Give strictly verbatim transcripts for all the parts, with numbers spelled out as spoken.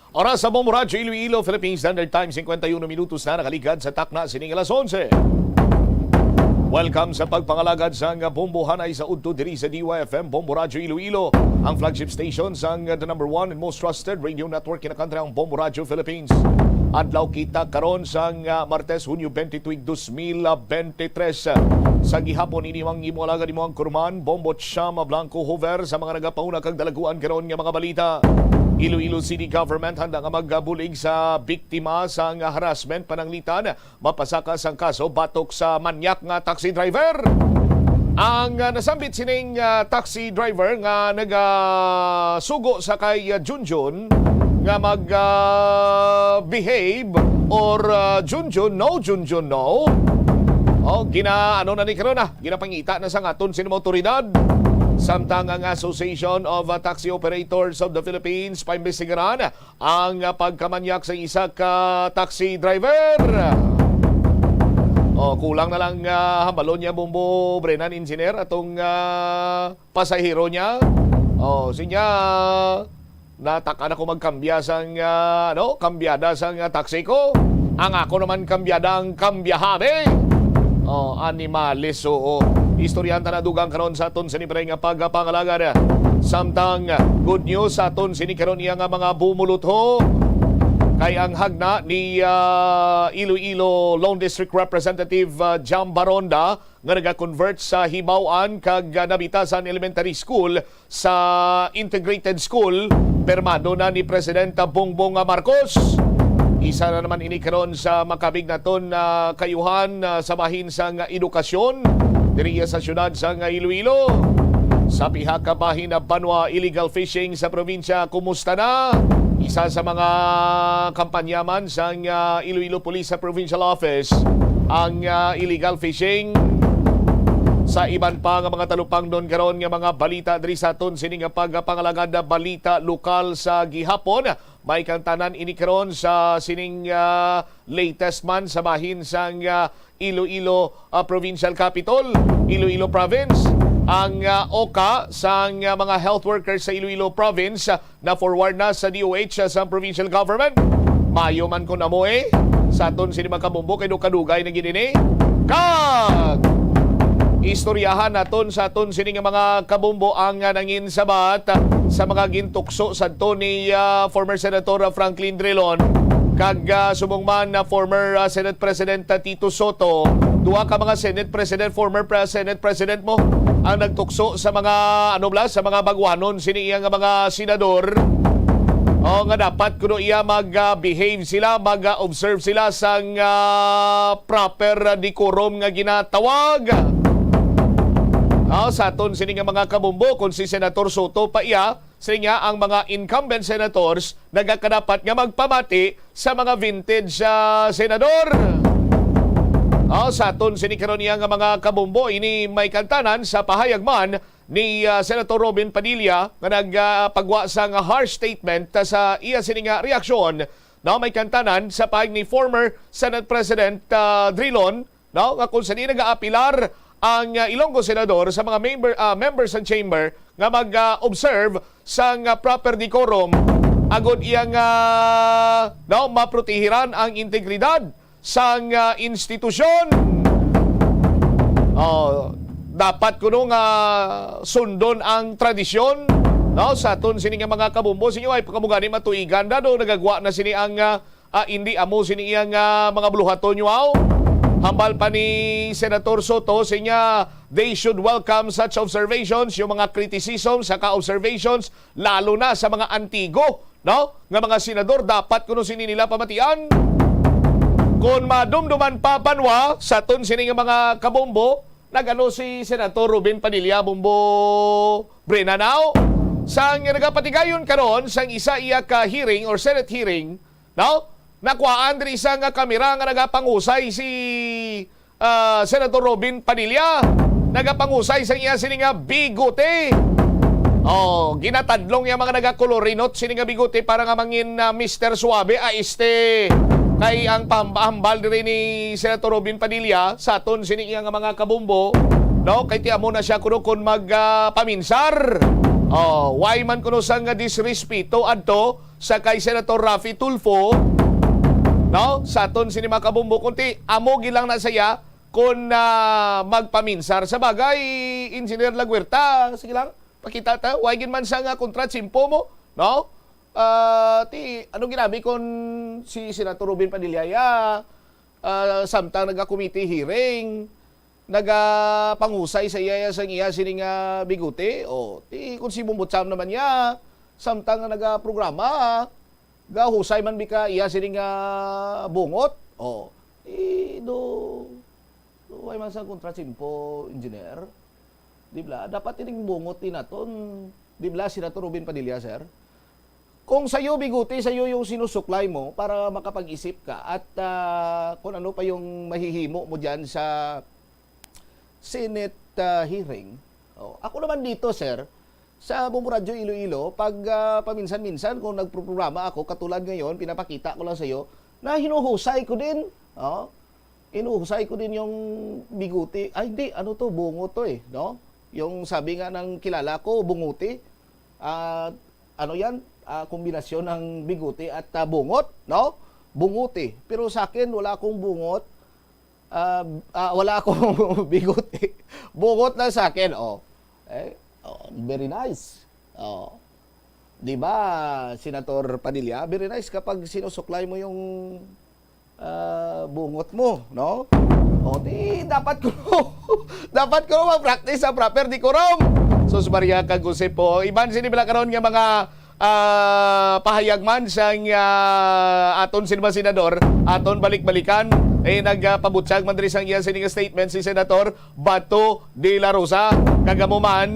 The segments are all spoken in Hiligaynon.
Oras sa Bombo Radyo Iloilo, Philippine Standard Time, cincuenta y uno minutos na nakaligad sa takna sining alas onse. Welcome sa pagpangalagad sang Bombo Hanay sa udto diri sa D Y F M, Bombo Radyo Iloilo, ang flagship station sang the number one and most trusted radio network in the country, ang Bombo Radyo Philippines. Adlaw kita karon sang, ah, Martes, Hunyo twenty, tuig dos mil veintitrés. Sa gihapon, ini ang imo alagad, imo ang kurman, Bombo Chama Blanco Hover, sa mga nagapauna kag dalaguan karon nga mga balita. Iloilo City Government handa nga magbulig sa biktima sang harassment pananglitan mapasaka sang kaso batok sa manyak nga taxi driver. Ang, ah, nasambit sining, ah, taxi driver nga nagasugo sa kay, ah, Junjun nga mag, ah, behave or, ah, Junjun no, Junjun no. Oh, gina-, ano na ni karon, ah, ginapangita na sa aton sining mga otoridad. Samtang ang Association of, ah, Taxi Operators of the Philippines paimbestigaran ang, ah, pagkamanyak sa isa ka taxi driver. Oh, kulang na lang, ah, hambalon niya, Bombo Brennan, engineer, atong, ah, pasahero niya. Oh, sinya, natak-an ako magkambya sang, ah, ano, kambyada sang, ah, taxi ko. Ang ako naman kambyada ang kambyahabi. Oh, animales, oo. Istoryahan ta na dugang karon sa aton sini pre nga pagpangalagad. Samtang good news sa aton sini karon iya nga mga bumulutho. Kay ang hagna ni, ah, Iloilo Lone District Representative, ah, Jam Baronda nga naga-convert sa Hibaw-an kag, ah, Nabitasan Elementary School sa integrated school, pirmado na ni Presidenta Bongbong Marcos. Isa na naman ini karon sa makabig naton na kayuhan, ah, sa bahin sang edukasyon diri sa siyudad sang Iloilo. Sa pihak ka bahin na banwa, illegal fishing sa probinsya, kumusta na? Isa sa mga kampanya man sang, ah, Iloilo Police sa Provincial Office ang, ah, illegal fishing. Sa iban pa nga mga talupangdon karon nga mga balita diri sa aton sini nga pagpangalagad na balita lokal sa gihapon, may kantanan ini karon sa sining, ah, latest man sa bahin sang, ah, Iloilo, ah, Provincial Capital, Iloilo Province. Ang, ah, oka sang, ah, mga health workers sa Iloilo Province, ah, na-forward na sa D O H, ah, sa provincial government. Mayo man kun amo, eh, sa aton sini mga kabumbo, kay dugay na gid ini. Kag istoryahan naton sa aton sini nga mga kabumbo ang, ah, nangin sabat, ah, sa mga gintukso sadto ni, ah, former Senator, ah, Franklin Drilon kag, ah, subong man na former, ah, Senate President, ah, Tito Soto. Duha ka mga Senate President, former pre-, Senate President mo ang nagtukso sa mga, ano bala, sa mga baguhanon sini iya nga mga senador. O, nga dapat kuno iya mag, ah, behave sila, mag, ah, observe sila sang, ah, proper, ah, decorum nga ginatawag. O, sa aton sini nga mga kabumbo, kung si Senator Soto pa iya, siling niya, ang mga incumbent senators nagakadapat nga magpamati sa mga vintage, ah, senador. O, sa aton sini karon niya nga mga kabumbo, ini may kantanan sa pahayag man ni, ah, Senator Robin Padilla nga nagpagwa sang harsh statement, ah, sa iya sini nga reaksyon. No, may kantanan sa pahayag ni former Senate President, ah, Drilon, no, nga kung sa di nagaapilar ang, ah, Ilonggo senador sa mga member, ah, members sa chamber nga mag, ah, observe sang, ah, proper decorum agud iyang, ah, no, maprotehiran ang integridad sang, ah, institusyon. Oh, dapat kuno nga sundon ang tradisyon, no, sa aton sini nga mga kabumbo. Sa inyo ay pakamugani matuigan na do nagagwa na sini ang, ah, ah, hindi amo sini iya nga mga buluhaton, wow. Hambal pa ni Senator Soto, sinya, they should welcome such observations, yung mga criticism saka observations, lalo na sa mga antigo, no, nga mga senador, dapat kuno sini nila pamatian. Kon madumduman pa banwa sa aton sini nga mga kabombo, nagano si Senator Robin Padilla, Bombo Brenanaw, sang nagapatigayon karon sang isa iya ka hearing or Senate hearing, no? Nakuhaan diri isa nga kamera nga nagapangusay si, ah, Senator Robin Padilla. Nagapangusay sa iya sini nga bigote. Oh, ginatadlong niya mga nagakolorinot sini nga bigote para nga mangin, ah, Mister Suave, ah, este. Kay ang pahambal diri ni Senator Robin Padilla sa aton sini iya nga mga kabumbo, no? Kay ti amo na siya kuno kon mag, ah, paminsar. Oh, why man kuno sa nga disrespeto adto sa kay Senator Raffy Tulfo, no? Sa aton sini, mga kabombo, kunti amo gid lang na saya kon, ah, magpaminsar. Sa bagay, Engineer Laguerta, sige lang, pakita ta. Way gid man sa nga kontra tiyempo mo, no? Ah, ti, ano ginabi kon si Senator Robin Padilla ya, ah, samtang naga-committee hearing, nagapangusay sa iya, sang iya sini nga bigote? O, ti, kon si Bongbong Sam naman ya, samtang nga nagaprograma, gahusay man bi ka iya sini nga bungot? O, ti, do, do, way man sa kontra tiyempo, engineer. Di bala, dapat ining bungot din naton. Di bala, Senator Robin Padilla, sir? Kung sayo, bigote, sayo yung sinusuklay mo para makapag-isip ka at, ah, kung ano pa yung mahihimo mo dyan sa Senate, ah, hearing. Oh, ako naman dito, sir, sa Bombo Radyo Iloilo, pag, ah, paminsan-minsan kung nagproprograma ako, katulad ngayon, pinapakita ko lang sa'yo, na hinuhusay ko din. Oh, hinuhusay ko din yung bigote. Ay, hindi, ano to, bungot to eh, no? Yung sabi nga ng kilala ko, bunguti. Ah, ano yan? Ah, kombinasyon ng bigote at, ah, bungot, no? Bunguti. Pero sa akin, wala akong bungot. Ah, ah, wala akong bigote. Bungot lang sa akin, oh. Eh, oh, very nice. Oh. Di ba, Senator Padilla? Very nice kapag sinusuklay mo yung, ah, bungot mo, no? O, di, dapat ko, dapat ko mag-practice sa proper decorum. Sus Maria, kag Jose po. Iban sini bala karon nga mga, ah, pahayag man sang, ah, aton sini mga senador, aton balik-balikan. Eh, nagpabutyag man diri sang iya sini nga statement si Senator Bato de la Rosa, kag amo man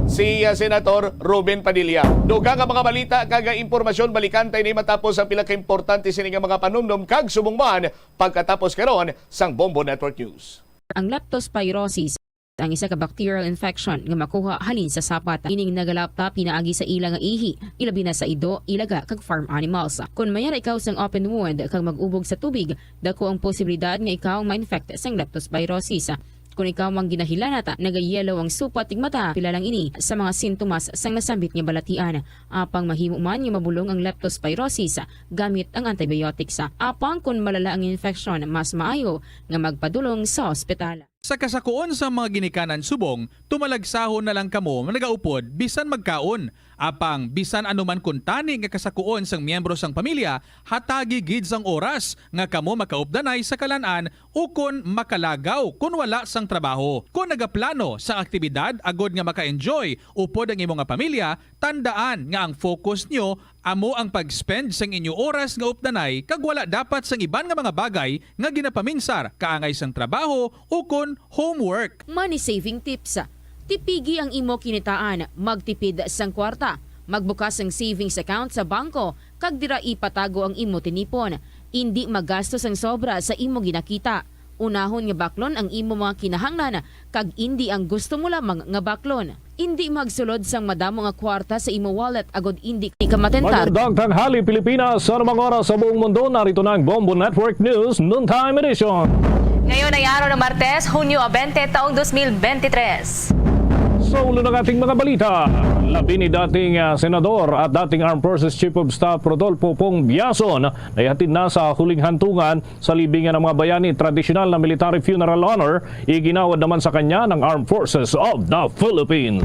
si, ah, Senator Robin Padilla. Dugang nga mga balita kag, ah, impormasyon, balikan ta ini matapos ang pila ka importante sini nga mga panumdom kag subong man pagkatapos karon sang Bombo Network News. Ang leptospirosis ang isa ka bacterial infection nga makuha halin sa sapat. Ining nagalapta pinaagi sa ila nga ihi, ilabi na sa ido, ilaga, kag farm animals. Kon mayara ikaw sang open wound kag mag-ubog sa tubig, dako ang posibilidad nga ikaw ma-infect sang leptospirosis. Kon ikaw ang ginahilanat, nagayellow ang supat ug mata, pila lang ini sa mga sintomas sang nasambit nga balatian. Apang mahimo man nga mabulong ang leptospirosis gamit ang antibiotics. Apang kon malala ang infeksyon, mas maayo nga magpadulong sa ospital. Sa kasakuon sang mga ginikanan subong, tumalagsahon na lang kamo nagaupod bisan magkaon. Apang bisan ano man kuntani nga kasakuon sang miyembro sang pamilya, hatagi gid sang oras nga kamo makaupdanay sa kalan-an ukon makalagaw kon wala sang trabaho. Kon nagaplano sang aktibidad agod nga maka-enjoy upod ang imo nga pamilya, tandaan nga ang focus nyo amo ang pag-spend sang inyo oras nga updanay kag wala dapat sang iban nga mga bagay nga ginapaminsar kaangay sang trabaho ukon homework. Money saving tips. Tipigi ang imo kinitaan, magtipid sang kwarta, magbukas sang savings account sa bangko, kag dira ipatago ang imo tinipon. Indi magastos ang sobra sa imo ginakita. Unahon nga baklon ang imo mga kinahanglan, kag indi ang gusto mo lamang nga baklon. Indi magsulod sang madamo nga kwarta sa imo wallet agod indi ka matentar. Magandang tanghali, Pilipinas. Sa anumang oras sa buong mundo, narito na ang Bombo Network News Noontime Edition. Ngayon ay araw ng Martes, Hunyo twenty, taong twenty twenty-three. Sa ulo ng ating mga balita, labi ni dating, ah, senador at dating Armed Forces Chief of Staff Rodolfo Pong Biason na ihatid na sa huling hantungan sa libingan ng mga bayani. Tradisyonal na military funeral honor iginawad naman sa kanya ng Armed Forces of the Philippines.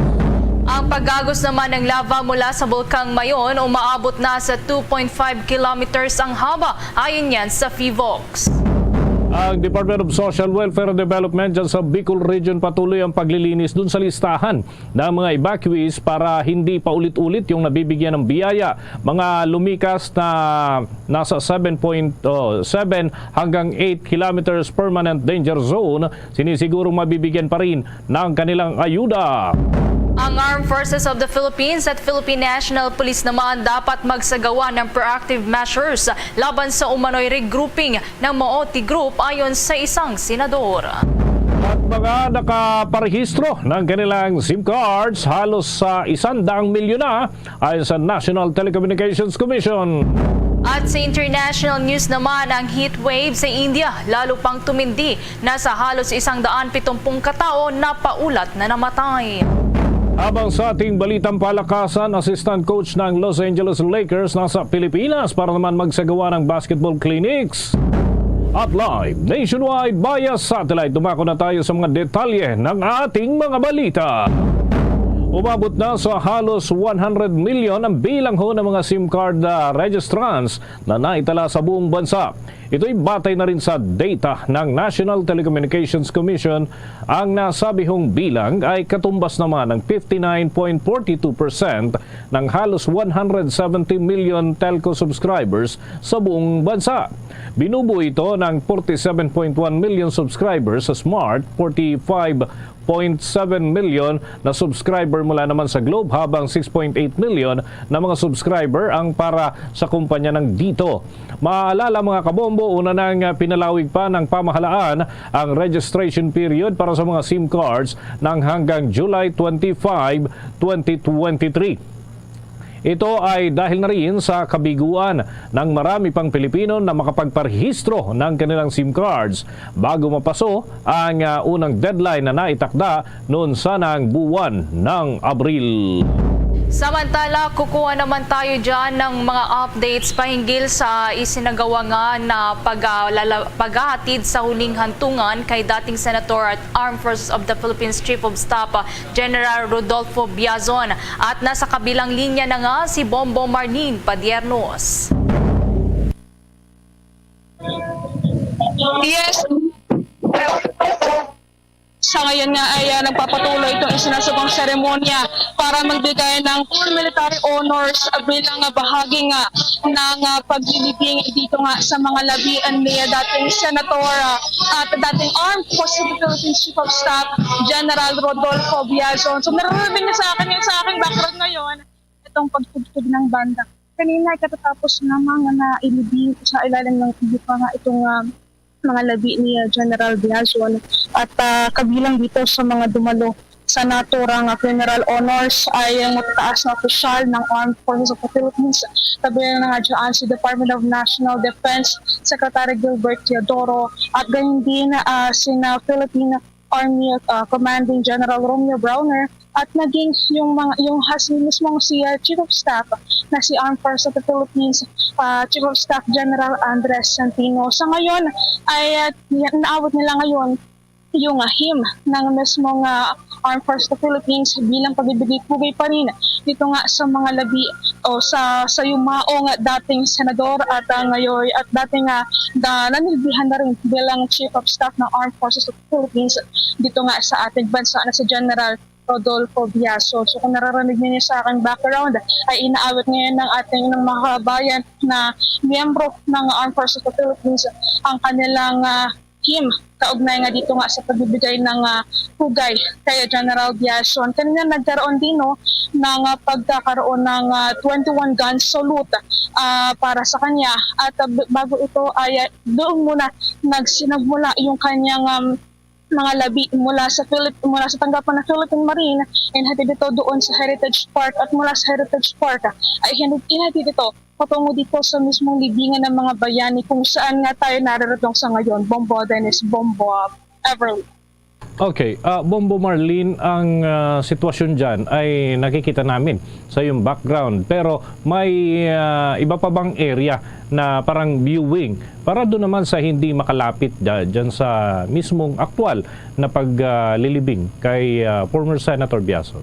Ang pagagos naman ng lava mula sa Bulkang Mayon umaabot na sa two point five kilometers ang haba, ayon yan sa PHIVOLCS. Ang Department of Social Welfare and Development dyan sa Bicol Region patuloy ang paglilinis dun sa listahan ng mga evacuees para hindi paulit-ulit yung nabibigyan ng biyaya. Mga lumikas na nasa seven point seven hanggang eight kilometers permanent danger zone, sinisigurong mabibigyan pa rin ng kanilang ayuda. Ang Armed Forces of the Philippines at Philippine National Police naman dapat magsagawa ng proactive measures laban sa umano'y regrouping ng Maoti Group, ayon sa isang senador. At mga nakaparehistro ng kanilang SIM cards, halos sa isang daang milyon na, ayon sa National Telecommunications Commission. At sa international news naman, ang heat wave sa India lalo pang tumindi. Nasa halos isang daan pitumpung ka tawo napaulat na namatay. Habang sa ating balitang palakasan, assistant coach ng Los Angeles Lakers nasa Pilipinas para naman magsagawa ng basketball clinics. At live nationwide via satellite, dumako na tayo sa mga detalye ng ating mga balita. Umabot na sa halos one hundred million ang bilang ho ng mga SIM card, ah, registrants na naitala sa buong bansa. Ito'y batay na rin sa data ng National Telecommunications Commission. Ang nasabihong bilang ay katumbas naman ng fifty-nine point forty-two percent ng halos one hundred seventy million telco subscribers sa buong bansa. Binubuo ito ng forty-seven point one million subscribers sa Smart, forty-five point seven million na subscriber mula naman sa Globe, habang six point eight million na mga subscriber ang para sa kumpanya ng DITO. Maaalala, mga kabombo, una nang pinalawig pa ng pamahalaan ang registration period para sa mga SIM cards ng hanggang July twenty-five, twenty twenty-three. Ito ay dahil na rin sa kabiguan ng marami pang Pilipino na makapagparehistro ng kanilang SIM cards bago mapaso ang, ah, unang deadline na naitakda noon sanang buwan ng Abril. Samantala, kukuha naman tayo dyan ng mga updates pahinggil sa isinagawa nga na pag-, ah, lala-, paghahatid sa huling hantungan kay dating Senator at Armed Forces of the Philippines Chief of Staff, ah, General Rodolfo Biazon. At nasa kabilang linya na nga si Bombo Marlene Padiernos. Yes. Sa ngayon nga ay, ah, nagpapatuloy itong isinasagawang seremonya para magbigay ng full military honors bilang, ah, bahagi nga ng, ah, paglilibing dito nga sa mga labian ni, ah, dating Senator, ah, at dating Armed Forces of the Philippines Chief of Staff, General Rodolfo Biazon. So, naririnig niyo sa akin, yung sa aking background ngayon, itong pagtugtog ng banda. Kanina, katatapos lamang na ilibing sa ilalim ng yupa nga itong, ah, mga labi ni, ah, General Biazon. At, ah, kabilang dito sa mga dumalo sa naturang, ah, funeral honors ay ang matataas na opisyal ng Armed Forces of the Philippines, kabilang na nga dyan si Department of National Defense Secretary Gilbert Teodoro at gayon din, ah, sina Philippine Army, ah, Commanding General Romeo Brawner at naging yung mga, yung has-, mismong si, ah, Chief of Staff na si Armed Forces of the Philippines, ah, Chief of Staff General Andres Santino. Sa ngayon ay, ah, naabot nila ngayon yung, ah, hymn ng mismong, ah, Armed Forces of the Philippines bilang pagbibigay pugay pa rin dito nga sa mga labi o sa, sa yumao nga dating senador at, ah, ngayon at dating, ah, na, nanilbihan na rin bilang Chief of Staff ng Armed Forces of the Philippines dito nga sa ating bansa na si General Rodolfo Biaso. So, kung naririnig ninyo sa aking background, ay inaawit ngayon ng ating, ng mga kabayan na miyembro ng Armed Forces of the Philippines ang kanilang, ah, hymn kaugnay nga dito nga sa pagbibigay ng, ah, pugay kay General Biason. Kanina nagkaroon din, no, ng, ah, pagkakaroon ng, ah, twenty-one gun salute, ah, para sa kanya. At, ah, b-, bago ito ay, ah, doon muna nagsi-, nagmula yung kanyang, um, mga labi mula sa Philip-, mula sa tanggapan ng Philippine Marine, inhatid ito doon sa Heritage Park, at mula sa Heritage Park, ah, ay hinatid, inhatid ito patungo dito sa mismong libingan ng mga bayani kung saan nga tayo nararatong sa ngayon. Bombo Dennis, Bombo, ah, Everly. Okay, ah, Bombo Marlene, ang, ah, sitwasyon dyan ay nakikita namin sa iyong background. Pero may, ah, iba pa bang area na parang viewing para doon naman sa hindi makalapit dya-, dyan sa mismong aktual na paglilibing kay, ah, former Senator Biason?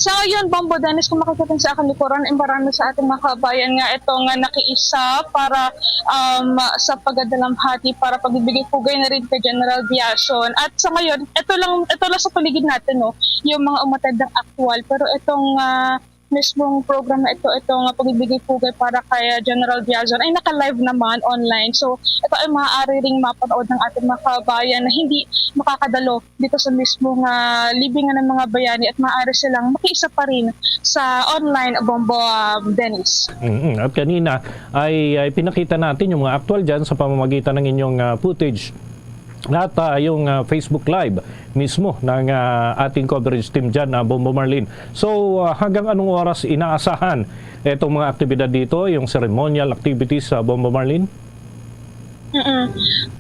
Sa ngayon, Bombo Dennis, kung makikita sa aking likuran, ay marami sa ating mga kabayan nga ito nga nakiisa para, um, sa pagdadalamhati, para pagbibigay pugay na rin kay General Biason. At sa ngayon, ito lang, ito lang sa paligid natin, no, yung mga umatid ng aktual. Pero itong, ah, mismong program na ito, ito nga pagbibigay pugay para kay, ah, General Biason ay naka-live naman online. So, ito ay maaari ring mapanood ng ating mga kabayan na hindi makakadalo dito sa mismo nga libingan ng mga bayani at maaari silang makiisa pa rin sa online, Bombo, um, Dennis. Mm, at kanina ay, ay pinakita natin yung mga aktual dyan sa pamamagitan ng inyong, ah, footage at, ah, yung, ah, Facebook Live mismo ng, ah, ating coverage team dyan, ah, Bombo Marlene. So, ah, hanggang anong oras inaasahan itong mga aktibidad dito, yung ceremonial activities, ah, Bombo Marlene? Mm.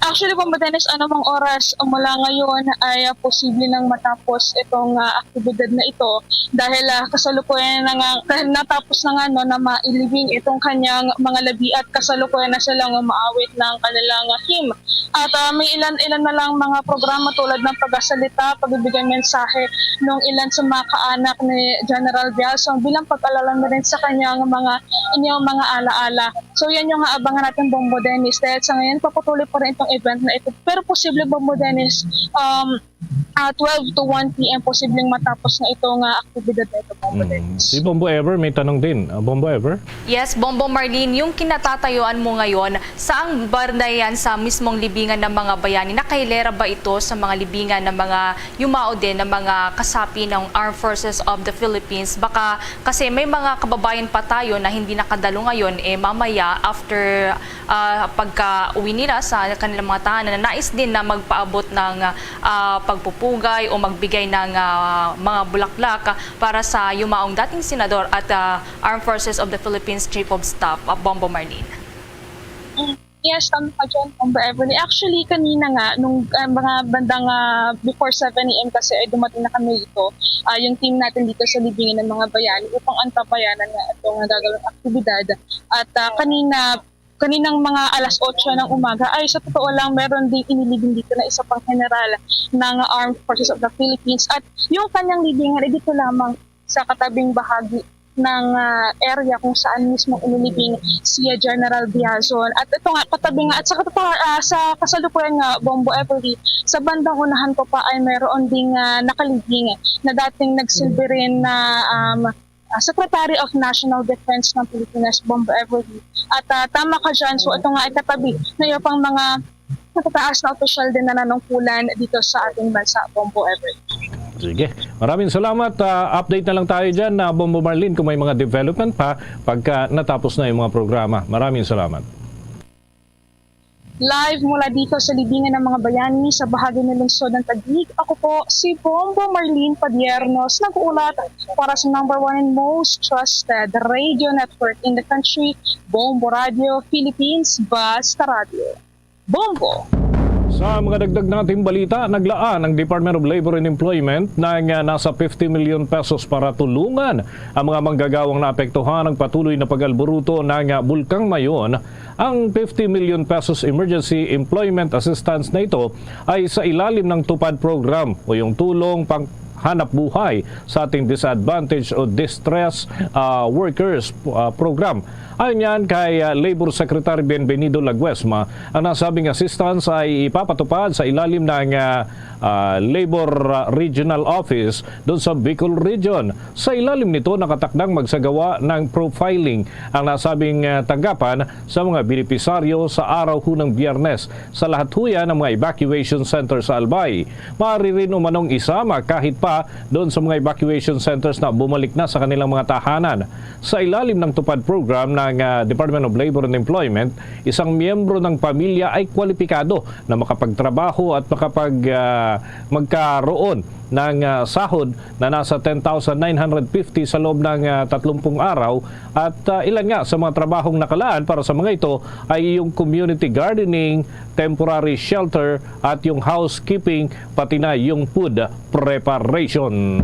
Actually, Bombo Dennis, anumang oras mula ngayon ay, ah, posible nang matapos itong, ah, aktibidad na ito dahil, ah, kasalukuyan na nga, dahil natapos na nga, no, na mailibing itong kanyang mga labi at kasalukuyan na silang umaawit ng kanilang, ah, hymn. At, ah, may ilan-ilan na lang mga programa tulad ng pagkasalita, pagbibigay mensahe ng ilan sa mga kaanak ni General Biason bilang pag-alala na rin sa kanyang mga inyong mga alaala. So, yan yung aabangan natin, Bombo Dennis. Dahil sa ngayon, papatuloy pa rin itong event na ito. Pero posible, Bombo Dennis, um, ah, twelve to one p m, posibleng matapos na ito nga aktibidad na ito, Bombo Mm. Dennis. Si Bombo Ever, may tanong din. Ah, Bombo Ever? Yes, Bombo Marlene, yung kinatatayuan mo ngayon, saang ba yan sa mismong libingan ng mga bayani? Nakahilera ba ito sa mga libingan ng mga yumao din ng mga kasapi ng Armed Forces of the Philippines? Baka kasi may mga kababayan pa tayo na hindi nakadalo ngayon, eh, mamaya after, ah, pagka-uwi nila sa kanilang mga tahanan, na nais din na magpaabot ng, ah, pagpupugay o magbigay ng, ah, mga bulaklak para sa yumaong dating senador at, ah, Armed Forces of the Philippines Chief of Staff, ah, Bombo Marlene. Mm, yes, tama ka dyan, Bombo Ever. Actually, kanina nga, nung, ah, mga bandang, ah, before seven a m kasi ay dumating na kami dito, ah, yung team natin dito sa Libingan ng mga Bayani upang antabayanan nga itong nagagawang aktibidad. At, ah, kanina, kaninang mga alas otso ng umaga ay sa totoo lang meron ding inilibing dito na isa pang general ng Armed Forces of the Philippines. At yung kanyang libingan ay dito lamang sa katabing bahagi ng, ah, area kung saan mismo inilibing si General Biazon. At ito nga, katabi nga, at sa, katata- ah, sa kasalukuyan nga, Bombo Ever, sa bandang unahan ko pa ay meron ding, ah, nakalibing na dating nagsilbi rin na, um, ah, Secretary of National Defense ng Pilipinas, Bombo Ever. At, ah, tama ka dyan, so ito nga ay katabi na yung pang mga matataas na opisyal din na nanungkulan dito sa ating bansa, Bombo Ever. Sige. Maraming salamat. Ah, update na lang tayo dyan, ah, Bombo Marlene, kung may mga development pa pagka natapos na yung mga programa. Maraming salamat. Live mula dito sa Libingan ng mga Bayani sa bahagi ng lungsod ng Taguig, ako po si Bombo Marlene Padiernos, nag-uulat para sa number one and most trusted radio network in the country, Bombo Radio Philippines, Basta Radio. Bombo. Sa mga dagdag nating balita, naglaan ang Department of Labor and Employment ng, ah, nasa fifty million pesos para tulungan ang mga manggagawang naapektuhan ng patuloy na pag-alburuto ng, ah, Bulkang Mayon. Ang fifty million pesos emergency employment assistance na ito ay sa ilalim ng TUPAD program o yung tulong pang hanap buhay sa ating disadvantaged o distress, ah, workers, ah, program. Ayon yan kay, ah, Labor Secretary Bienvenido Laguesma, ang nasabing assistance ay ipapatupad sa ilalim ng, ah, ah, Labor, ah, Regional Office doon sa Bicol Region. Sa ilalim nito, nakatakdang magsagawa ng profiling ang nasabing, ah, tanggapan sa mga benepisaryo sa araw hunang Biyernes sa lahat ho yan ng mga evacuation center sa Albay. Maaari rin umanong isama kahit pa doon sa mga evacuation centers na bumalik na sa kanilang mga tahanan. Sa ilalim ng TUPAD program ng, ah, Department of Labor and Employment, isang miyembro ng pamilya ay kwalipikado na makapagtrabaho at makapag, ah, magkaroon ng, ah, sahod na nasa ten thousand nine hundred fifty sa loob ng, ah, tatlumpung araw. At, ah, ilan nga sa mga trabahong nakalaan para sa mga ito ay yung community gardening, temporary shelter, at yung housekeeping, pati na yung food preparation.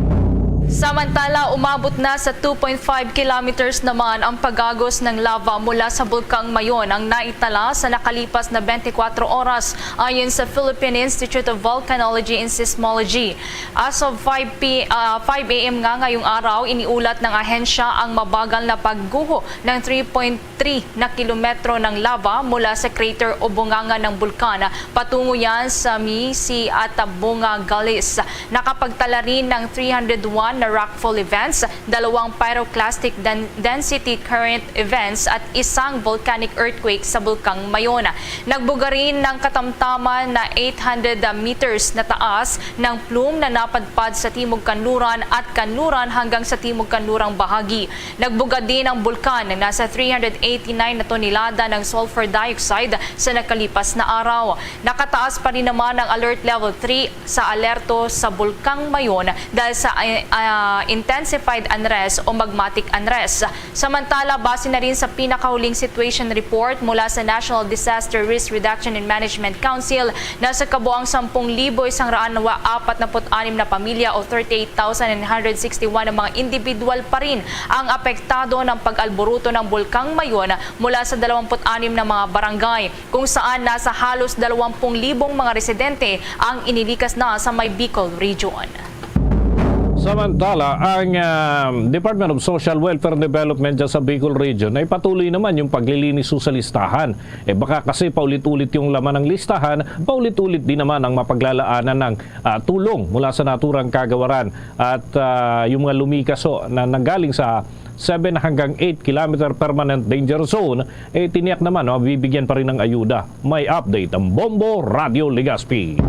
Samantala, umabot na sa two point five kilometers naman ang pag-agos ng lava mula sa Bulkang Mayon, ang naitala sa nakalipas na twenty-four oras, ayon sa Philippine Institute of Volcanology and Seismology. As of five p-, ah, five a m nga ngayong araw, iniulat ng ahensya ang mabagal na pagguho ng three point three na kilometro ng lava mula sa crater o bunganga ng bulkan. Patungo yan sa Misi at Bunga Gullies. Nakapagtala rin ng three hundred one na rockfall events, dalawang pyroclastic den-, density current events at isang volcanic earthquake sa Bulkang Mayon. Nagbuga rin ng katamtaman na eight hundred meters na taas ng plume na napadpad sa timog kanluran at kanluran hanggang sa timog kanlurang bahagi. Nagbuga din ang bulkan. Nasa three hundred eighty-nine na tonelada ng sulfur dioxide sa nakalipas na araw. Nakataas pa rin naman ang Alert Level three sa alerto sa Bulkang Mayon dahil sa, ah, ah, intensified unrest o magmatic unrest. Samantala, base na rin sa pinakahuling situation report mula sa National Disaster Risk Reduction and Management Council, nasa kabuang sampung libo isang raan wa apat na put anim na pamilya o thirty-eight thousand nine hundred sixty-one ang mga individual pa rin ang apektado ng pag-alburuto ng Bulkang Mayon mula sa dalawampu't anim na mga barangay, kung saan nasa halos dalawampung libong mga residente ang inilikas na sa may Bicol Region. Samantala, ang, ah, Department of Social Welfare and Development dyan sa Bicol Region ay patuloy naman yung paglilinis sa listahan. Eh, baka kasi paulit-ulit yung laman ng listahan, paulit-ulit din naman ang mapaglalaanan ng, ah, tulong mula sa naturang kagawaran. At, ah, yung mga lumikas ho na nanggaling sa seven hanggang eight kilometer permanent danger zone, eh, tiniyak naman, mabibigyan pa rin ng ayuda. May update ang Bombo Radyo Legazpi.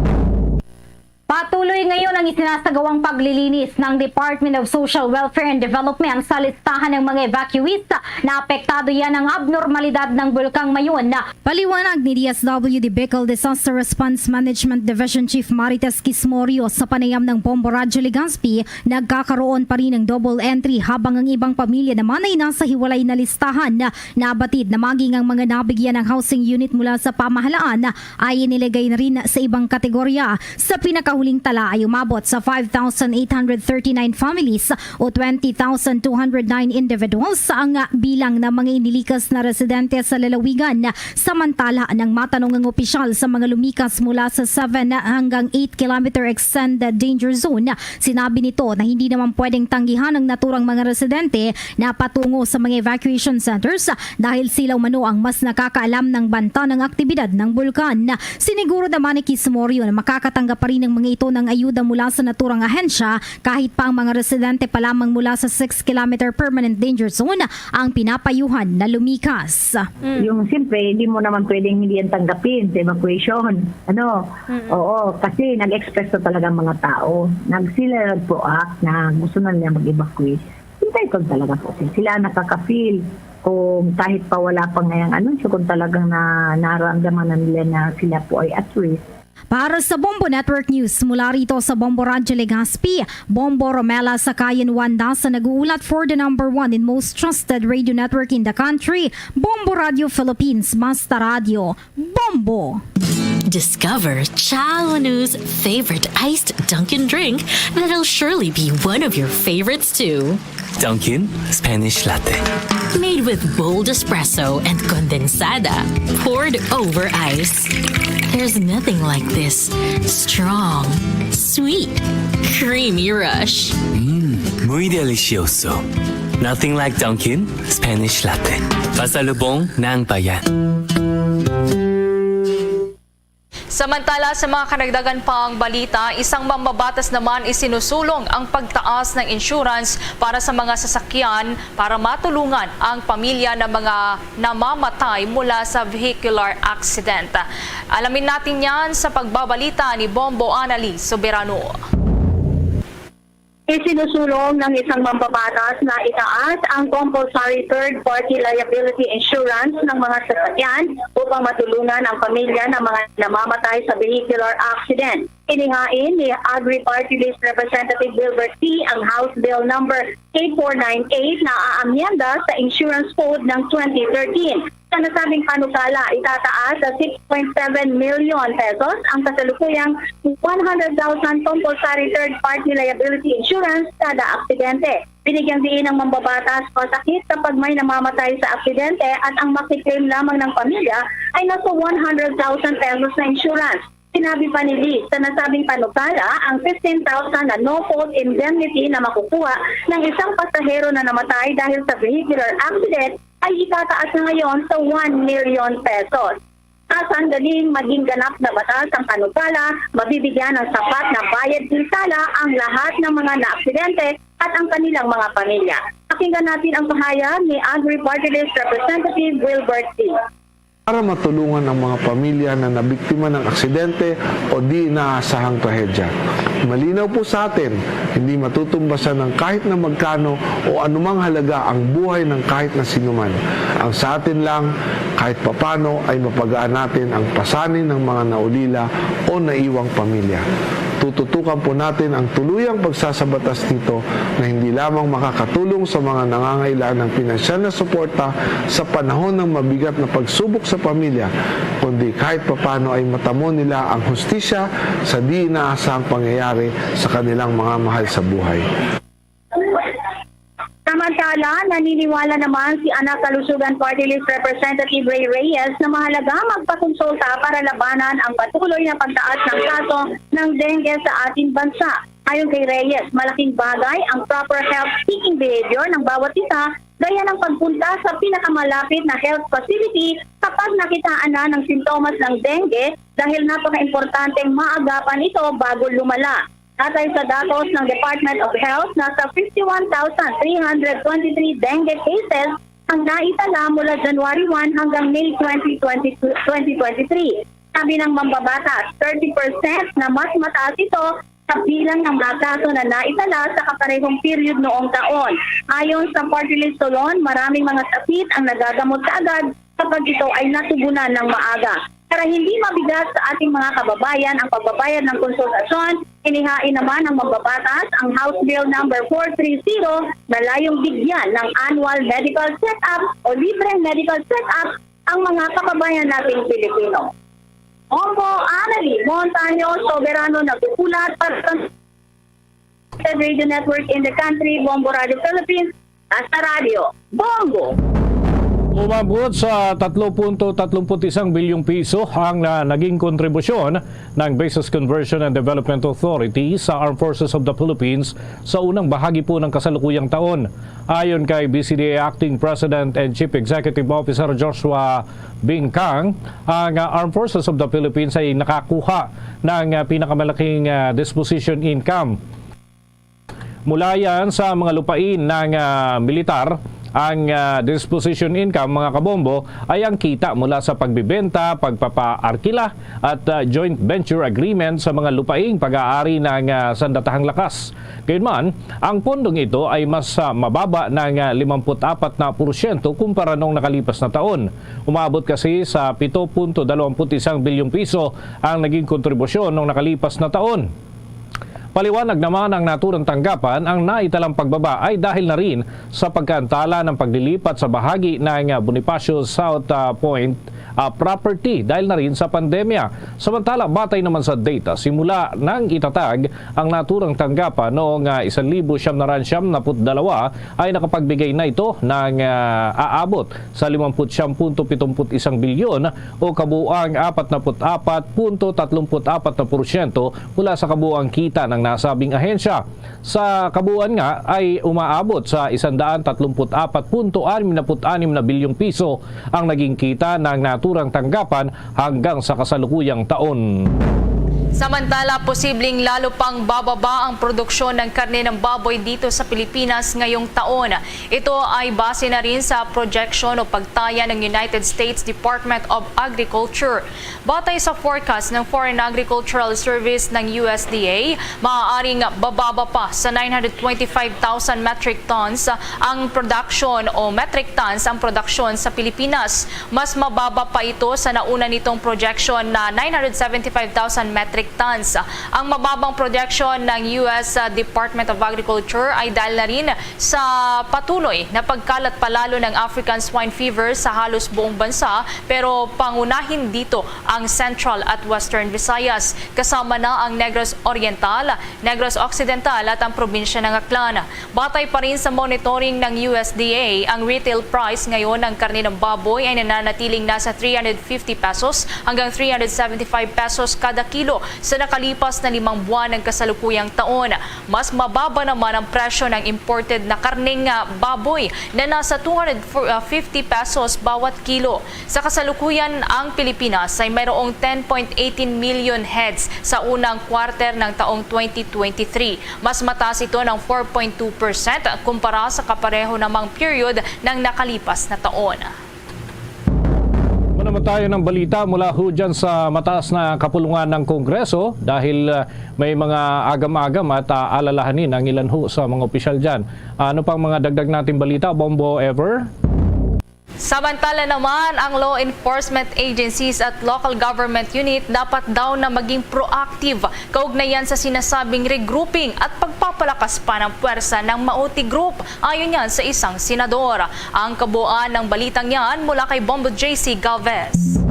Patuloy ngayon ang isinasagawang paglilinis ng Department of Social Welfare and Development sa listahan ng mga evacuees na apektado yan ng abnormalidad ng Bulkang Mayon. Paliwanag ni D S W D Bicol Disaster Response Management Division Chief Marites Quismorio sa panayam ng Bombo Radyo Legazpi, nagkakaroon pa rin ng double entry habang ang ibang pamilya naman ay nasa hiwalay na listahan. Nabatid na maging ang mga nabigyan ng housing unit mula sa pamahalaan ay inilagay na rin sa ibang kategorya. Sa pinakahuling tala ay umabot sa five thousand eight hundred thirty-nine families o twenty thousand two hundred nine individuals ang bilang ng mga inilikas na residente sa lalawigan. Samantala, nang matanong ang opisyal sa mga lumikas mula sa seven hanggang eight kilometer extended danger zone, sinabi nito na hindi naman pwedeng tanggihan ang naturang mga residente na patungo sa mga evacuation centers dahil sila umano ang mas nakakaalam ng banta ng aktibidad ng bulkan. Siniguro naman ni Quismorio na makakatanggap pa rin ng mga ito ng ayuda mula sa naturang ahensya kahit pa ang mga residente pa lamang mula sa six kilometer permanent danger zone ang pinapayuhan na lumikas. Yung siyempre, hindi mo naman pwedeng hindi yan tanggapin sa evacuation. Ano? Mm-mm. Oo, kasi nag-express na talaga ang mga tao. Nag-, sila nag-proact na gusto na nila mag-evacuate. Entitled talaga po sila. Sila nakaka-feel kung kahit pa wala pa ngayang anunsyo, kung talagang na, naramdaman na nila na sila po ay at risk. Para sa Bombo Network News, mula rito sa Bombo Radyo Legazpi, Bombo Romela Sakayan Wanda sa nag-uulat for the number one and most trusted radio network in the country, Bombo Radio Philippines, Basta Radio, Bombo! Discover Chao Nu's favorite iced Dunkin' drink that'll surely be one of your favorites too. Dunkin' Spanish Latte. Made with bold espresso and condensada. Poured over ice. There's nothing like this strong, sweet, creamy rush. Mm, muy delicioso. Nothing like Dunkin' Spanish Latte. Pasalubong ng bayan. Samantala, sa mga karagdagan pang balita, isang mambabatas naman isinusulong ang pagtaas ng insurance para sa mga sasakyan para matulungan ang pamilya ng mga namamatay mula sa vehicular accident. Alamin natin yan sa pagbabalita ni Bombo Anali Soberano. Isinusulong ng isang mambabatas na itaas ang compulsory third-party liability insurance ng mga sasakyan upang matulungan ang pamilya ng mga namamatay sa vehicular accident. Inihain ni Agri Party List Representative Wilbert T. ang House Bill Number eight four nine eight na aamyenda sa Insurance Code ng twenty thirteen. Sa nasabing panukala, itataas sa six point seven million pesos ang kasalukuyang one hundred thousand compulsory third-party liability insurance kada aksidente. Binigyang diin ang mambabatas masakit kapag may namamatay sa aksidente at ang makiklaim lamang ng pamilya ay nasa one hundred thousand pesos na insurance. Sinabi pa ni Lee, sa nasabing panukala, ang fifteen thousand na no-fault indemnity na makukuha ng isang pasahero na namatay dahil sa vehicular accident ay itataas na ngayon sa one million pesos. Sa sandaling maging ganap na batas ang panukala, mabibigyan ng sapat na bayad pinsala ang lahat ng mga naaksidente at ang kanilang mga pamilya. Pakinggan natin ang pahayag ni Agri Party List Representative Wilbert T. Para matulungan ang mga pamilya na nabiktima ng aksidente o di inaasahang trahedya. Malinaw po sa atin, hindi matutumbasan ng kahit na magkano o anumang halaga ang buhay ng kahit na sinuman. Ang sa atin lang, kahit papano ay mapagaan natin ang pasanin ng mga naulila o naiwang pamilya. Tututukan po natin ang tuluyang pagsasabatas nito na hindi lamang makakatulong sa mga nangangailangan ng pinansyal na suporta sa panahon ng mabigat na pagsubok sa pamilya, kundi kahit papano ay matamo nila ang hustisya sa di inaasahang pangyayari sa kanilang mga mahal sa buhay. Samantala, naniniwala naman si Anak Kalusugan Party List Representative Ray Reyes na mahalaga magpakonsulta para labanan ang patuloy na pagtaas ng kaso ng dengue sa ating bansa. Ayon kay Reyes, malaking bagay ang proper health-seeking behavior ng bawat isa, gaya ng pagpunta sa pinakamalapit na health facility kapag nakitaan na ng sintomas ng dengue, dahil napaka-importanteng maagapan ito bago lumala. Batay sa datos ng Department of Health, nasa fifty-one thousand three hundred twenty-three dengue cases ang naitala mula January one hanggang May twenty twenty-two, twenty twenty-three. Sabi ng mambabatas, thirty percent na mas mataas ito sa bilang ng mga kaso na naitala sa kaparehong period noong taon. Ayon sa Party List Tolon, maraming mga sakit ang nagagamot kaagad kapag ito ay natugunan ng maaga. Para hindi mabigat sa ating mga kababayan ang pagbabayad ng konsultasyon, inihain naman ng mambabatas ang House Bill Number four three zero na layong bigyan ng annual medical check-up o libreng medical check-up ang mga kababayan nating Pilipino. Opo, Annalie Montaño, Soberano, nagpupulat para sa Radio Network in the country, Bombo Radio Philippines, at sa Radyo Bombo. Umabot sa tatlo punto tatlumpu't isang bilyong piso ang, ah, naging kontribusyon ng Bases Conversion and Development Authority sa Armed Forces of the Philippines sa unang bahagi po ng kasalukuyang taon. Ayon kay B C D A Acting President and Chief Executive Officer Joshua Bingkang, ang, ah, Armed Forces of the Philippines ay nakakuha ng, ah, pinakamalaking, ah, disposition income. Mula yan sa mga lupain ng, ah, militar, ang, ah, disposition income, mga kabombo, ay ang kita mula sa pagbibenta, pagpapaarkila, at, ah, joint venture agreement sa mga lupaing pag-aari ng, ah, sandatahang lakas. Gayunman, ang pondong ito ay mas, ah, mababa ng, ah, limampu't apat na porsyento kumpara nung nakalipas na taon. Umabot kasi sa pito punto dalawampu't isang bilyong piso ang naging kontribusyon nung nakalipas na taon. Paliwanag naman ang naturang tanggapan, ang naitalang pagbaba ay dahil na rin sa pagkaantala ng paglilipat sa bahagi ng, ah, Bonifacio South, ah, Point, ah, property dahil na rin sa pandemya. Samantala, batay naman sa data, simula nang itatag ang naturang tanggapan noong, ah, isang libo siyam na raan siyam napu't dalawa, ay nakapagbigay na ito ng, ah, aabot sa limampu't siyam punto pitumpu't isang bilyon o kabuang apat napu't apat punto tatlumpu't apat na porsyento mula sa kabuang kita ng nasabing ahensya. Sa kabuuan nga ay umaabot sa isang daan tatlumpu't apat punto anim napu't anim na bilyong piso ang naging kita ng naturang tanggapan hanggang sa kasalukuyang taon. Samantala, posibleng lalo pang bababa ang produksyon ng karne ng baboy dito sa Pilipinas ngayong taon. Ito ay base na rin sa projection o pagtaya ng United States Department of Agriculture. Batay sa forecast ng Foreign Agricultural Service ng U S D A, maaaring bababa pa sa nine hundred twenty-five thousand metric tons ang production o metric tons ang produksyon sa Pilipinas. Mas mababa pa ito sa nauna nitong projection na nine hundred seventy-five thousand metric tons. Ang mababang projection ng U S Department of Agriculture ay dahil na rin sa patuloy na pagkalat palalo ng African Swine Fever sa halos buong bansa, pero pangunahin dito ang Central at Western Visayas, kasama na ang Negros Oriental, Negros Occidental at ang probinsya ng Aklan. Batay pa rin sa monitoring ng U S D A, ang retail price ngayon ng karne ng baboy ay nananatiling nasa three hundred fifty pesos hanggang three hundred seventy-five pesos kada kilo sa nakalipas na limang buwan ng kasalukuyang taon. Mas mababa naman ang presyo ng imported na karneng, ah, baboy na nasa two hundred fifty pesos bawat kilo. Sa kasalukuyan, ang Pilipinas ay mayroong ten point eighteen million heads sa unang quarter ng taong twenty twenty-three. Mas mataas ito ng four point two percent kumpara sa kapareho namang period ng nakalipas na taon. Manamatayan ng balita mula ho dyan sa mataas na kapulungan ng Kongreso dahil, ah, may mga agam-agam at, ah, alalahanin ang ilan ho sa mga opisyal dyan. Ano pang mga dagdag nating balita, Bombo Ever? Samantala naman, ang law enforcement agencies at local government unit dapat daw na maging proactive kaugnayan sa sinasabing regrouping at pagpapalakas pa ng puwersa ng Maute Group, ayon yan sa isang senador. Ang kabuuan ng balitang yan mula kay Bombo J C Galvez.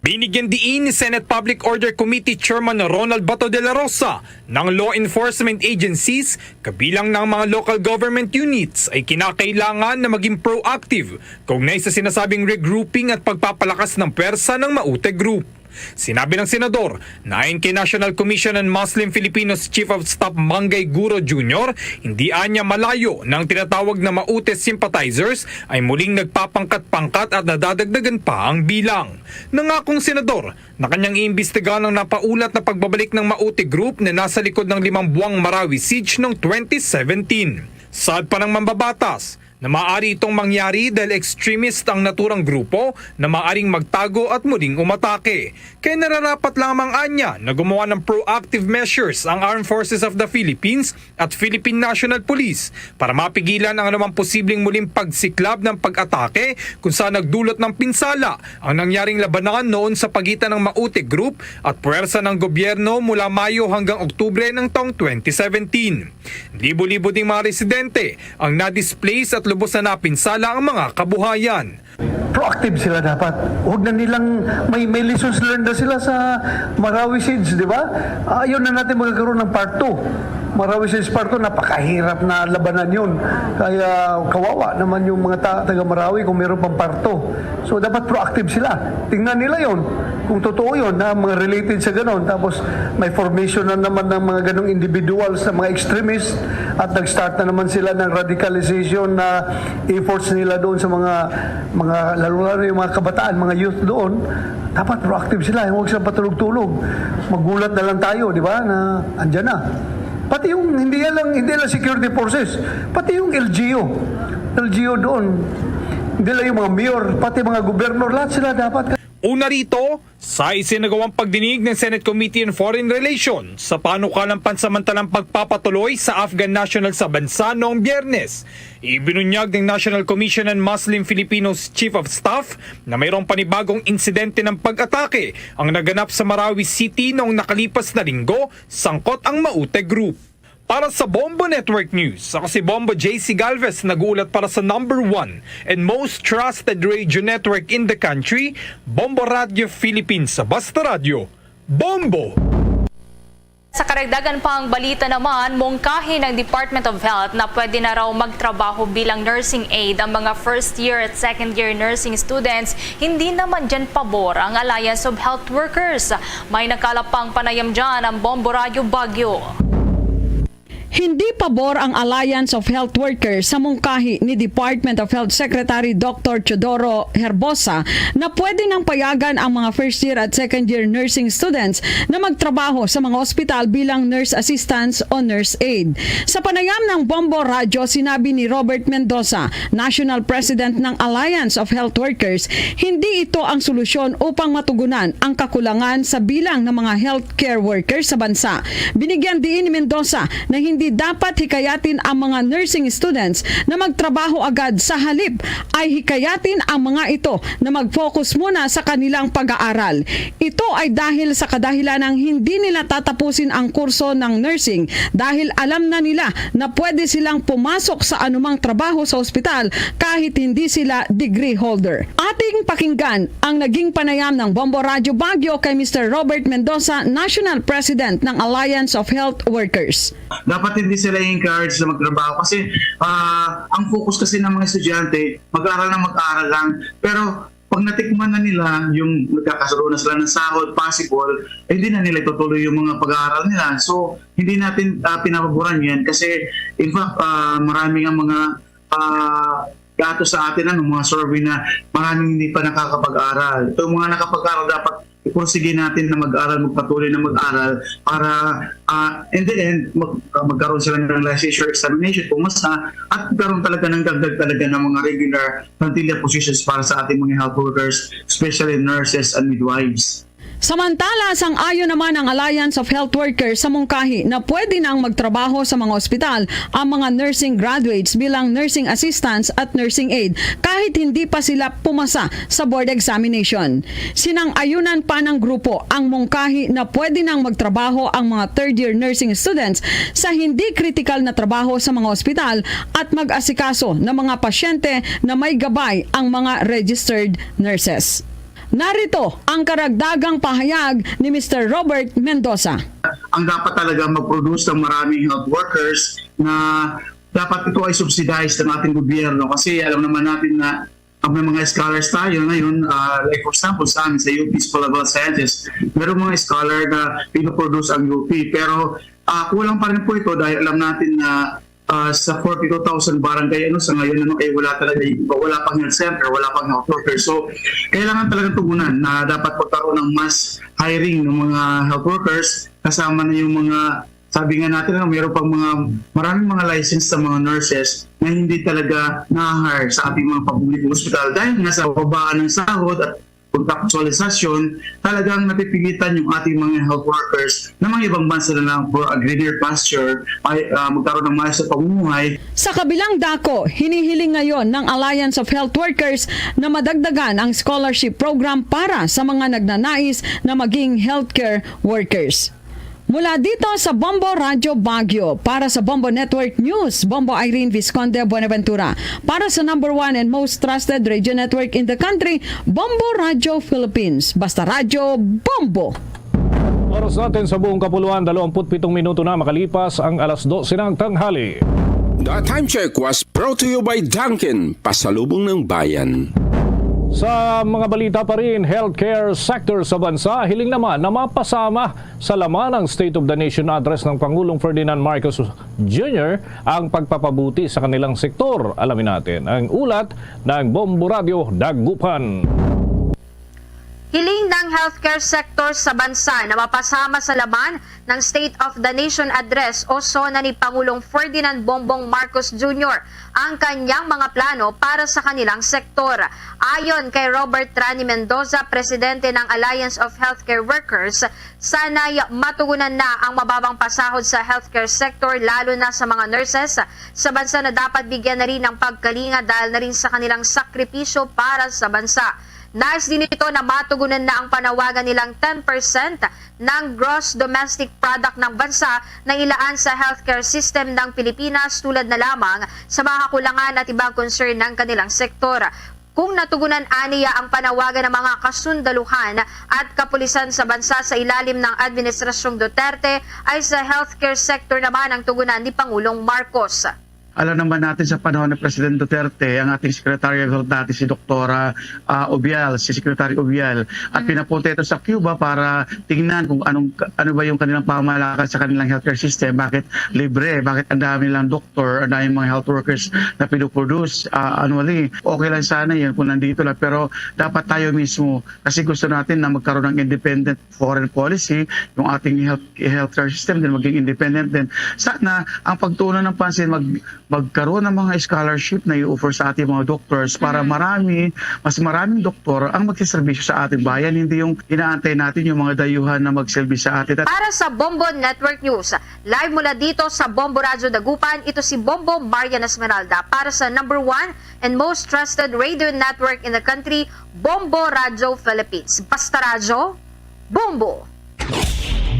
Binigyan diin ni Senate Public Order Committee Chairman Ronald Bato de la Rosa ng law enforcement agencies kabilang ng mga local government units ay kinakailangan na maging proactive kaugnay sa sinasabing regrouping at pagpapalakas ng pwersa ng Maute Group. Sinabi ng senador na ayon kay National Commission on Muslim Filipinos Chief of Staff Manggay Guro Junior, hindi anya malayo na ang tinatawag na Maute sympathizers ay muling nagpapangkat-pangkat at nadadagdagan pa ang bilang. Nangakong senador na kanyang iimbestigahan ang napaulat na pagbabalik ng Maute Group na nasa likod ng limang buwang Marawi siege noong twenty seventeen. Saad pa ng mambabatas na maaari itong mangyari dahil extremist ang naturang grupo na maaring magtago at muling umatake. Kaya nararapat lamang anya na gumawa ng proactive measures ang Armed Forces of the Philippines at Philippine National Police para mapigilan ang anumang posibleng muling pagsiklab ng pag-atake kung saan nagdulot ng pinsala ang nangyaring labanan noon sa pagitan ng Maute Group at puwersa ng gobyerno mula Mayo hanggang Oktubre ng taong twenty seventeen. Libo-libo ding mga residente ang na-displace at lubos na napinsala ang mga kabuhayan. Proactive sila dapat. Huwag na nilang, may, may lessons learned na sila sa Marawi siege, di ba? Ayaw na natin magkakaroon ng part two. Marawi siege part two, napakahirap na labanan yun. Kaya kawawa naman yung mga ta- taga Marawi kung meron pang part two. So dapat proactive sila. Tingnan nila yon kung totoo yon na mga related sa ganon. Tapos may formation na naman ng mga ganong individuals na mga extremists at nag-start na naman sila ng radicalization na efforts nila doon sa mga mga lalo-lalo yung mga kabataan, mga youth doon. Dapat proactive sila, huwag sila patulog-tulog. Magulat na lang tayo, di ba, na andyan na. Pati yung hindi lang hindi lang security forces, pati yung L G U. L G U doon. Hindi lang yung mga mayor, pati mga governor, lahat sila dapat. Una rito, sa isinagawang pagdinig ng Senate Committee on Foreign Relations sa panukalang pansamantalang pagpapatuloy sa Afghan national sa bansa noong Biyernes, ibinunyag ng National Commission on Muslim Filipinos Chief of Staff na mayroong panibagong insidente ng pag-atake ang naganap sa Marawi City noong nakalipas na linggo, sangkot ang Maute Group. Para sa Bombo Network News, ako si Bombo J C Galvez, nag-uulat para sa number one and most trusted radio network in the country, Bombo Radyo Philippines. Basta Radyo, Bombo! Sa karagdagan pang balita naman, mungkahi ng Department of Health na pwede na raw magtrabaho bilang nursing aid ang mga first year at second year nursing students. Hindi naman dyan pabor ang Alliance of Health Workers. May nakalap pang panayam dyan ang Bombo Radyo Baguio. Hindi pabor ang Alliance of Health Workers sa mungkahi ni Department of Health Secretary Doctor Teodoro Herbosa na pwede nang payagan ang mga first year at second year nursing students na magtrabaho sa mga ospital bilang nurse assistants o nurse aid. Sa panayam ng Bombo Radyo, sinabi ni Robert Mendoza, National President ng Alliance of Health Workers, hindi ito ang solusyon upang matugunan ang kakulangan sa bilang ng mga healthcare workers sa bansa. Binigyan diin ni Mendoza na hindi dapat hikayatin ang mga nursing students na magtrabaho agad, sa halip ay hikayatin ang mga ito na mag-focus muna sa kanilang pag-aaral. Ito ay dahil sa kadahilanang hindi nila tatapusin ang kurso ng nursing dahil alam na nila na pwede silang pumasok sa anumang trabaho sa ospital kahit hindi sila degree holder. Ating pakinggan ang naging panayam ng Bombo Radyo Baguio kay Mister Robert Mendoza, National President ng Alliance of Health Workers. Dapat hindi sila encourage na magtrabaho kasi ah, ang focus kasi ng mga estudyante, mag-aral na mag-aral lang. Pero pag natikman na nila yung nagkakaroon na sila ng sahod, possible, eh, hindi na nila itutuloy yung mga pag-aaral nila. So, hindi natin ah, pinapaboran yan kasi in fact, ah, maraming ang mga ah, datos sa atin, ano, mga survey na maraming hindi pa nakakapag-aral. Itong mga nakapag-aral, dapat ipursige natin na mag-aral, magpatuloy na mag-aral para ah, in the end, mag, ah, magkaroon sila ng licensure examination, pumasa, at magkaroon talaga ng dagdag talaga ng mga regular plantilla positions para sa ating mga health workers, especially nurses and midwives. Samantala, sang-ayon naman ang Alliance of Health Workers sa mungkahi na pwede nang magtrabaho sa mga ospital ang mga nursing graduates bilang nursing assistants at nursing aid kahit hindi pa sila pumasa sa board examination. Sinang-ayunan pa ng grupo ang mungkahi na pwede nang magtrabaho ang mga third year nursing students sa hindi kritikal na trabaho sa mga ospital at mag-asikaso ng mga pasyente na may gabay ang mga registered nurses. Narito ang karagdagang pahayag ni Mister Robert Mendoza. Ang dapat talaga mag-produce ng maraming health workers na dapat ito ay subsidized ng ating gobyerno kasi alam naman natin na ang may mga scholars tayo ngayon, ah, like for example sa amin sa U P School of Health Sciences, merong mga scholar na pinoproduce ang U P pero ah, kulang pa rin po ito dahil alam natin na ah, sa forty-two thousand barangay, ano, sa ngayon, ano, eh, wala talaga, wala pang health center, wala pang health worker. So, kailangan talaga tugunan na dapat pagkaroon ng mass hiring ng mga health workers, kasama na yung mga, sabi nga natin, ano, meron pang mga, maraming mga license sa mga nurses na hindi talaga na-hire sa ating mga publikong ospital dahil nga sa babaan ng sahod at pagkaktualisasyon, talagang napipilitan yung ating mga health workers na mga ibang bansa na lang for a greener pasture, ay ah, magkaroon ng maayos na pamumuhay. Sa kabilang dako, hinihiling ngayon ng Alliance of Health Workers na madagdagan ang scholarship program para sa mga nagnanais na maging healthcare workers. Mula dito sa Bombo Radyo Baguio, para sa Bombo Network News, Bombo Irene Visconde Buenaventura. Para sa number one and most trusted radio network in the country, Bombo Radyo Philippines. Basta Radyo, Bombo! Oras natin sa buong kapuluan, dalawampu't pitong minuto na makalipas ang alas dose ng tanghali. The Time Check was brought to you by Dunkin, Pasalubong ng Bayan. Sa mga balita pa rin, healthcare sector sa bansa, hiling naman na mapasama sa laman ng State of the Nation Address ng Pangulong Ferdinand Marcos Junior ang pagpapabuti sa kanilang sektor. Alamin natin ang ulat ng Bombo Radyo Dagupan. Hiling ng healthcare sector sa bansa na mapasama sa laman ng State of the Nation Address o SONA ni Pangulong Ferdinand Bongbong Marcos Junior ang kanyang mga plano para sa kanilang sektor. Ayon kay Robert Rani Mendoza, presidente ng Alliance of Healthcare Workers, sanay matugunan na ang mababang pasahod sa healthcare sector, lalo na sa mga nurses sa bansa na dapat bigyan na rin ng pagkalinga dahil na rin sa kanilang sakripisyo para sa bansa. Nais din ito na matugunan na ang panawagan nilang ten percent ng gross domestic product ng bansa na ilaan sa healthcare system ng Pilipinas, tulad na lamang sa mga kakulangan at ibang concern ng kanilang sektor. Kung natugunan aniya ang panawagan ng mga kasundaluhan at kapulisan sa bansa sa ilalim ng Administrasyong Duterte, ay sa healthcare sector naman ang tugunan ni Pangulong Marcos. Alam naman natin sa panahon ni President Duterte, ang ating Secretary of Health dati si Doktora ah, Obial, si Secretary Obial. At pinapunta ito sa Cuba para tingnan kung anong ano ba yung kanilang pamamalakad sa kanilang healthcare system. Bakit libre? Bakit ang dami nilang doktor, ang dami mga health workers na pinuproduce ah, annually? Okay lang sana yun kung nandito lang. Pero dapat tayo mismo, kasi gusto natin na magkaroon ng independent foreign policy, yung ating health, healthcare system din maging independent din. Sana ang pagtuunan ng pansin, mag, magkaroon ng mga scholarship na i-offer sa ating mga doctors para marami, mas maraming doktor ang magsiservisyo sa ating bayan. Hindi yung inaantay natin yung mga dayuhan na magsilbi sa atin. At Para sa Bombo Network News, live mula dito sa Bombo Radyo Dagupan, ito si Bombo Marian Esmeralda para sa number one and most trusted radio network in the country, Bombo Radyo Philippines. Basta Radyo, Bombo!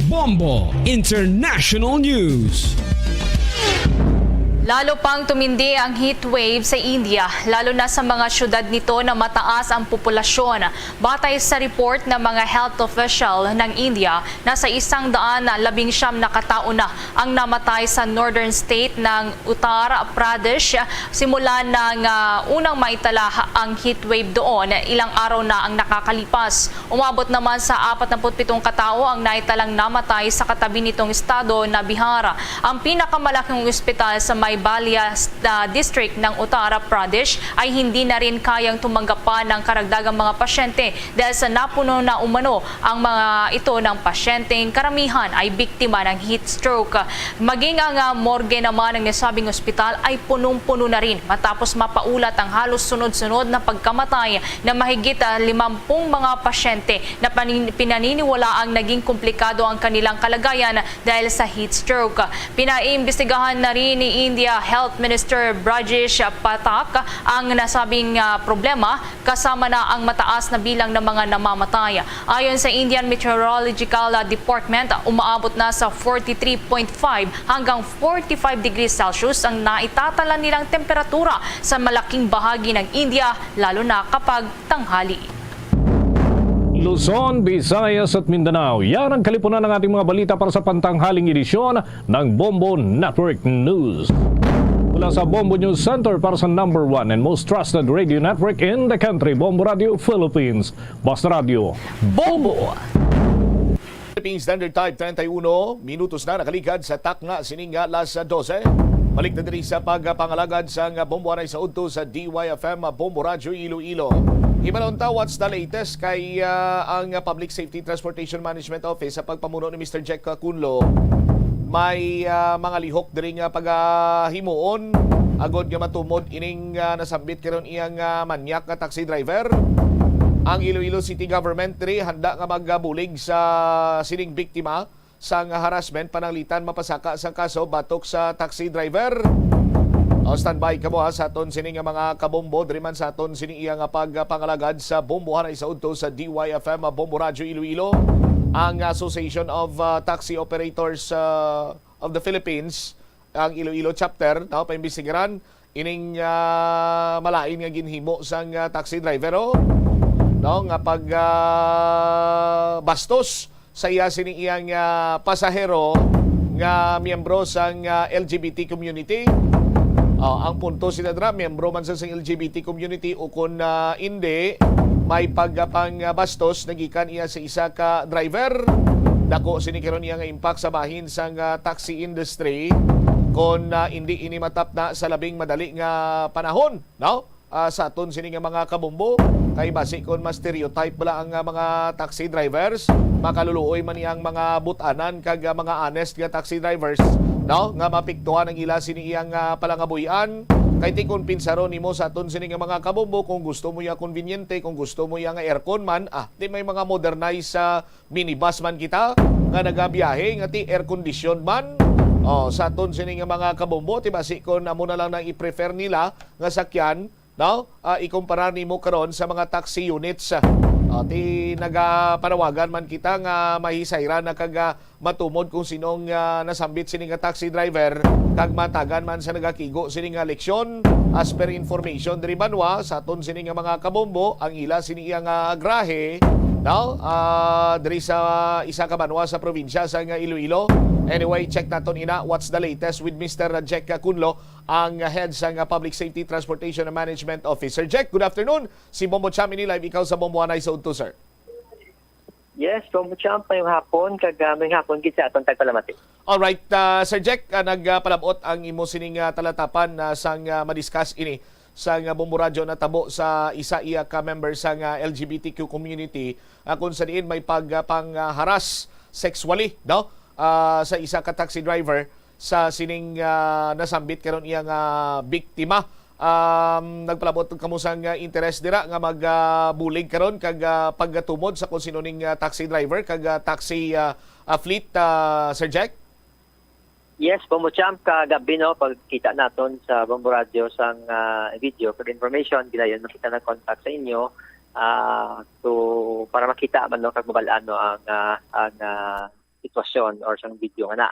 Bombo International News. Lalo pang tumindi ang heat wave sa India, lalo na sa mga syudad nito na mataas ang populasyon. Batay sa report ng mga health official ng India, nasa isang daan na labing siyam na katao na ang namatay sa northern state ng Uttar Pradesh simula ng ah, unang maitala ang heat wave doon. Ilang araw na ang nakakalipas. Umabot naman sa apat na put pitong katao ang naitalang namatay sa katabi nitong estado na Bihar. Ang pinakamalaking ospital sa may Balia, ah, District ng Uttar Pradesh ay hindi na rin kayang tumanggapan ng karagdagang mga pasyente dahil sa napuno na umano ang mga ito ng pasyenteng karamihan ay biktima ng heat stroke. Maging ang, ah, morgue naman ng nasabing ospital ay punong-puno na rin matapos mapaulat ang halos sunod-sunod na pagkamatay na mahigit, ah, limampung mga pasyente na panin-, pinaniniwalaang naging komplikado ang kanilang kalagayan dahil sa heat stroke. Pinaimbestigahan na rin ni India Health Minister Brajesh Pathak ang nasabing, ah, problema, kasama na ang mataas na bilang ng mga namamatay. Ayon sa Indian Meteorological, ah, Department, umaabot na sa forty-three point five hanggang forty-five degrees Celsius ang naitatala nilang temperatura sa malaking bahagi ng India, lalo na kapag tanghali. Luzon, Visayas at Mindanao. Yan ang kalipunan ng ating mga balita para sa pantanghaling edisyon ng Bombo Network News. Mula sa Bombo News Center para sa number one and most trusted radio network in the country, Bombo Radio Philippines. Basta Radio. Bombo! Philippine Standard Time, treinta y uno minutos na nakaligad sa takna sining alas dose. Balik na diri sa pagpangalagad sang Bombo anay sa udto sa D Y F M Bombo Radyo Iloilo. Ibalon ta, what's the latest kay, ah, ang Public Safety Transportation Management Office sa pagpamuno ni Mister Jack Cunlo may, ah, mga lihok diri nga pagahimuon agod nga matumod ining, ah, nasambit karon iyang, ah, manyak nga taxi driver. Ang Iloilo City Government diri handa nga magabulig sa sining biktima sang harassment pananglitan mapasaka sang kaso batok sa taxi driver. O, standby kamo, ha, sa aton sini nga mga kabombo, diri man sa aton sini iya nga pagpangalagad sa bombohan ay sa udto sa D Y F M Bombo Radyo Iloilo, ang Association of, ah, Taxi Operators, ah, of the Philippines, ang Iloilo chapter, no, paimbestigaran ining, ah, malain nga ginhimo sang, ah, taxi driver, oh, no, nga pag, ah, bastos sa iya sini iyang, ah, pasahero nga miyembro sang, ah, L G B T community. Oh, ang punto sila dira, miyembro man sa sang L G B T community o kon, ah, indi, may pagpang, ah, bastos nagikan iya sa isa ka driver. Dako sini karon iya nga impact sa bahin sang, ah, taxi industry kon, ah, indi ini matapna sa labing madali nga panahon, no? Ah, sa aton sini nga mga kabombo, kay basi kon ma-stereotype bala ang, ah, mga taxi drivers, makaluluoy man iyang mga but-anan kag, ah, mga honest nga taxi drivers, no, nga mapiktuhan ang ila sini iyang, ah, palangabuy-an. Kay ti kon pinsaron nimo sa aton sini nga mga kabombo, kung gusto mo iya konbinyente, kung gusto mo iya nga aircon man, ah, ti may mga modernized sa minibus man kita nga nagabiyahe nga ti air condition man. Oh, sa aton sini nga mga kabombo, ti basi kon amo na lang nang i-prefer nila nga sakyan, no? Ah, ikumparar nimo karon sa mga taxi units. Ah, ti nagapanawagan man kita nga mahisayran na kag, ah, matumod kung sinong, ah, nasambit sini nga taxi driver kag matagan man sa nagakigo sini nga leksyon. As per information diri banwa, sa aton sini nga mga kabombo, ang ila sini iya nga grahe, no? Ah, diri sa isa ka banwa sa probinsya sa nga Iloilo. Anyway, check naton ina what's the latest with Mister Jack Cunlo, ang head sa nga Public Safety Transportation and Management Office. Sir Jack, good afternoon. Si Bombo Champ ini, live ikaw sa Bombo Anay sa udto, sir. Yes, Bombo Champ, mayong hapon, kag, ah, mayong hapon gid sa aton tagpalamati. Alright, ah, Sir Jack, ah, nagpalabot ang imo sining, ah, talatapan, ah, sang, ah, madiscuss ini sang, ah, Bombo Radyo natabo sa isa iya ka member sang, ah, L G B T Q community, ah, kung sa diin may pag, ah, pang, ah, harass sexually, no? Ah, sa isa ka taxi driver sa sining, ah, nasambit karon iya nga biktima. Um, nagpalabot kamo sang, ah, interes dira nga mag, ah, bulig karon kag, ah, pagtumod sa kung sino ning, ah, taxi driver kag, ah, taxi, ah, ah, fleet, ah, Sir Jack? Yes, Bombo Champ, kagabi, no, pagkita naton sa Bombo Radyo sang, ah, video kag information, gidayon na kita nag-contact sa inyo, ah, to, para makita man, no, kag mabal-an, no, ang, ah, ang, ah, sitwasyon or sang video nga na.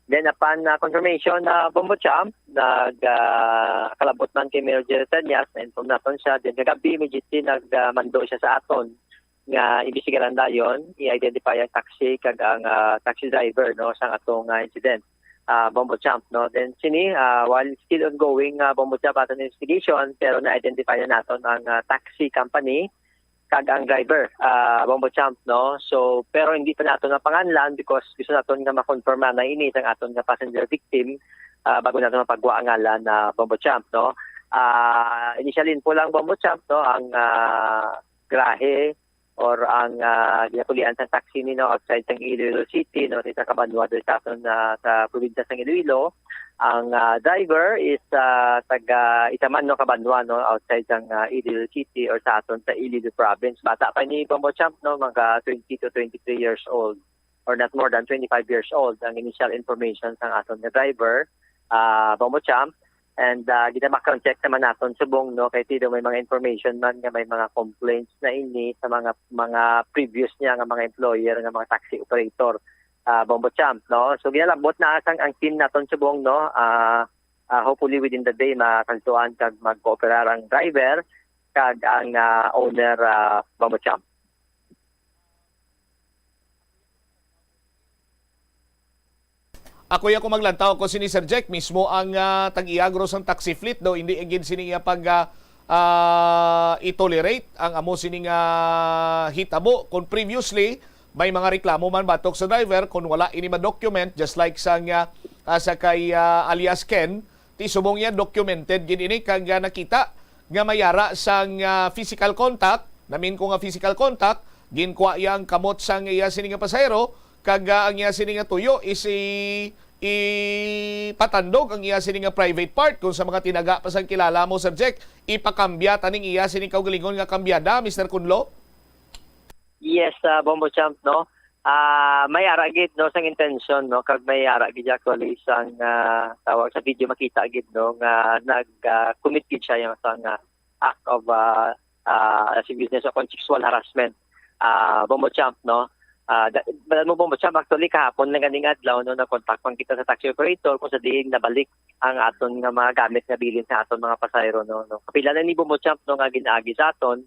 Then, upon, ah, confirmation, ah, Bombo Champ, nag, ah, kalabot man kay Mayor Jerry Treñas, na-inform naton siya. Then, kagabi, immediately, nag, ah, mando siya sa aton nga imbestigaran dayon, i-identify ang taxi kag ang, ah, taxi driver, no, sang atong, ah, incident, ah, Bombo Champ, no. Then, sini, ah, while still ongoing, ah, Bombo Champ, aton investigation, pero na-identify na naton ang, ah, taxi company kag ang driver, ah, Bombo Champ, no? So, pero hindi pa nato napanganlan because gusto naton nga ma-confirm na ini sang aton nga passenger victim. ah, bago naton mapagwa ang ngalan na Bombo Champ, no? Ah, initial info lang, Bombo Champ, no, ang, ah, grahe or ang, ah, ginapulian sa taxi ni, no, outside sang Iloilo City, no, sa kabanwa diri sa aton, ah, sa probinsya sang Iloilo. Ang, ah, driver is, ah, taga Isaman, no, kabanwa, no, outside sang, ah, Iloilo City or sa aton sa Iloilo province. Bata pa ni Bombo Champ, no, mga twenty to twenty-three years old or not more than twenty-five years old ang initial information sang aton nga driver, ah, Bombo Champ. And, ah, gina-background check naman naton subong, no, kay ti daw may mga information man nga may mga complaints na ini sa mga, mga previous niya nga mga employer nga mga taxi operator, ah, Bombo Champ, no. So ginalabot na sang ang team naton subong, no. Ah, ah, hopefully within the day makadtuan kag magkooperar ang driver kag ang, ah, owner, ah, Bombo Champ. Ako ya ko maglantaw ko sini, Sir Jack, mismo ang, ah, tag-iya guro sang taxi fleet daw hindi gid sini iya pag, ah, ah, i-tolerate ang amo sini nga hitabo. Kung previously may mga reklamo man batok sa driver kung wala ini ma-document, just like sang, ah, ah, sa kay, ah, alias Ken, ti subong niya documented gid ini kag, ah, nakita nga may ara sang, ah, physical contact, namin ko nga physical contact, ginkuha iya ang kamot sang iya sini nga pasahero kag, ah, ang iya sini nga tuyo is i-, ipatandog ang iya sini nga private part. Kung sa mga tinaga pa sang kilala mo, Sir Jack, ipakambya taning iya sini kaugalingon nga kambyada, Mister Kunlo? Yes, ah, Bombo Champ, no? Ah, may ara gid, no, sang intention, no, kag may ara gid actually sang, ah, tawag sa video makita gid, no, nga nag, ah, commit gid siya yung sang, ah, act of, ah, ah, lasciviousness o contextual harassment, ah, Bombo Champ, no? Ah, da-, alam mo, Bombo Champ, actually kahapon lang ganing adlaw, no, nag-contact man kita sa taxi operator kung sa diin nabalik ang aton nga mga gamit nga bilin sa aton mga pasahero, no, no. Kapila na ni, Bombo Champ, no, nga ginaagi sa aton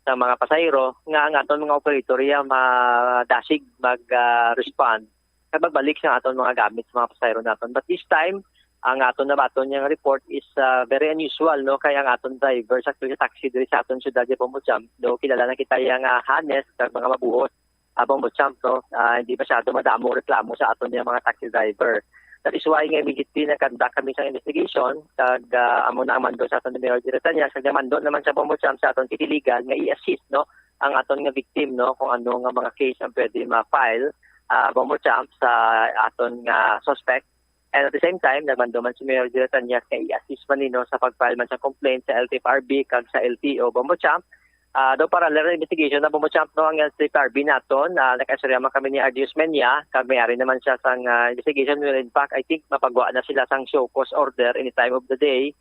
sa mga pasahero nga ang aton mga operator iya madasig mag, ah, respond kag magbalik sa aton mga gamit sa mga pasahero naton. But this time, ang aton nabaton nga report is, ah, very unusual, no, kay ang aton driver sa, sa taxi diri sa aton syudad sa Bombo Champ, do kilala na kita iya nga honest kag mga mabuot, ah, Bombo Champ, no, ah, hindi masyado madamo reklamo sa aton nga mga taxi driver. That is why nga immediately nag-conduct kami sa investigation kag, ah, amo na ang mando sa aton ni Mayor Jerry Tanyas, kag namando naman sa Bombo Champ sa aton city legal nga i-assist, no, ang aton nga victim, no, kung ano nga mga case ang pwede ma-file, ah, Bombo Champ, sa aton nga suspect. And at the same time, nagmando man si Mayor Jerry Tanyas nga i-assist man nino sa pag-file man sa complaint sa L T F R B kag sa L T O, Bombo Champ. Ah, daw parallel investigation na, Bombo Champ, no, ang L T F R B naton. Ah, nag-istorya man kami ni Ardius Menya, kag may ari naman siya sang, ah, investigation. Well, in fact, I think mapagwa na sila sang show cause order any time of the day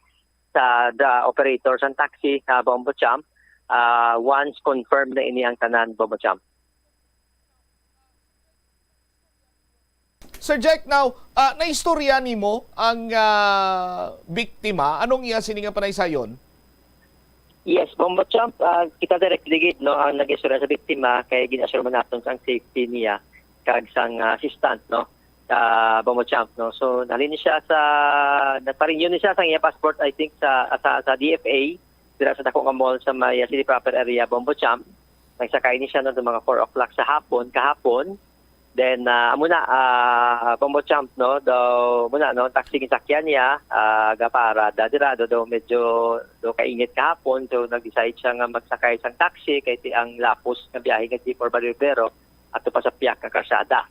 sa the operator sang taxi, ah, Bombo Champ, ah, once confirmed na ini ang tanan, Bombo Champ. Sir Jack, now, ah, naistorya nimo ang, ah, biktima. Anong iya sini nga panaysayon? Yes, Bombo Champ, ah, kita directly gid, no, ang nag-istorya sa biktima kay gin-assure man naton sang safety niya kag sang, ah, assistant, no, sa Bombo Champ, no. So nalin siya sa, nagpa-renew ni siya sang iya passport, I think, sa, sa, sa D F A, dira sa dako nga mall sa may, ah, city proper area, Bombo Champ. Nagsakay ni siya, no, mga four o'clock sa hapon, kahapon. Then, ah, amo na, ah, Bombo Champ, no, daw, amo na, no, taxi gisakyan niya, ah, gaparada dira, daw, daw medyo daw kainit kahapon, so nag-decide siya nga magsakay sang taxi kay ti ang lapos nga biyahe nga jeep or balibero ato pa sa piyak nga karsada.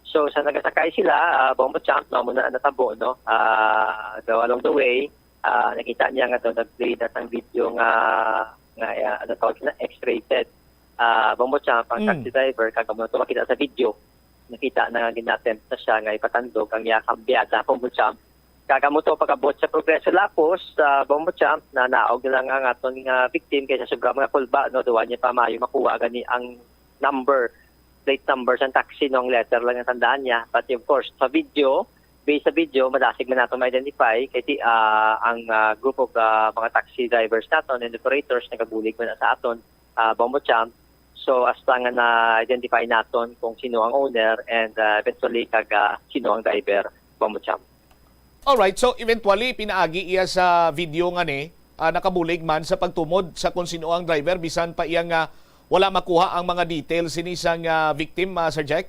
So sa nagasakay sila, ah, Bombo Champ, no, amo na natabo, no, ah, daw along the way, ah, nakita niya nga daw nag-play na sang video nga, nga, ah, ano tawag na, X-rated. Ah, Bombo Champ, ang Mm. taxi driver, kag amo to makita sa video. Nakita na nga gin-attempt na siya nga ipatandog ang iya kambyada, Bombo Champ. Kag amo to pag-abot sa Progreso Lapos, sa Bombo Champ, na naog na lang ang aton nga victim kay sa sobra mga kulba, no, daw wa niya pa maayo makuha gani ang number, plate number sang taxi, no, ang letter lang ang tandaan niya. But of course, sa video, based sa video, madasig man naton ma-identify kay ti, ah, ang, ah, group of, ah, mga taxi drivers naton and operators nagabulig man na sa aton, ah, Bombo Champ. So hasta nga na-identify naton kung sino ang owner and, ah, eventually kag, ah, sino ang driver, Bombo Champ. Alright, so eventually pinaagi iya sa video nga ni, ah, nakabulig man sa pagtumod sa kung sino ang driver bisan pa iya nga wala makuha ang mga details sini sang, ah, victim, ah, Sir Jack?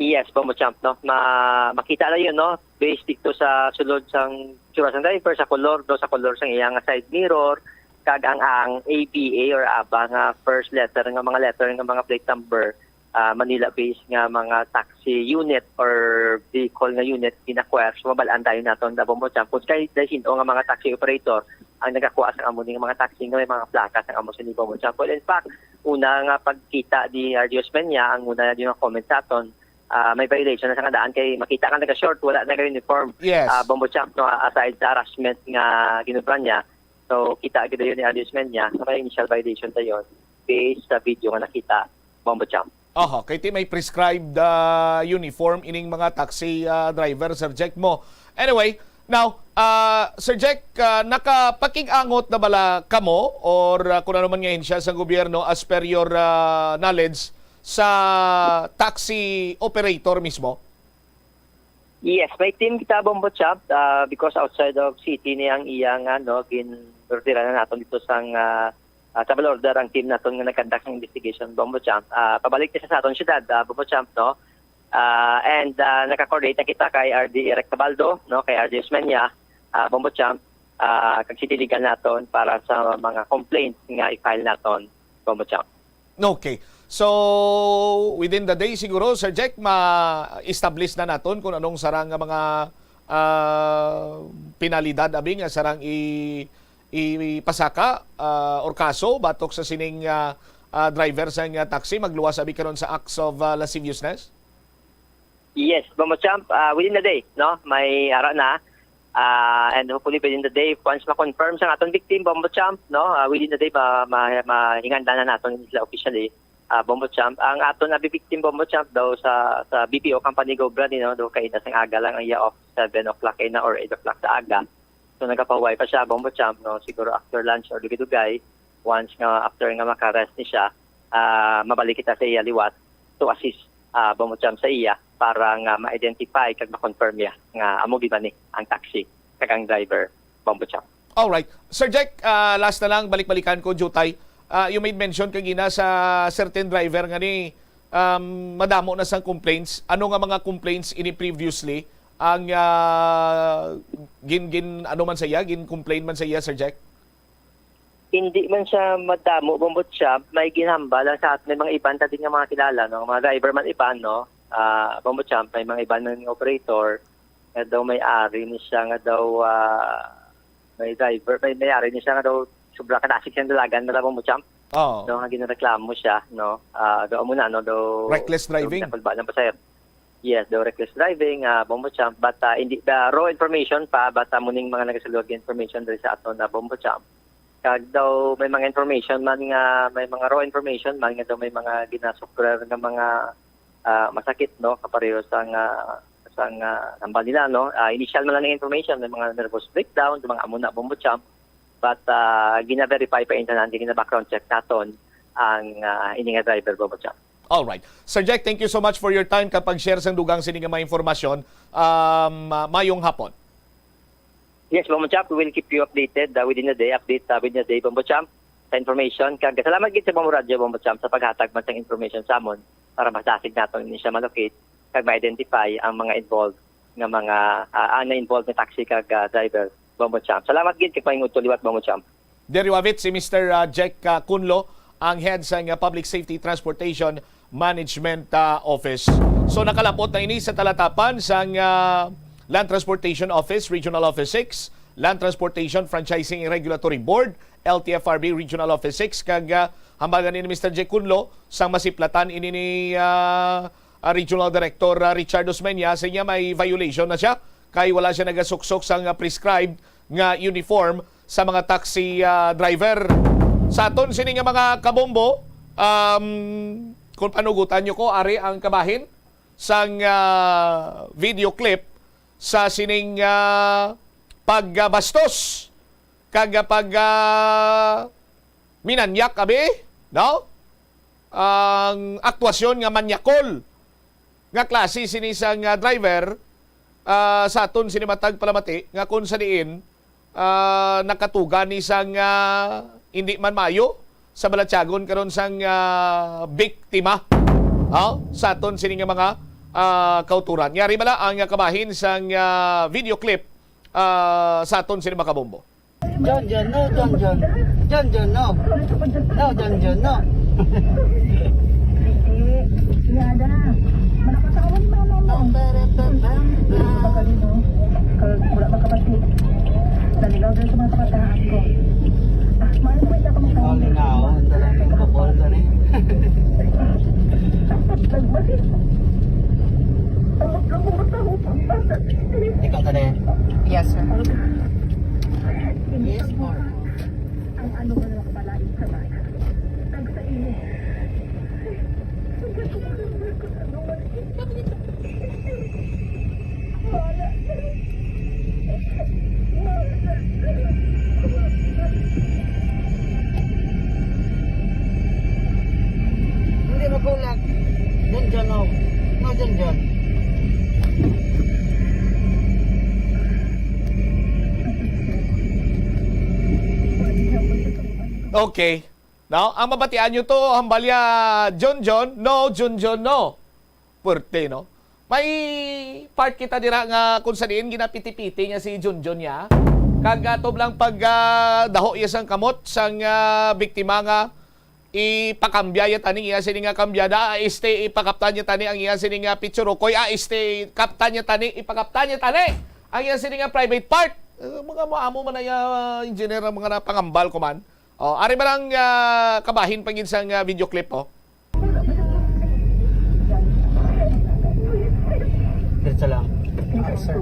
Yes, Bombo Champ, no? Ma makita na yun, no? Based dito sa sulod sang tsura sang driver, sa kolor, do sa kolor sang iyang side mirror, kag ang, ang A B A or aba nga first letter nga mga letter nga mga plate number, ah, Manila-based nga mga taxi unit or vehicle nga unit gin-acquire. So, mabal-an tayo naton, da, Bombo Champ, kung kay dahil sino nga mga taxi operator ang nagakuha sang amo ni nga mga taxi nga may mga plaka sang amo sini, Bombo Champ. Well, in fact, una nga pagkita ni R D Osmeña, ang una nga comment sa aton, ah, may violation na sa nga daan kay makita nga naga-short, wala naga-uniform. Yes. Ah, Bombo Champ, no, aside sa harassment nga ginubra niya. So, kita gid yun ni Alice Menya, may initial violation dayon based sa video nga nakita, Bombo Champ. Oho, kay ti may prescribed, ah, uniform ining mga taxi, ah, driver, Sir Jack, mo. Anyway, now, ah, Sir Jack, ah, nakapakig-angot na bala kamo or, ah, kung ano man nga ahensya sa gobyerno as per your, ah, knowledge sa taxi operator mismo? Yes, may team kita, Bombo Champ, ah, because outside of city ni ang iyang, ano, gin-, ordera na naton dito sang, ah, ah, travel order ang team naton nga nag-conduct ng investigation, Bombo Champ. Ah, pabalik kita sa aton syudad, ah, Bombo Champ, no? Ah, and, ah, naka-coordinate na kita kay R D Eric Cabaldo, no, kay R D Osmeña, ah, Bombo Champ, ah, kag city legal naton para sa mga complaints nga i-file naton, Bombo Champ. Okay. So, within the day siguro, Sir Jack, ma-establish na naton kung anong sarang nga mga, ah, penalidad, abi, nga sarang i-, ipasaka, ah, or kaso batok sa sining, ah, ah, driver sa nga taxi, magluwas, abi, karon sa acts of, ah, lasciviousness? Yes, Bombo Champ, ah, within the day, no? May ara na. Ah, and hopefully within the day, once ma-confirm sa aton victim, Bombo Champ, no? Ah, within the day, ma-, ma-, mahinganda na naton sila officially, ah, Bombo Champ. Ang aton abi victim, Bombo Champ, daw sa, sa B P O company, Gobra, ni, no? Daw kaina sang aga lang ang iya off, seven o'clock kaina or eight o'clock sa aga. So, nagapahuway pa siya, Bombo Champ, no? Siguro after lunch or dugay-dugay, once nga, after nga maka-rest ni siya, ah, mabalik kita sa iya liwat to assist, ah, Bombo Champ, sa iya para nga ma-identify kag ma-confirm niya nga amo gid man ni ang taxi kag ang driver, Bombo Champ. Alright. Sir Jack, ah, last na lang, balik-balikan ko, Jutay. Ah, you made mention kagina sa certain driver nga ni, um, madamo na sang complaints. Ano nga mga complaints ini previously ang, ah, gin-, gin-, ano man sa iya, gin-complain man sa iya, Sir Jack? Hindi man siya madamo, Bombo Champ. May ginhambal lang sa aton, may mga iban ta din nga mga kilala, no? Mga driver man iban, no? Ah, Bombo Champ, may mga iban man nga operator nga daw may ari ni siya nga daw, ah, may driver, may, may ari ni siya nga daw sobra kadasig siyang dalagan, mala, Bombo Champ. Oo. Daw nga ginareklamo siya, no? Ah, daw amo na, no? Daw, reckless daw driving. Ginakulba ng pasahero. Yes, daw reckless driving, ah, Bombo Champ, but, ah, hindi, ah, raw information pa, but, ah, muning mga nagasulod nga information diri sa aton na, Bombo Champ. Kag daw may mga information man nga, may mga raw information man nga daw may mga ginasuffer nga mga, ah, masakit, no, kapareho sa nga, sa nga hambal nila, no. Ah, initial man lang nga information, may mga nervous breakdown, mga amo na, Bombo Champ, but, ah, gina-verify pa intanan, gina-background check naton ang, ah, ini nga driver, Bombo Champ. All right. Sir Jack, thank you so much for your time kag pag-share sang dugang sini nga mga impormasyon. Um, ah, mayong hapon. Yes, Bombo Champ, we will keep you updated, uh, within the day. Update, uh, within the day, Bombo Champ, sa information. Kag salamat gid sa Bombo Radyo, Bombo Champ, sa paghatag man sang information sa amon para mas dasig naton ni siya ma-locate kag ma-identify ang mga involved nga mga, ah, ang na-involved nga taxi kag, ah, driver, Bombo Champ. Salamat gid kag paingudto liwat, Bombo Champ. There you have it, si Mister, ah, Jack, ah, Cunlo, ang head sa, ah, Public Safety Transportation Management, ah, Office. So, nakalapot na ini sa talatapan sa, ah, Land Transportation Office, Regional Office six, Land Transportation Franchising Regulatory Board, L T F R B Regional Office six, kag, ah, hambal gani ni Mister Jack Cunlo, sang masiplatan ini ni, ah, ah, Regional Director, ah, Richard Osmeña, sa niya may violation na siya kay wala siya nagasuksok sang, ah, prescribed nga uniform sa mga taxi, ah, driver. Sa aton sini nga mga kabombo, um, kung panugutan nyo ko, ari ang kabahin sang, ah, video clip sa sining, ah, pagbastos kag, ah, pag, ah, minanyak, abi, no? Ang aktwasyon nga manyakol nga klase sini sang, ah, driver, ah, sa aton sini matag palamati nga kung sa diin, ah, nakatuga ni sang, ah, hindi man maayo sa balatyagon karon sang, ah, biktima, ah, sa aton sini nga mga ah, kauturan. Yari bala ang kabahin sang, ah, video clip, ah, sa aton sini, mga kabombo. John John, no, John John. John John, no. No, John John, no. Yada. Manakatawan ni mama mo. Baka rin, no? Kag wala ba kapatid? Naligaw din sa mga kabataan ko. Ah, maano naman siya kung Oh, linaw. Ang dalang ng kapol na rin. Ikaw ka na yan. Yes, sir. Yes, sir. Ang ano ba naman pala yung sabay? Tagsa ini. Hindi magulag. John John, no. No, John John. Okay. Now, ang mabatian nyo to, hambalya, John John, no, John John, no. Puwerte, no? May part kita dira nga kung sa diin ginapiti-piti niya si John John niya. Kag atob lang pag, ah, daho iya sang kamot sang, ah, biktima nga ipakambya ya tani ang iya sini nga kambyada, ah, este, ipakaptan niya tani ang iya sini nga pitsurukoy, ah, este, kaptan niya tani, ipakaptan niya tani ang iya sini nga private part. Eh, mga mo-, amo man na iya, ah, engineer ang mga napangambal ko man. Oh, ari ba lang, ah, kabahin pa gid sang, ah, video clip, oh. Diretso lang. Okay, sir.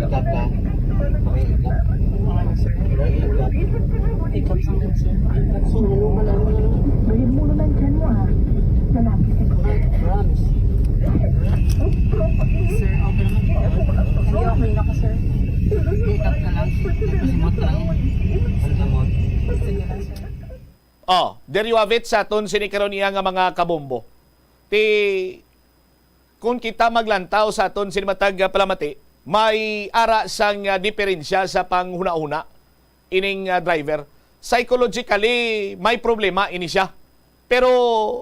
Ikap ka? Okay, ikap. Ikap sa sir. Sir, ano ba lang? Gawin mo naman dyan mo, ah. Lalaki siguro. Promise. Sir, okay naman po. Hindi, okay na ka, sir. Hindi, ikap ka lang. Pasimot ka lang. Pasimot. Sige lang, sir. Oh, there you have it sa aton sini karon iya nga mga kabombo. Ti, kung kita maglantaw sa aton sini matag, ah, palamati, may ara sang, ah, diferensya sa panghunahuna ining, ah, driver. Psychologically, may problema ini siya. Pero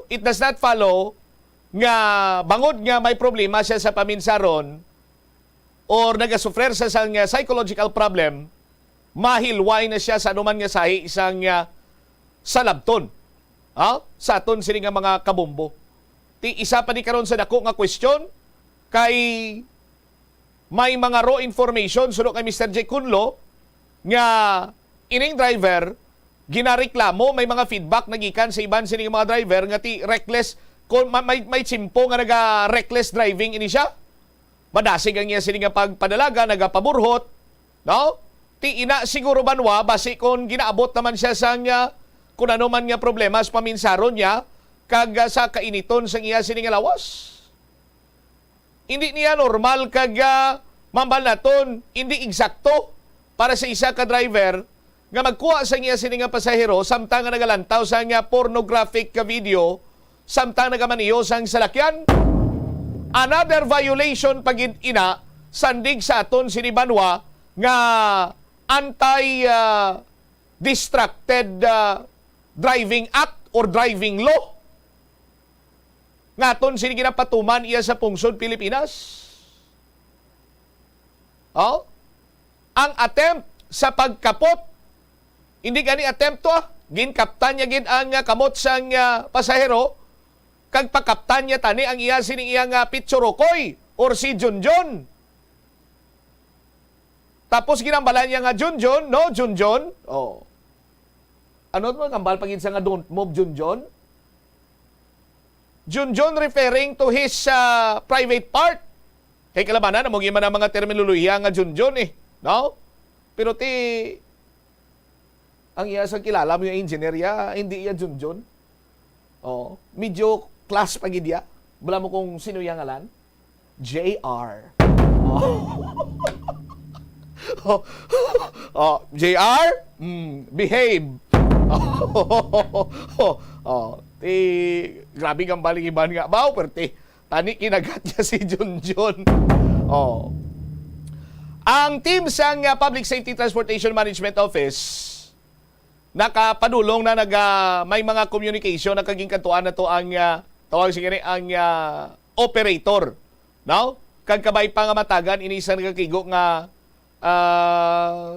it does not follow nga bangod nga may problema siya sa paminsaron or nagasufrer sa sang, ah, psychological problem, mahilway na siya sa anuman nga sahi sang, ah, salabton, ha? Sa aton sini nga mga kabombo. Ti isa pa ni karon sa dako nga question kay may mga raw information suno kay Mister J Kunlo nga ining driver ginareklamo, may mga feedback na gikan sa iban sini nga mga driver nga ti reckless, kon ma-, may, may tsimpo nga naga-reckless driving ini siya. Madasig ang iya sini nga pagpadalaga, nagapaburhot, no? Ti ina siguro banwa, basi kon ginaabot naman siya sang, ah, kun ano man nga problema sa paminsaron niya, kag, ah, sa kainiton sang iya sini nga lawas. Hindi niya normal kag, ah, mambal naton, hindi eksakto para sa isa ka driver nga magkuha sang iya sini nga pasahero samtang nga nagalantaw sang pornographic ka video samtang nagamaneho sang salakyan. Another violation pa gid ina, sandig sa aton sini banwa nga anti, ah, distracted, ah, driving act or driving law nga aton sini ginapatuman iya sa pungsod Pilipinas. Oh? Ang attempt sa pagkapot, hindi gani attempt to, ah. Ginkaptan niya gid ang, ah, kamot sang, ah, pasahero, kag pakaptan niya tani ang iya sining iya nga pitsurukoy or si Junjun. Tapos ginambalan niya nga, "Junjun, no, Junjun." Oh. Ano to? Nambal pa gid sa nga, "Don't move, Junjun." Junjun referring to his, ah, private part. Kay kalabanan, amo gyud man ang mga terminolohiya nga Junjun eh, no? Pero ti, ang iya sa kilala mo yung engineer ya, hindi iya Junjun. Oh, medyo class pa gid ya. Bala mo kung sino iya ngalan? J R. Oh. Oh, oh, J R, mm, behave. Oh, oh, ti, grabe kang baling iban nga. Baw, perte. Tani, kinagat niya si Junjun. Oh. Ang team sang, ah, Public Safety Transportation Management Office nakapadulong na, naga-, may mga communication na kagingkadtuan na to ang, ah, tawag siguro ang, ah, operator, no? Kag kabay pa nga matagan ini sa nagakigo nga, ah,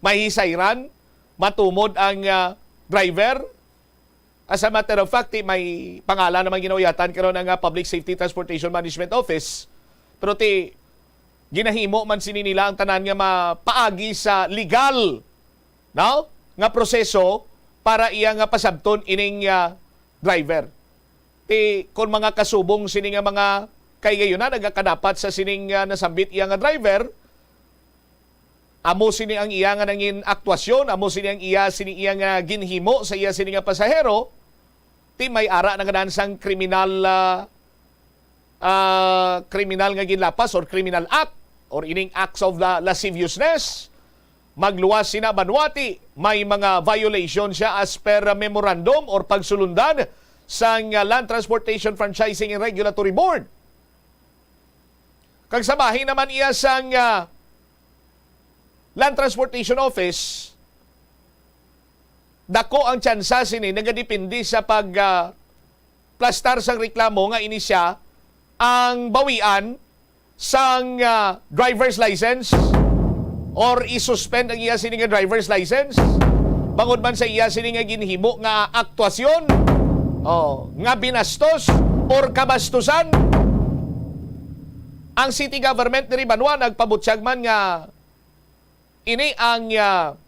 mahisayran, matumod ang, ah, driver. As a matter of fact, ti may pangalan naman ginauyatan karon ang, ah, Public Safety Transportation Management Office. Pero ti ginahimo man sini nila ang tanan nga mapaagi sa legal, no, nga proseso para iya nga pasabton ining, ah, driver. Ti kon mga kasubong sini nga mga kahigayonan nagakadapat sa sining, ah, nasambit iya nga driver, amo sini ang iya nga nangin aktwasyon, amo sini ang iya, sini iya nga ginhimo sa iya sini nga pasahero, ti may ara na nga daan sang kriminal, ah, ah, kriminal nga ginlapas or criminal act or ining acts of la-, lasciviousness. Magluwas sina banwa ti may mga violation siya as per memorandum or pagsulundan sang, ah, Land Transportation Franchising and Regulatory Board. Kag sa bahin naman iya sang, ah, Land Transportation Office, dako ang tsansa sini nagadepende sa pag, ah, plastar sang reklamo nga ini siya ang bawian sang, ah, driver's license or i-suspend ang iya sini nga driver's license bangod man sa iya sini nga ginhimo nga aktwasyon, oh, nga binastos or kabastusan. Ang city government diri banwa nagpabutyag man nga ini ang, ah,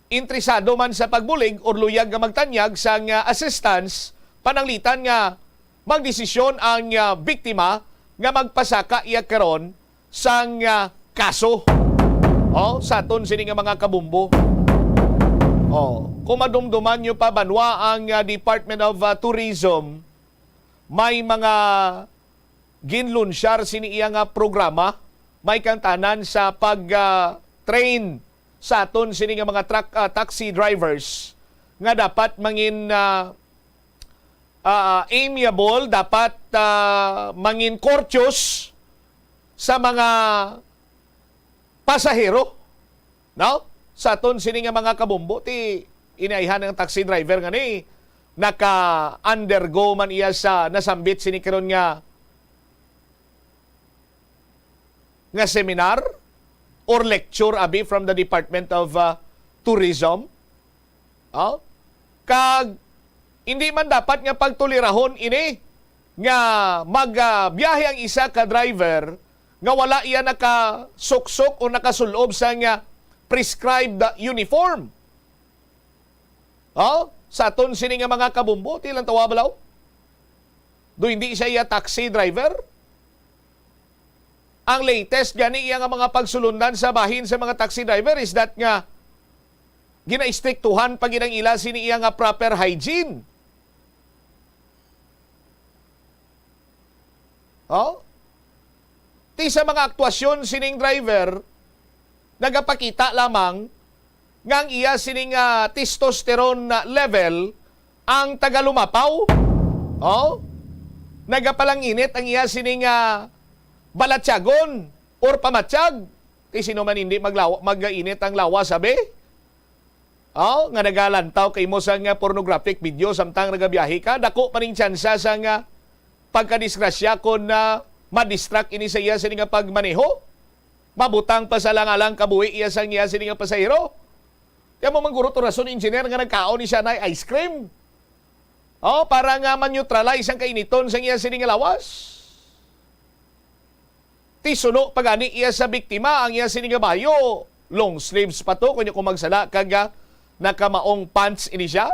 interesado man sa pagbulig or luyag nga magtanyag sang, ah, assistance, pananglitan nga magdesisyon ang, ah, biktima nga magpasaka iya karon sang, ah, kaso. Oh, sa aton sini nga mga kabumbo. Oh, kung madumduman nyo pa, banwa ang, ah, Department of, ah, Tourism, may mga ginlunsyar sini iya nga programa, may kangtanan sa pag, ah, train sa aton sini nga mga truck, ah, taxi drivers nga dapat mangin, ah, ah, amiable, dapat, ah, mangin courteous sa mga pasahero, no? Sa aton sini nga mga kabumbo, ti inaihan ang taxi driver nga ni naka-undergo man iya sa nasambit sini karon nga, nga seminar or lecture, abi, from the Department of, ah, Tourism. Oh? Kag hindi man dapat nga pagtulirahon ini nga mag, ah, biyahe ang isa ka driver nga wala iya nakasuksok o nakasulob sang, ah, prescribed, ah, uniform. Oh? Sa aton sini nga mga kabumbo, ti lang tawa balaw. Do hindi siya iya taxi driver? Ang latest gani iya nga mga pagsulundan sa bahin sa mga taxi driver is that nga ginaistriktuhan pa gid ang ila sini iya nga proper hygiene. Oh? Ti sa mga aktwasyon sining driver, nagapakita lamang nga ang iya sining, ah, testosterone na level ang tagalumapaw. Oh? Nagapalanginit ang iya sining, ah, balatyagon or pamatyag. Ti sino man hindi maglawa-, magainit ang lawas, sabi? Oh, nga nagalantaw kay mo sa nga pornographic video samtang nagabiyahe ka, dako pa ning tsansa sa nga pagkadisgrasya kon na ma-distract ini sa iya sini nga pagmaneho. Mabutang pa sa alang-alang kabuhi iya sang iya sini nga pasahero. Kaya mo man guro to rason, engineer, nga nagkaon ni siya na ice cream. Oh, para nga ma-neutralize ang kainiton sang iya sini nga lawas. Ti suno pa gani iya sa biktima, ang iya sini nga bayo, long sleeves pa to, kunya kung magsala kag, ah, nakamaong pants ini siya.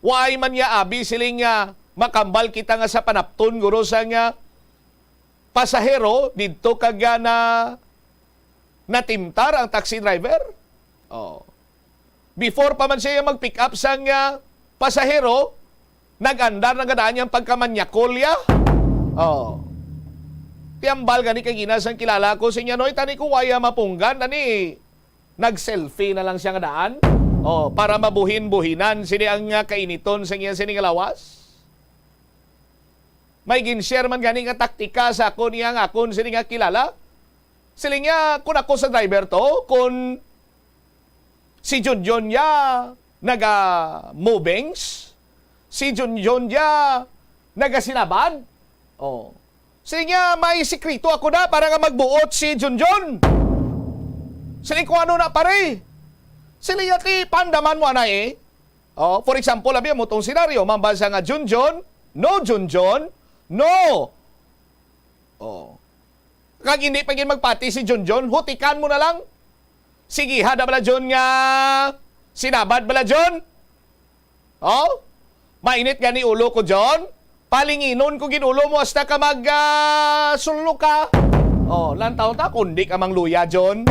Why man niya abi siling nga makambal kita nga sa panapton, guro, sa nga pasahero didto kag, ah, na natimtar ang taxi driver? Oh. Before pa man siya mag-pick up sang, ah, pasahero, nag-andar na gid ang pagkamanyakol ya. Oh. Ti hambal gani kay gina sang kilala ko, sinya, "Noy, tani ko waya mapunggan, tani nag-selfie na lang siya nga daan." Oh, para mabuhin-buhinan sini ang, ah, kainiton sa iya sini nga lawas. May gin-share man gani nga taktika sa akon iya nga akon sini nga kilala. Siling niya, kun ako sa driver to, kun si Junjun niya naga-movings, si Junjun niya nagasinabad. Oh. Siling niya, may sikreto ako na para nga magbuot si Junjun. Siling ko, "Ano na, pare?" Siling niya, "Ti, pandaman mo na eh." Oh, for example, abi mo tong senaryo, mambasa nga Junjun, no Junjun, no. Oh. Kag hindi pa gid magpati si Junjun, hutikan mo na lang. Sige, hada bala Jun nga sinabad bala Jun. Oh? Mainit gani ulo ko, Jun. Palinginon ko gid ulo mo hasta ka mag, ah, sullo ka. Oh, lantaw ta, kundi ka mang luya, Jun.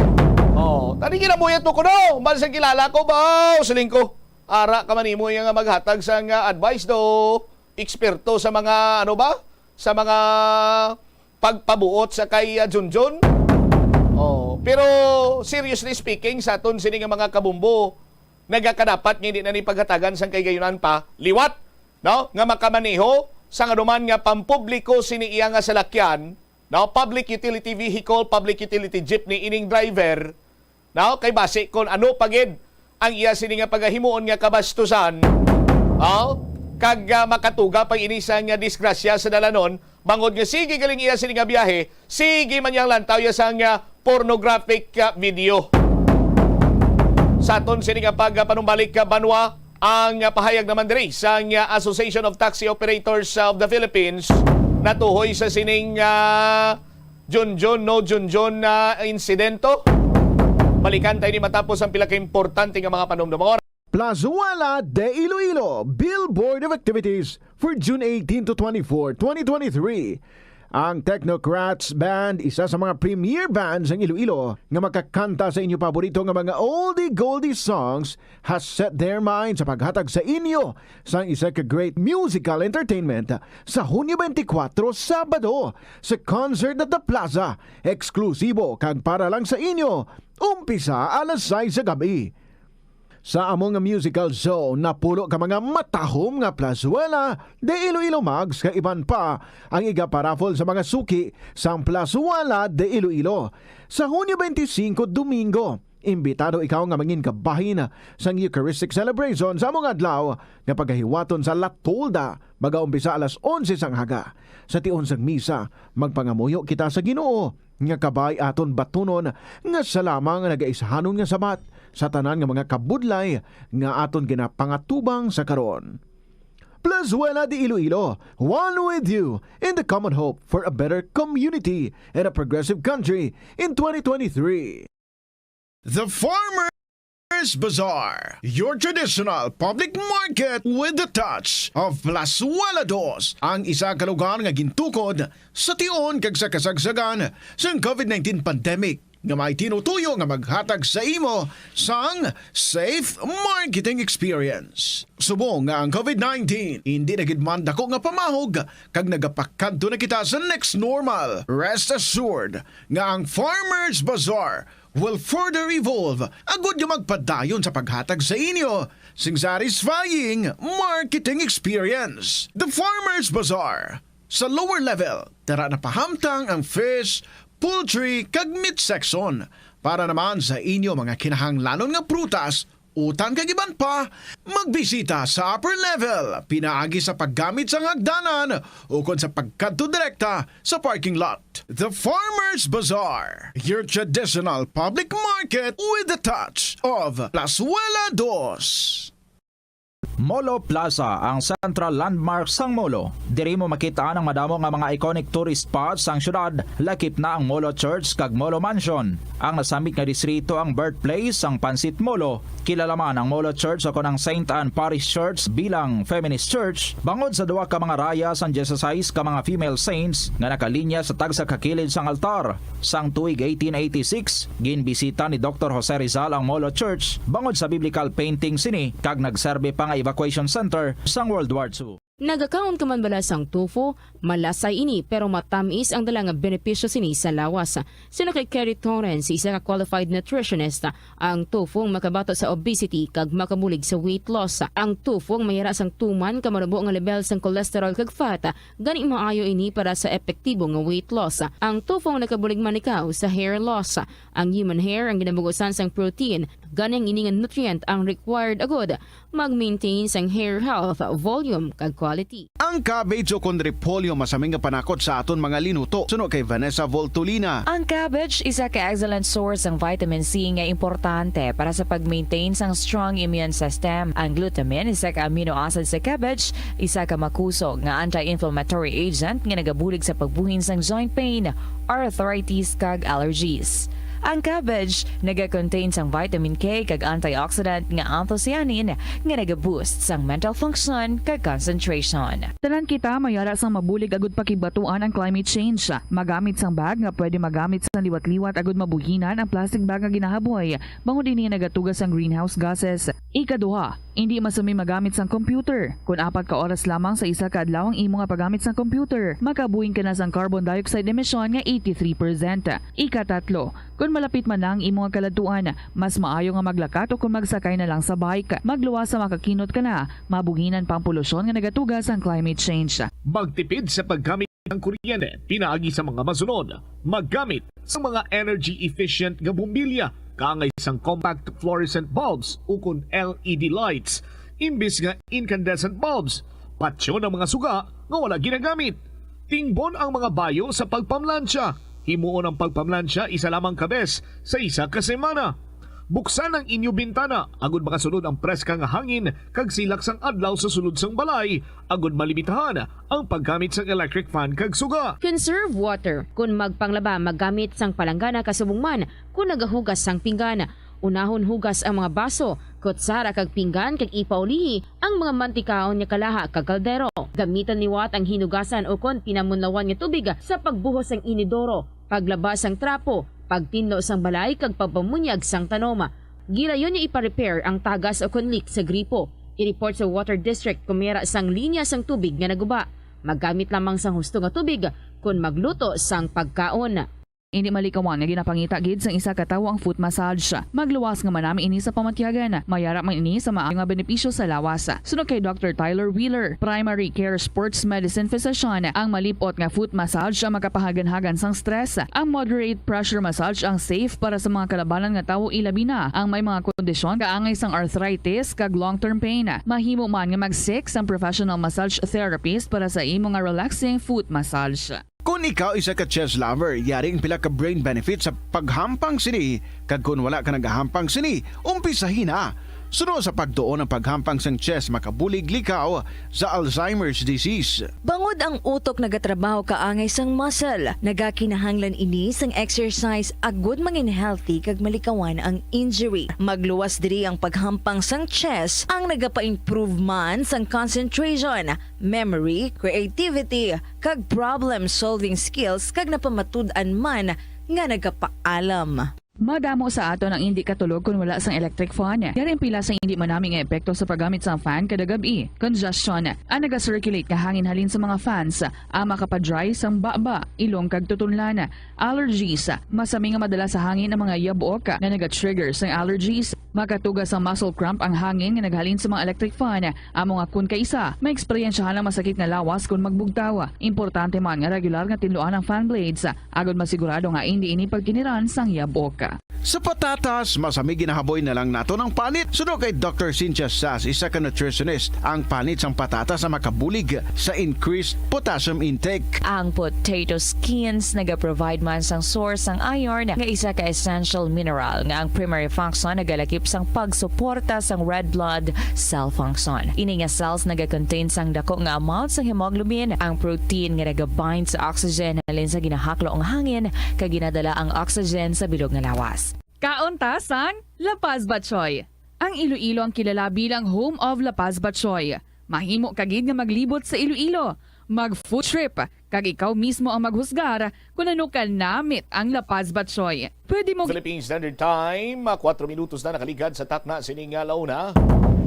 Oh, tani ginabuyat mo ko, no? Basta kilala ko ba? Oh, siling ko. Ara ka man imo nga maghatag sang, ah, advice do. Eksperto sa mga, ano ba? Sa mga pagpabuot sa kay, ah, Junjun. Oh, pero seriously speaking, sa aton sini nga mga kabumbo, nagakadapat nga hindi na ni paghatagan sang kay gayunan pa liwat, no, nga makamaneho sang anuman nga pampubliko sini iya nga salakyan, no, public utility vehicle, public utility jeepney, ining driver, no? Kay basi kon ano pa gid ang iya sini nga pagahimuon nga kabastusan, oh, kag, ah, makatuga pa ini sa nga disgrasya sa dalanon, bangod nga sige galing iya sini nga biyahe, sige man yang lantaw iya sa nga pornographic, ah, video. Sa aton sini nga pagpanumbalik, ah, banwa, ang, ah, pahayag naman diri sa nga Association of Taxi Operators of the Philippines natuhoy sa sining, ah, Junjun, no Junjun na insidento. Balikan tayo ni matapos ang pila ka importante nga mga panumdum. Mga Plazuela de Iloilo, Billboard of Activities for June eighteen to twenty-four, twenty twenty-three. Ang Technocrats Band, isa sa mga premier bands sang Iloilo nga makakanta sa inyo paborito nga mga oldie goldie songs, has set their mind sa paghatag sa inyo sang isa ka great musical entertainment sa Hunyo twenty-four, Sabado, sa Concert at the Plaza, eksklusibo kag para lang sa inyo, umpisa alas sais sa gab-i. Sa amo nga musical show, napulo ka mga matahom nga Plazuela de Iloilo Mags kag iban pa ang iga-paraffle sa mga suki sang Plazuela de Iloilo. Sa Hunyo twenty-five, Domingo, imbitado ikaw nga mangin kabahin sang Eucharistic Celebration sa amo nga adlaw nga pagahiwaton sa La Tolda, magaumpisa alas onse sang aga. Sa tion sang misa, magpangamuyo kita sa Ginoo nga kabay aton batunon nga sa lamang nagaisahanon nga sabat sa tanan nga mga kabudlay nga aton ginapangatubang sa karon. Plazuela de Iloilo, one with you in the common hope for a better community and a progressive country in twenty twenty-three. The Farmers Bazaar, your traditional public market with the touch of Plazuela Dos, ang isa ka lugar nga gintukod sa tion kag sa kasagsagan sang COVID nineteen pandemic nga may tinutuyo nga maghatag sa imo sang safe marketing experience. Subong nga ang COVID nineteen indi na gid man dako nga pamahog kag nagapakadto na kita sa next normal, rest assured nga ang Farmers Bazaar will further evolve agud nga magpadayon sa paghatag sa inyo sing satisfying marketing experience. The Farmers Bazaar. Sa lower level, tara na pahamtang ang fish, poultry, kag meat section. Para naman sa inyo mga kinahanglanon nga prutas, utan kag iban pa, magbisita sa upper level pinaagi sa paggamit sang hagdanan ukon sa pagkadto direkta sa parking lot. The Farmers Bazaar, your traditional public market with the touch of Plazuela Dos. Molo Plaza, ang central landmark sang Molo. Diri mo makit-an ang madamo nga mga iconic tourist spots sang syudad, lakip na ang Molo Church kag Molo Mansion. Ang nasambit nga distrito ang birthplace sang Pansit Molo. Kilala man ang Molo Church o kon ang Saint Anne Parish Church bilang feminist church bangod sa duha ka mga raya sang dieciséis ka mga female saints nga nakalinya sa tagsa ka kilid sang altar. Sang tuig eighteen eighty-six, ginbisita ni Doktor Jose Rizal ang Molo Church bangod sa biblical painting sini kag nagserbi pa nga evacuation center sang World War Two. Nagakaon ka man bala sang tofu? Malasay ini, pero matamis ang dala nga benepisyo sini sa lawas. Suno kay Kerry Torrens, isa ka qualified nutritionist, ang tofu ang makabato sa obesity kag makabulig sa weight loss. Ang tofu ang mayara sang tuman ka manubo nga level sang cholesterol kag fat, gani maayo ini para sa epektibo nga weight loss. Ang tofu ang nakabulig man ikaw sa hair loss. Ang human hair ang ginabugusan sang protein, gani ang ini nga nutrient ang required agud mag-maintain sang hair health, volume, kag quality. Ang cabbage o kon repolyo masami nga panakot sa aton mga linuto, suno kay Vanessa Voltolina. Ang cabbage isa ka excellent source sang vitamin C nga importante para sa pag-maintain sang strong immune system. Ang glutamine, isa ka amino acid sa cabbage, isa ka makusog nga anti-inflammatory agent nga nagabulig sa pagbuhin sang joint pain, arthritis, kag allergies. Ang cabbage naga-contain sang vitamin K kag antioxidant nga anthocyanin nga naga-boost sang mental function kag concentration. Tanan kita mayara sang mabulig agud pakigbatuan ang climate change. Magamit sang bag nga pwede magamit sa liwat-liwat agud mabuhinan ang plastic bag nga ginahaboy, bangod ini nagatuga sang greenhouse gases. Ikaduha, indi masami magamit sang computer. Kon apat ka oras lamang sa isa ka adlaw ang imo nga paggamit sang computer, makabuhin ka na sang carbon dioxide emission nga eighty-three percent. Ikatatlo, kon malapit man na ang imo nga kaladtuan, mas maayo nga maglakat o kon magsakay na lang sa bike. Magluwas sa makakinot ka na, mabuhinan pa ang polusyon nga nagatuga sang climate change. Magtipid sa paggamit ng kuryente pinaagi sa mga masunod. Maggamit sa mga energy efficient nga bombilya kaangay sang compact fluorescent bulbs ukon L E D lights imbis nga incandescent bulbs. Patyon ang mga suga nga wala ginagamit. Tingbon ang mga bayo sa pagpamlansya. Himuon ang pagpamlansya isa lamang ka bes sa isa ka semana. Buksan ang inyo bintana agud makasulod ang preska nga hangin kag silak sang adlaw sa sulod sang balay, agud malimitahan ang paggamit sang electric fan kag suga. Conserve water. Kon magpanglaba, maggamit sang palanggana kasubong man kon nagahugas sang pinggan. Unahon hugas ang mga baso, kutsara kag pinggan kag ipaulihi ang mga mantikaon nga kalaha kag kaldero. Gamitan liwat ang hinugasan ukon pinamunlawan nga tubig sa pagbuhos sang inidoro, paglaba sang trapo, pagtinlo sang balay kag pagpamunyag sang tanom. Gilayon nga ipa-repair ang tagas ukon leak sa gripo. I-report sa Water District kon mayara sang linya sang tubig nga naguba. Maggamit lamang sang husto nga tubig kon magluto sang pagkaon. Indi malikawan nga ginapangita gid sang isa ka tawo ang foot massage. Magluwas nga manami ini sa pamatyagan. Mayara man ini sa maayo nga benepisyo sa lawas. Suno kay Doctor Tyler Wheeler, primary care sports medicine physician, ang malip-ot nga foot massage ang makapahaganhagan sang stress. Ang moderate pressure massage ang safe para sa mga kalabanan nga tawo, ilabi na ang may mga kondisyon kaangay sang arthritis kag long-term pain. Mahimo man nga mag-seek sang professional massage therapist para sa imo nga relaxing foot massage. Kon ikaw isa ka chess lover, yari ang pila ka brain benefit sa paghampang sini, kag kon wala ka nagahampang sini, umpisahi na. Suno sa pagtuon ang paghampang sang chess makabulig likaw sa Alzheimer's disease. Bangod ang utok nagatrabaho kaangay sang muscle, nagakinahanglan ini sang exercise agud mangin healthy kag malikawan ang injury. Magluwas diri ang paghampang sang chess ang nagapa-improve man sang concentration, memory, creativity, kag problem-solving skills kag napamatud-an man nga nagapaalam. Madamo sa aton ang indi katulog kon wala sang electric fan. Yari ang pila sang indi manami nga epekto sa paggamit sang fan kada gab-i. Congestion, ang naga-circulate nga hangin halin sa mga fans, ang makapa-dry sang baba, ilong kag tutunlan. Allergies, masami nga madala sa hangin ang mga yabok nga naga-trigger sang allergies. Makatuga sang muscle cramp ang hangin nga naghalin sa mga electric fan. Amo nga kon kaisa, maeksperiensyahan ang masakit nga lawas kon magbugtaw. Importante man nga regular nga tinluan ang fan blades, agod masigurado nga indi ini pagkiniran sang yabok. Sa patatas, masami ginahaboy na lang naton ang panit. Suno kay Doctor Cynthia Sass, isa ka nutritionist, ang panit sang patatas ang makabulig sa increased potassium intake. Ang potato skins nagaprovide man sang source sang iron, nga isa ka essential mineral nga ang primary function nagalakip sang pagsuporta sang red blood cell function. Ini nga cells nagakontain sang dako nga amount sang hemoglobin, ang protein nga nagabind sa oxygen halin sa ginahaklo nga hangin kag ginadala ang oxygen sa bilog nga lawas. Kaon ta sang La Paz Batchoy. Ang Iloilo ang kilala bilang home of La Paz Batchoy. Mahimo ka gid nga maglibot sa Iloilo. Mag-food trip, kag ikaw mismo ang maghusgar kon ano kanamit ang La Paz Batchoy. Pwede mo Philippine Standard Time, ah, kuwatro minutos na nakaligad sa takna sining, ah, launa.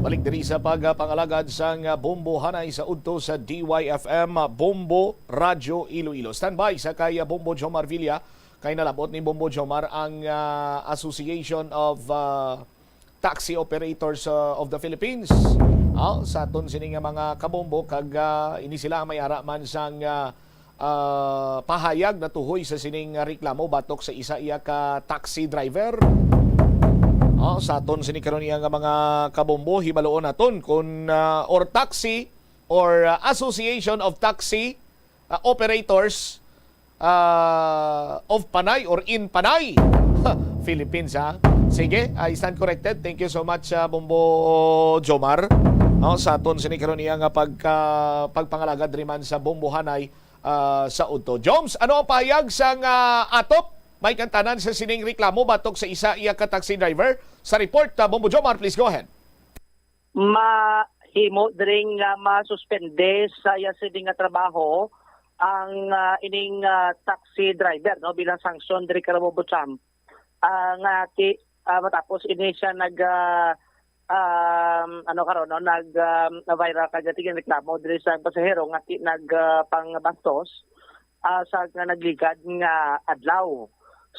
Balik diri sa pagpangalagad sang, ah, Bombo Hanay sa udto sa D Y F M, ah, Bombo Radyo Iloilo. Standby sa kay, ah, Bombo Jomar Villa, kay nalabot ni Bombo Jomar ang, ah, Association of, ah, Taxi Operators, ah, of the Philippines. Ah, sa aton sini nga mga kabombo, kag, ah, ini sila ang may ara man sang, ah, ah, pahayag natuhoy sa sining reklamo batok sa isa iya ka taxi driver. Ah, sa aton sini karon iya nga mga kabombo, hibaluon naton kung, ah, or taxi or, ah, Association of Taxi, ah, Operators, ah, of Panay or in Panay, Philippines, ha? Sige, I stand corrected. Thank you so much, ah, Bombo Jomar. No, sa aton sini karon iya nga pagka-, pagpangalagad diri man sa Bombo Hanay, ah, sa udto. Joms, ano ang pahayag sang, ah, atop may kantanan sa sining reklamo batok sa isa iya ka taxi driver? Sa report, ah, Bombo Jomar, please go ahead. Mahimo diri nga masuspende sa iya sini nga trabaho ang, ah, ining, ah, taxi driver, no, bilang sanksyon diri karon, Bombo Jomar. Ah, nga ti-, ah, matapos ini siya nag, ah, um, ano karon, no, nag, um, viral kag ginreklamo diri sa pasahero nga ti-, nag, ah, pangbastos, ah, sa nga nagligad nga adlaw.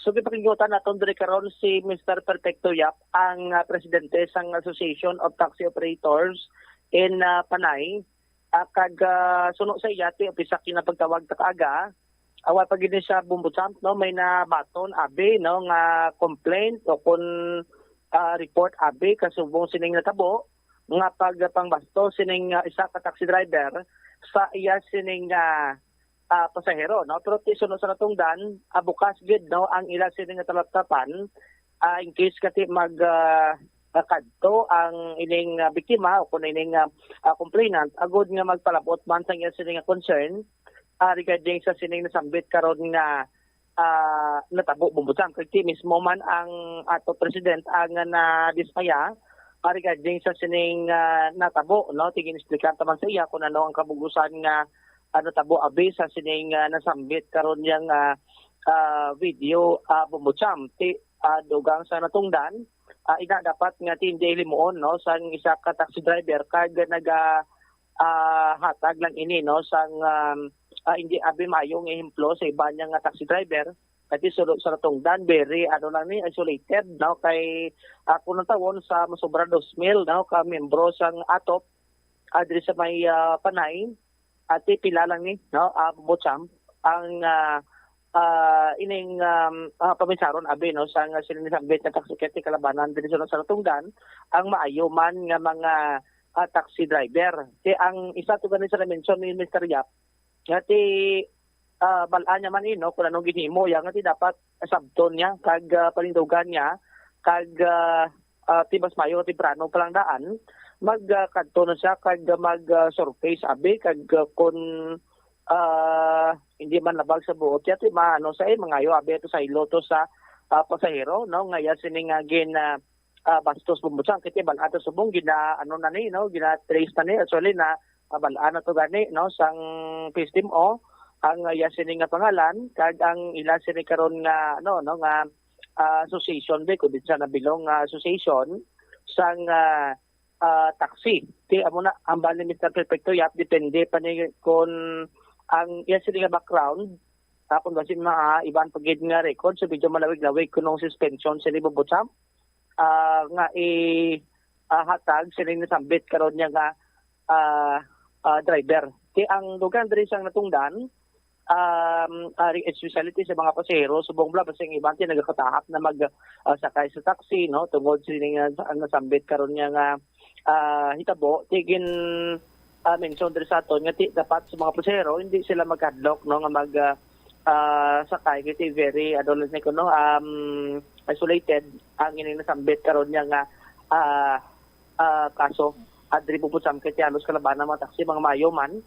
So, gipakigyotan naton diri karon si Mister Perfecto Yap, ang, ah, presidente sang Association of Taxi Operators in, ah, Panay. Ah, kag, ah, suno sa iya, ti, pisa kinapagtawag ta kaaga, awa pa gid ni siya, Bombo Jomar, no, may nabaton abi, no, nga complaint o kun, ah, report abi kasubong sining natabo nga pagpangbasto sining, ah, isa ka taxi driver sa iya sining, ah, ah, pasahero, no? Pero ti suno sa natungdan, ah, bukas gid, no, ang ila sini nga talaptapan, ah, in case kati mag, ah, ah, kadto ang ining, ah, biktima o kun ining, ah, ah, complainant, agud nga magpalabot man sa iya sini nga concern, ah, regarding sa sining nasambit karon nga, ah, natabo, Bombo Jomar. Kay ti mismo man ang ato president ang nadismaya, ah, regarding sa sining, ah, natabo, no? Ti gin-explicar ta man sa iya kung ano ang kabug-usan nga, ah, natabo abi sa sining, ah, nasambit karon yang, ah, ah, video, ah, Bombo Jomar. Ti, ah, dugang sa natungdan, ah, ina dapat nga ti hindi himuon, no, sang isa ka taxi driver kag naga, ah, hatag lang ini, no, sang, um, ah, hindi abi maayo nga ehemplo sa iban niya nga taxi driver. Kay ti suno sa natungdan, very, ano lang ni, isolated, no, kay, ah, kung natawon sa masobra dos mil, no, ka miyembro sang atop, ah, diri sa may, ah, Panay, ati pila lang ni, no, ah, Bombo Jomar, ang, ah, ah, ining, um, ah, paminsaron abi, no, sa nga sila nisambit nga taxi kay ti kalabanan diri sa, sa natungdan, ang maayo man nga mga, ah, taxi driver. Ti ang isa to gani sa na-mention ni Mister Yap, nga ti, ah, bal-an niya man, eh, no, kung anong ginhimo, ya nga ti dapat sabton niya, kag, ah, panindugan niya, kag, ah, ah, ti mas mayo, temprano pa lang daan, mag, ah, kadto na siya, kag, ah, mag, ah, surface, abi, kag, ah, kun, ah, hindi man labag sa buot, ya, ti maano sa, eh, mangayo, abi, ito sa ilo to sa, ah, pasahero, no, nga ya sini nga gin, ah, ah, bastos, Bombo Jomar, kay ti bal-an to subong, gina, ano na ni, no, gina-trace na ni, actually, na, ah, bal-an na to gani, no, sang P S T M O, ang, ah, ya sini nga pangalan, kag ang ila sini karon nga, ano, no, nga, ah, association, di, kung di siya nabilong nga association, sang, ah, ah, taxi. Ti, amo na, ang bali ni Mister Perfecto Yap, depende pa ni kung ang iya sini nga background, ah, kung basi mga iban pa gid nga record, so medyo malawig-lawig kunong suspension sini, Bombo Jomar, ah, nga i, ah, hatag sini nasambit karon niya nga, ah, ah, driver. Kay ang dugang diri sang natungdan, um, ah, re-, especially sa mga pasahero, subong bala, basta ang iban ti nagakatahap na mag, ah, sakay sa taxi, no, tungod sini nga, ang nasambit karon niya nga, ah, hitabo, ti gin, ah, mention diri sa aton nga ti dapat sa mga pasahero, hindi sila magkadlok, no, nga mag, ah, ah, sakay, kay ti very, ano lang ni, kuno, um, isolated ang ining nasambit karon niya nga, ah, ah, kaso. Adri, Bombo Jomar, kay ti halos kalabanan mga taxi, mga maayo man,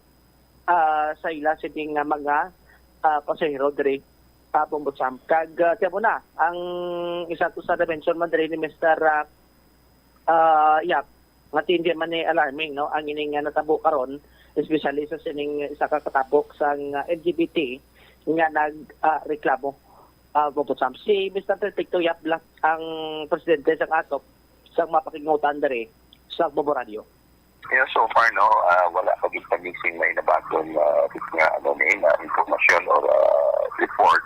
ah, sa ila sini nga mga, ah, pasahero diri, ah, Bombo Jomar. Kag, ah, ti amo na, ang isa to sa na-mention man diri ni Mister, ah, ah, Yap, nga ti hindi man ni alarming, no, ang ining, ah, natabo karon, especially sa sining isa ka katapok sang, ah, L G B T nga nag, ah, reklamo, ah, Bobo Sam. Si Mister Perfecto Yap Blas ang presidente sang ATOP sang mapakingutan diri sa Bobo Radio. Yeah, so far, no, ah, wala pa gid kami sing may nabaton, ah, nga, ano, ni, na impormasyon or, ah, report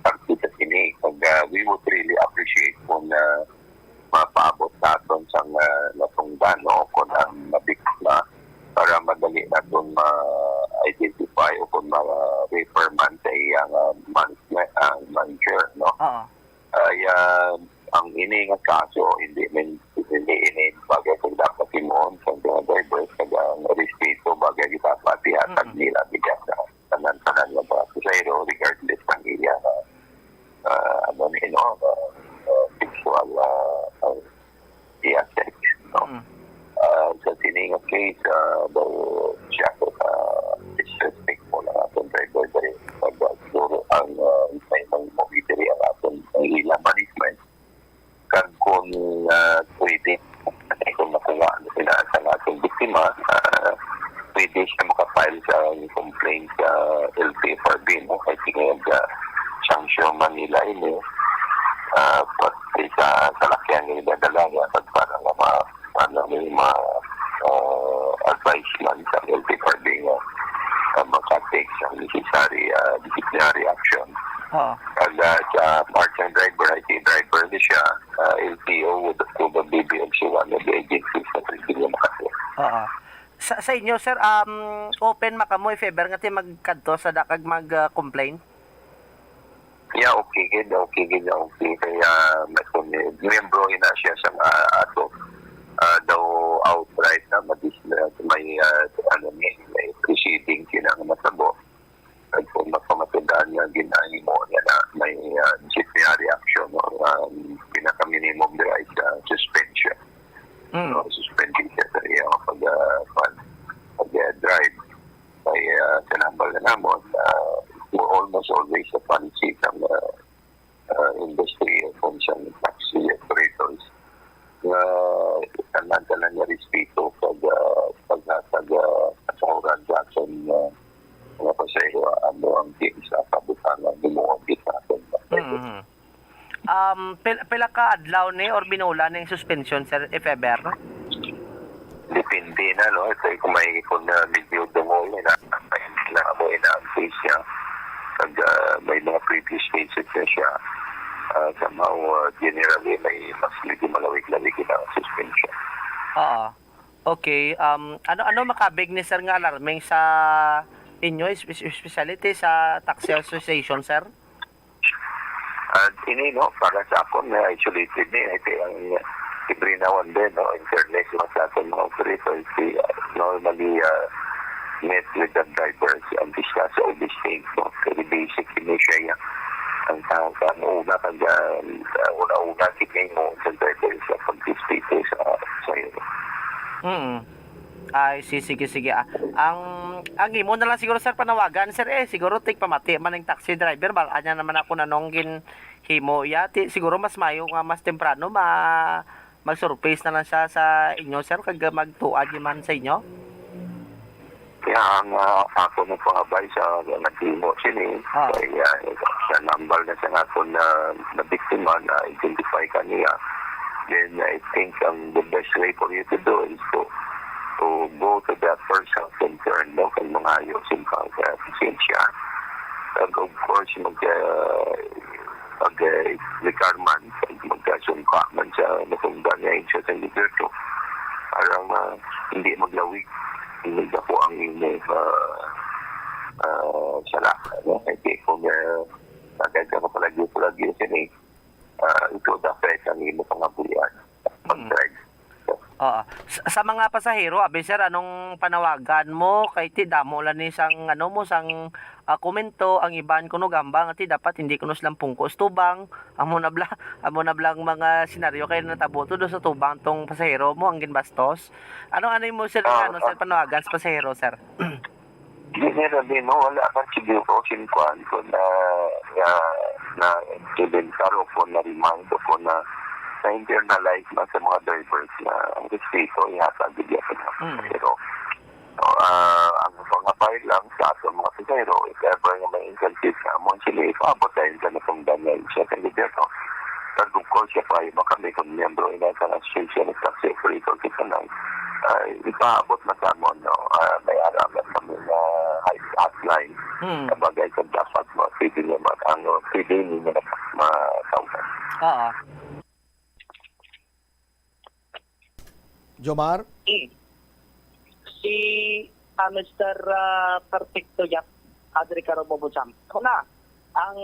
tungkol sa sini. Kag, ah, we would really appreciate kung, ah, mapaabot naton sang, ah, natungdan, no, kung ang mabiktima para madali naton ma-identify o kung ma-refer man sa iyang, ah, management, ang manager, no? Oo. Ay, ah, ang ini nga kaso, hindi man, hindi ini bagay kung dapat himuon sa mga drivers, kag ang respeto bagay kita pati hatag Mm. nila bigat sa tanan-tanan nga mga pasahero, regardless ng area na, ah, ano ni, no, ah, ah, sexual, ah, ang iya sex, no? Mm. Ah, sa sini nga case, ah, daw siya ko sa disrespectful ang atong driver diri. Pag, ah, siguro ang, ah, may mga movie diri ang atong, ang ilang management. Kag kung, ah, pwede, kung nakuha na sila sa atong biktima, ah, pwede siya makafile sa complaint sa L T F R B, no? Kay tingog, ah, sanction man nila ini, ah, pati sa salakyan nga idadala niya, pag para nga ma-, ano, may ma-, ah, advice man sa L T F R B nga, ah, makatake sa necessary, ah, disciplinary action. Oo. Kag, ah, sa part ng driver, I T driver ni siya, ah, L T O would approve ang B B M C one of the agencies na pwede niya makatake. Oo. Sa, sa inyo, sir, um, open man kamo if ever nga ti magkadto sa da kag mag, ah, complain? Yeah, okay gid, okay gid, okay. Kaya, may kung may miyembro ina siya sa mga ato, ah, daw outright na madis-, may, ah, ano ni, may proceeding sila nga matabo. At kung mapamatudan nga ginahimo niya na may, ah, disciplinary action or, um, pinaka-minimum dira is, ah, suspension. Mm. No, suspended siya sa iyang pag, ah, pag, pag, ah, drive. Kay, ah, sa number na namon, ah, we're almost always a policy sa, ah, ah, industry o kung sa taxi operators nga tanan-tanan nga respeto pag, ah, paghatag, ah, kasahuran sa aton, ah, mga pasahero, ah, amo ang team sa kabutangan himuon gid naton. Mm-hmm. Um, pil-, pila ka adlaw ni or binulan ning suspension, sir, if ever? Depende na, no? Ito ay kung may, kung, ah, medyo dungol na, na mo ina-assist siya. Pag, ah, may mga previous cases na siya, ah, somehow, ah, generally, may mas medyo malawig-lawig na ang suspension. Oo. Okay, um, ano, ano makabig ni sir nga alarming sa inyo, es-, es-, especially sa taxi association, sir? At ini, no, para sa akon, na isolated ni, ito ang every now and then, no, in fairness, mga sa aton mga operators, we, uh, normally, uh, meet with the drivers and discuss all these things, no? Very basic ini siya, ya. Ang, ang, ang una, kag, uh, una-una, sige mo, sa drivers, sa pag-, sa, sa, Mm. Ay, si-, sige, sige, ah. Ang, ang imo na lang siguro, sir, panawagan, sir, eh. Siguro tigpamati man ang taxi driver, bal-an niya naman ako nanong ginhimo, ya. Ti-, siguro mas mayo nga mas temprano ma-, mag-surface na lang siya sa inyo, sir, kag magtuad niya man sa inyo. Kaya ang, ah, ako ng pangabay sa naghimo sini, Ah. kay, ah, sa number na sa aton na, na biktima na identify kaniya, then I think ang the best way for you to do is to, to go to the person concerned, no? Kay mangayo sa mga, ah, pasensya. And of course, mag, ah, mag, ah, requirement, magkasungka man sa natungdan niya sa San Liberto. Aron, ah, hindi maglawig, hindi ako ang imo, ah, ah, sala, no? Kay kung, ah, agad ka palagi-palagi sini, ah, it would affect ang imo pangabuhian. Mm. Pag-drive. Oo. Sa, sa mga pasahero, abi, sir, anong panawagan mo? Kay ti damo lang ni sang, ano mo, sang, ah, komento, ang iban kuno gamba nga ti dapat hindi kuno silang pungko sa tubang. Amo na bla, amo na bla ang mga senaryo kay natabo to do sa tubang tong pasahero mo ang ginbastos. Ano, ano mo, sir, Ah, ano, sir, ah. panawagan sa pasahero, sir? Generally, no, wala man siguro sin kuan kun, ah, na, na implementar o kun na-remind o kun na, na-internalize na sa mga drivers na ang respeto ihatag gid sa mga Mm. pasahero. Ah, ang pangabay lang sa aton mga pasahero, if ever nga may instances nga amo sila, ipaabot dayon sa natungdan nga insya sa gobyerno. Kag of course, siya pa yung kami kung miyembro ina sa Association of Taxi Operator kita lang, ay ipaabot na sa amon, no? Ah, may ara man kami nga high hotline Hmm. na bagay sa dapat mo, pwede niya ma-, ang pwede niya ma-, matawag. Oo. Jomar? Si, ah, Mister, ah, Perfecto Yap, Adri Karobo Bujam. Una, ang,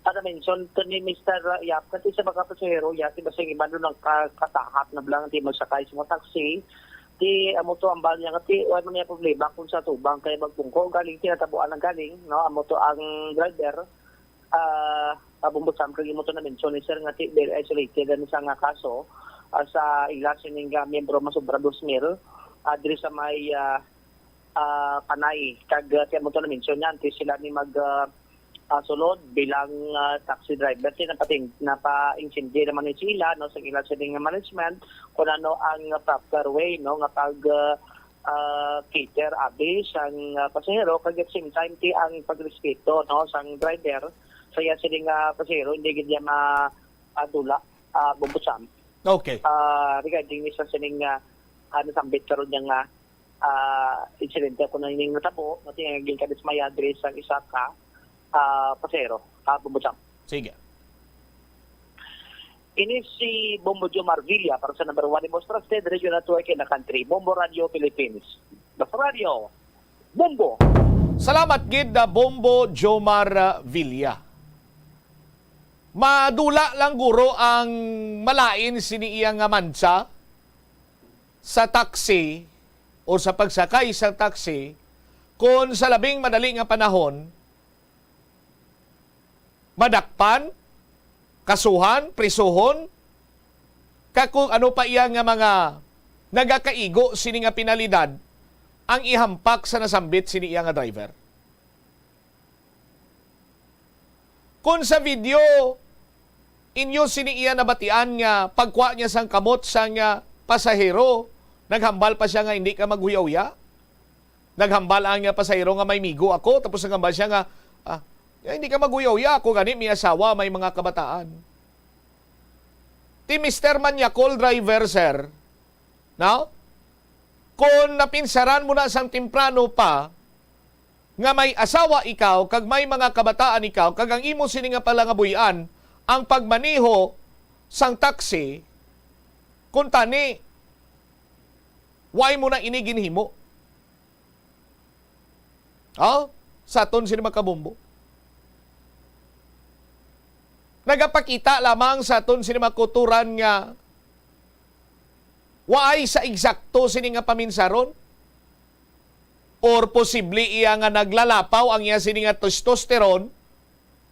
ano, mention to ni Mister Yap, kasi sa mga pasahero, ya, di ba, sa iba doon ang ka-, katahat na lang, di magsakay sa mga taxi, di, amo to ang bal niya, kasi wala man niya problema kung sa tubang kaya magpungko, galing, tinatabuan ng galing, no? Amo to ang driver, ah, ah, Bombo Sam, kag imo to na-mention ni sir nga ti-, very isolated ang isa nga kaso, ah, sa ila sining nga miyembro masobra dos mil, ah, diri sa may, ah, ah, Panay. Kag, ah, ti amo to na-mention niya, antes sila ni mag, ah, ah, sulod bilang, ah, taxi driver, ti napating-, napa-insindi naman ni sila, no, sa ila sining nga management, kung ano ang proper way, no, nga pag, ah, ah, cater abi sang, ah, pasahero, kag at same time ti ang pagrespeto, no, sang driver sa iya sining, ah, pasahero, hindi gid niya ma-, ah, dula, ah, Bombo Sam. Okay. Ah, regarding ni sa sining, ah, ah, nasambit karon niya nga, ah, insidente ako na ining natabo, nga tingagin ka dismaya diri sa isa ka, ah, pasahero, ah, Bombo Sam. Sige. Ini si Bombo Jomar Villa para sa number one, the most trusted radio network in the country, Bombo Radio Philippines. Basta Radio, Bombo! Salamat gid, ah, Bombo Jomar, ah, Villa. Madula lang guro ang malain sini iya nga mansa sa taxi o sa pagsakay sa taxi kon sa labing madali nga panahon madakpan, kasuhan, prisuhon, kag kung ano pa iya nga mga nagakaigo sini nga penalidad ang ihampak sa nasambit sini iya nga driver. Kung sa video, inyo sini iya nabatian nga pagkuha niya sang kamot sang, ah, pasahero, naghambal pa siya nga hindi ka maghuya-huya. Naghambal ang, ah, pasahero nga may migo ako, tapos naghambal siya nga, ah, "Hindi ka maghuya-huya, ako gani may asawa, may mga kabataan." Ti Mister Manyakol driver, sir, no? Kung napinsaran mo na sang temprano pa nga may asawa ikaw kag may mga kabataan ikaw kag ang imo sini nga palangabuy-an ang pagmaneho sang taxi, kung tani, why mo na ini ginhimo? Oh, sa aton sini mga kabombo. Nagapakita lamang sa aton sini mga kauturan nga waay sa eksakto sini nga paminsaron, or posible iya nga naglalapaw ang iya sini nga testosterone,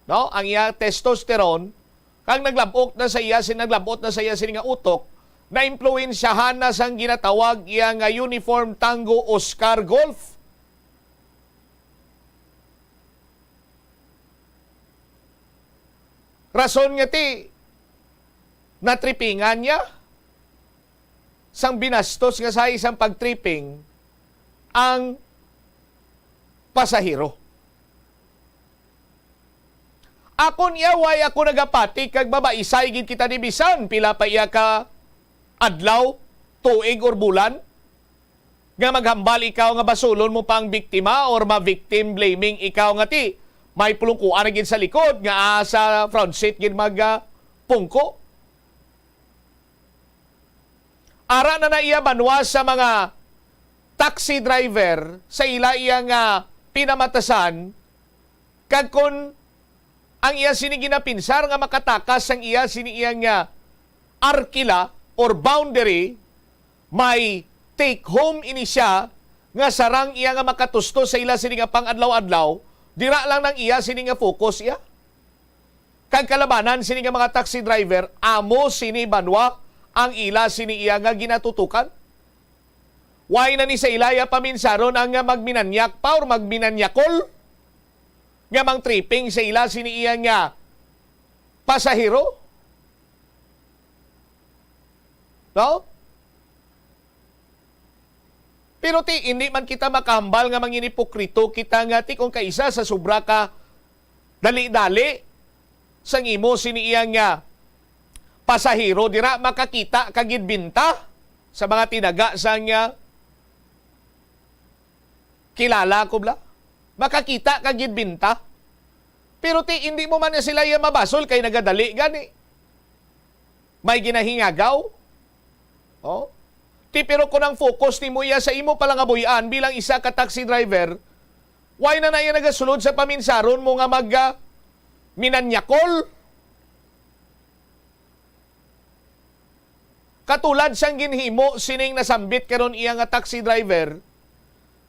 no? Ang iya testosterone, kag naglabot na sa iya, sin-, naglabot na sa iya sini nga utok, naimpluwensyahan na sang ginatawag iya nga uniform Tango Oscar Golf. Rason nga ti, natripingan niya sang binastos nga sa isang pagtriping ang pasahero. Akon iya, way ako nagapati kag mabaisay gid kita ni bisan pila pa iya ka adlaw, tuig, or bulan nga maghambal ikaw nga basulon mo pa ang biktima or ma-victim blaming ikaw nga ti may pulungkuan na gid sa likod nga, ah, sa front seat gid mag, ah, pungko. Ara na na iya banwa sa mga taxi driver sa ila iya nga pinamatasan, kag kon ang iya sini ginapinsar nga makatakas sang iya sini iya nga arkila or boundary, may take home ini siya nga sarang iya nga makatusto sa ila sini nga pang-adlaw-adlaw, dira lang nang iya sini nga focus iya. Kag kalabanan sini nga mga taxi driver, amo sini banwa ang ila sini iya nga ginatutukan. Why na ni sa ilaya paminsaron ang nga magminanyak pa or magminanyakol nga mangtripping sa ila sini iya nga pasahero? No? Pero ti, hindi man kita makahambal nga mangin-ipokrito kita nga ti kung kaisa sa sobra ka dali-dali sang imo sini iya nga pasahero, dira makakita ka gid binta sa mga tinaga sang, ah, kilala ko bala. Makakita ka gid binta. Pero ti, hindi mo man na sila iya mabasol kay nagadali gani. May ginahingagaw. Oh. Ti, pero kung ang focus nimo iya sa imo palangabuy-an bilang isa ka taxi driver, why na na iya nagasulod sa paminsaron mo nga mag, ah, minanyakol? Katulad sang ginhimo sining nasambit karon iya nga taxi driver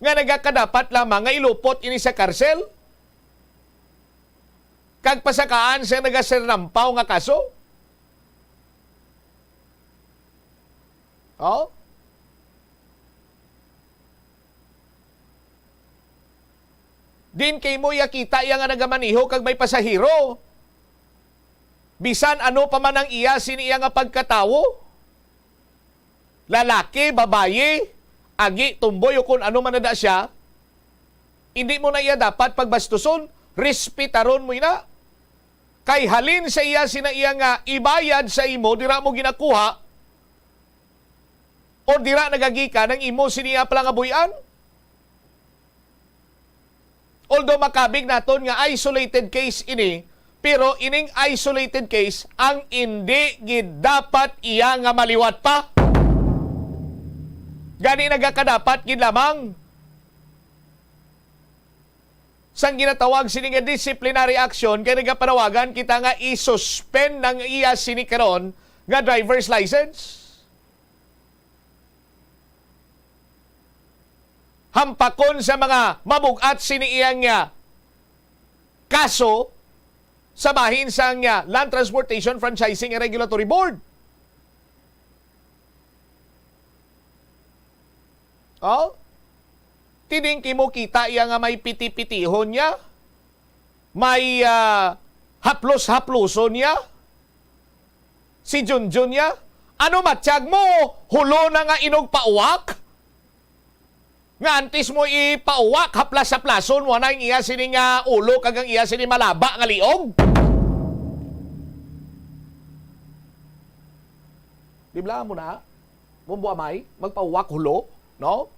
nga nagakadapat lamang nga ilupot ini sa karsel kag pasakaan sa nagasirnampaw nga kaso. Oh? Din kay mo iya kita iya nga nagamaneho kag may pasahero. Bisan ano pa man ang iya sini iya nga pagkatawo, lalaki, babayi, agi, tumboy, o kun ano man na da siya, hindi mo na iya dapat pagbastuson, respetaron mo ina. Kay halin sa iya sina iya nga ibayad sa imo, dira mo ginakuha, o dira nagagikan ang imo sini nga palangabuy-an? Although makabig naton nga isolated case ini, pero ining isolated case ang indi gid dapat iya nga maliwat pa. Gani nagakadapat gid lamang sang ginatawag sini nga disciplinary action kay nagapanawagan kita nga i-suspend ang iya sini karon nga driver's license. Hampakon sa mga mabug-at sini iyang, ah, kaso sa bahin sang, ah, Land Transportation Franchising and Regulatory Board. Oh? Tining kimo kita iya nga may piti-pitihon niya, may, ah, haplos-haploson niya. Si Junjun niya, ano matiyag mo? Hulo na nga inog pauwak? Nga antes mo ipauwak, haplas-haplason mo na ang iya sini nga ulo kag ang iya sini malaba nga liog? Di bala mo na? Bumbo amay, magpauwak hulo, no?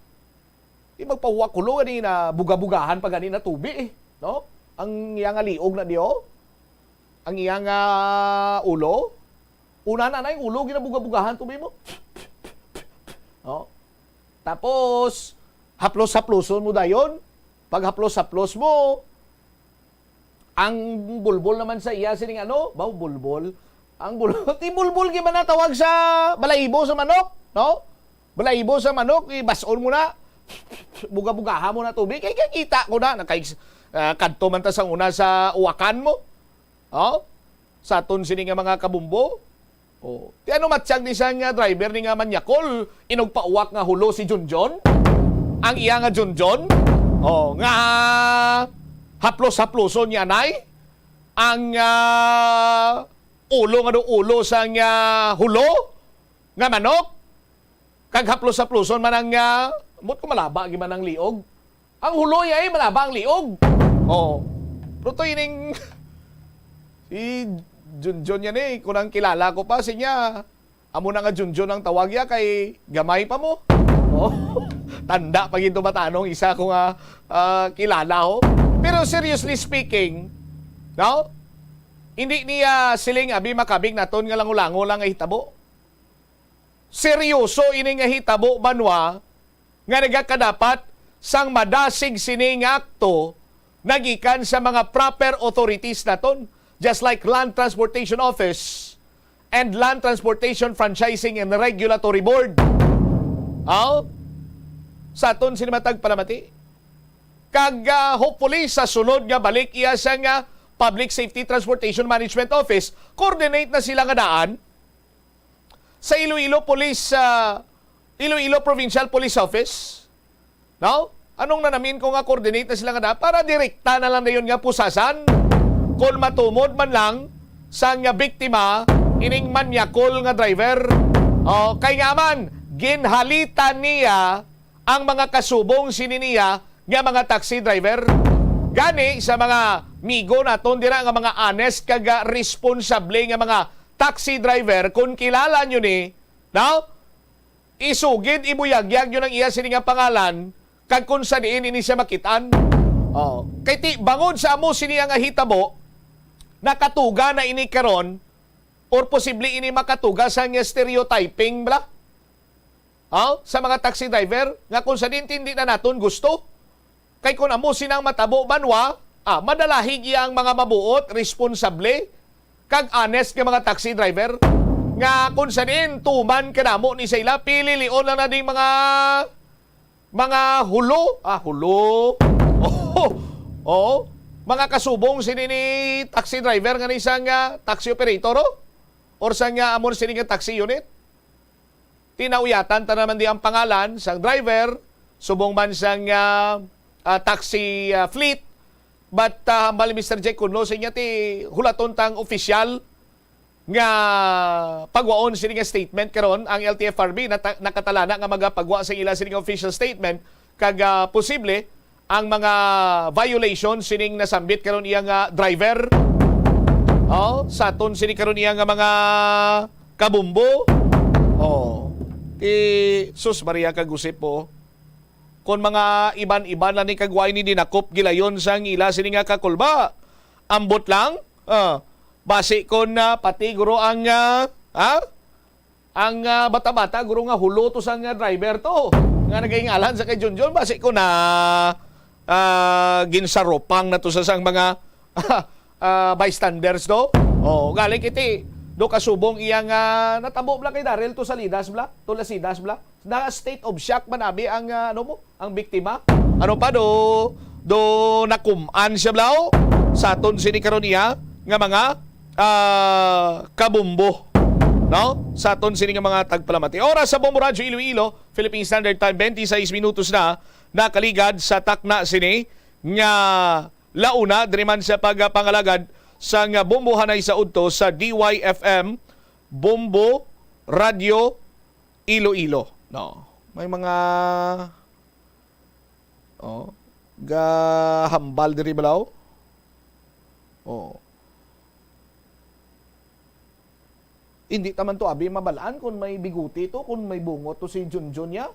Di magpauwak hulo, gani na buga-bugahan pa gani na tubi, eh, no? Ang iya nga liog na diyo, ang iya nga ulo, una na na yung ulo, ginabuga-bugahan tubi mo. No? Tapos, haplos-haploson mo dayon. Pag haplos-haplos mo, ang bulbol naman sa iya sining ano, baw bulbol. Ang bulbol, ti bulbol gyud man na tawag sa balahibo sa manok, no? Balahibo sa manok, ibas-on mo na. Buga-bugaha mo na tubig. Kay kakita ko na, nakay, ah, kadto man ta sa una sa uwakan mo. Oh? Sa aton sini nga mga kabumbo. Oh. Ti ano matsyag ni sa nga driver ni nga manyakol, inog pauwak nga hulo si Junjun? Ang iya nga Junjun? Oh, nga haplos-haploson niya, nay? Ang, ah, ulo nga do ulo sa nga hulo nga manok? Kag haplos-haploson man ang, ah, ambot ko malaba gyud man ang liog. Ang hulo iya, eh, malaba ang liog. Oh. Pero to ining si Junjun yan, eh, kung ang kilala ko pa, sinya, amo na nga Junjun ang tawag ya kay gamay pa mo. Oh. Tanda pa gid to batanong isa ko nga, ah, kilala ho. Pero seriously speaking, no? Hindi niya siling abi makabig naton nga lango-lango lang nga hitabo. Seryoso ini nga hitabo, banwa, nga nagakadapat sang madasig sini nga akto nagikan sa mga proper authorities naton, just like Land Transportation Office and Land Transportation Franchising and Regulatory Board. Aw? Sa aton sini matag palamati. Kag, ah, hopefully, sa sunod nga balik iya sa nga Public Safety Transportation Management Office, coordinate na sila nga daan sa Iloilo Police, ah, Iloilo Provincial Police Office. No? Anong nanamin ko nga coordinate na sila nga na para direkta na lang dayon nga pusasan kung matumod man lang sa nga biktima ining manyakol nga driver. Oh, kay nga man, ginhalitan niya ang mga kasubong sini niya nga mga taxi driver. Gani sa mga migo naton dira nga mga honest kag, ah, responsable nga mga taxi driver, kung kilala nyo ni, no? Isugid, ibuyagyag nyo ang iya sini nga pangalan, kag kung sa diin ini siya makitaan. Oh, kay ti, bangod sa amo sini nga hitabo, nakatuga na ini karon, or posible ini makatuga sa nga stereotyping bala, oh, sa mga taxi driver, nga kung sa diin ti hindi na naton gusto. Kay kung amo sina ang matabo banwa, ah, madalahig iya ang mga mabuot, responsable, kag honest nga mga taxi driver, nga kung sa diin tuman kadamo ni sa ila, pililion lang na ding mga, mga hulo, ah, hulo. Oh, oh, mga kasubong sini ni taxi driver nga ni sang, ah, taxi operator, oh? Or sang, ah, amo sini nga taxi unit? Tinauyatan ta naman di ang pangalan sang driver, subong man sang, ah, ah, taxi, ah, fleet. But, ah, hambal ni Mister Jack Kunlo, sa niya ti hulaton tang opisyal nga pagwaon sini nga statement karon ang L T F R B. Nata-, nakatalana nga magapagwa sa ila sini nga official statement kag, ah, posible ang mga violation sining nasambit karon iya nga driver. Oh, sa aton sini karon iya nga mga kabumbo. Oh. Ti, sus Maria, kagusip po. Kon mga iban-iban lang ni kagway ni dinakop gilayon sang ila sini nga kakulba. Ambot lang. Ah, basi kon, ah, pati guro ang, ah, ha? Ang, ah, bata-bata, guro, nga hulo to sang, ah, driver to, nga nagaingalan sa kay Junjun, basi ko na, ah, ginsarupang na to sa sang mga, ah, bystanders to. Oh, galing kiti, do kasubong iyang, ah, natabo bla kay Daryl to sa Lidas bla, to Lasidas bla. Na state of shock man abi ang, ah, ano mo, ang biktima. Ano pa do, do nakum-an siya bla, oh? Sa aton sini karon iya nga mga, ah, kabumbo, no? Sa aton sini nga mga tagpalamati. Oras sa Bombo Radyo Iloilo, Philippine Standard Time, twenty-six minutos na nakaligad sa takna sini nga launa, diri man sa pagpangalagad sang bombohanay sa udto sa D Y F M, Bombo Radyo Iloilo. No. May mga, oh, gahambal diri balaw. Oh. Hindi ta man to abi mabalaan kung may biguti to, kung may bungot to si Junjun niya.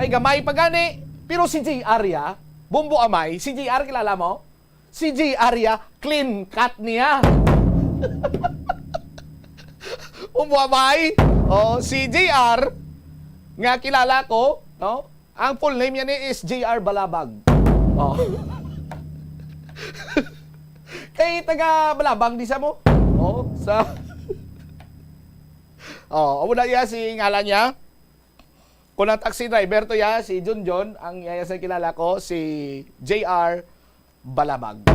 Kay gamay pa gani. Pero si J R ya, Bumbo Amay, si J R kilala mo? Si J R ya, clean cut niya. Bumbo Amay, oh, si J R, nga kilala ko, no? Ang full name niya ni is J R Balabag. Oh. Kay taga Balabag di sa mo? Oh, sa Oh, amo na iya si ngalan niya. Kung ang taxi driver to ya, si Junjun, ang iya sa kilala ko, si J R Balabag.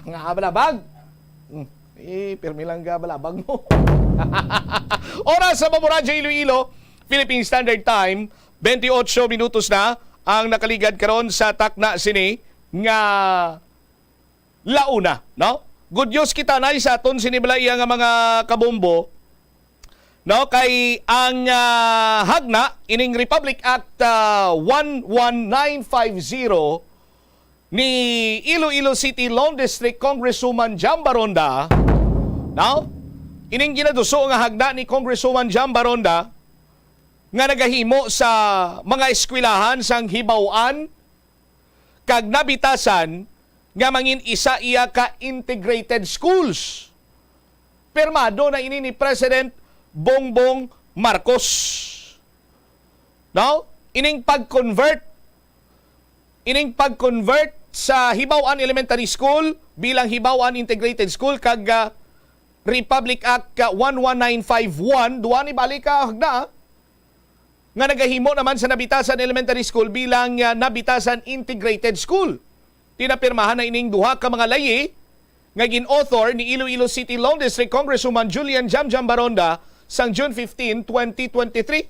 Nga Balabag. Hmm. Eh, pirmi lang ga Balabag mo. Oras sa Bombo Radyo Iloilo, Philippine Standard Time, twenty-eight minutos na ang nakaligad karon sa takna sini nga launa, no? Good news kita na sa aton sini bala iya nga mga kabombo, no? Kay ang, ah, hagna ining Republic Act, ah, one one nine five zero ni Iloilo City Lone District Congresswoman Jam Baronda, no? Ining ginaduso nga hagna ni Congresswoman Jam Baronda nga nagahimo sa mga eskwelahan sang Hibaw-an kag Nabitasan nga mangin isa iya ka integrated schools. Pirmado na ini ni President Bongbong Marcos. No? Ining pag-convert, ining pag-convert sa Hibaw-an Elementary School bilang Hibaw-an Integrated School kag, ah, Republic Act, ah, one one nine five one, duha ni balik ka hagna, ah, nga nagahimo naman sa Nabitasan Elementary School bilang, ah, Nabitasan Integrated School. Pinapirmahan na ining duha ka mga layi nga gin-author ni Iloilo City Lone District Congresswoman Julian Jamjam Baronda sang June fifteen, twenty twenty-three.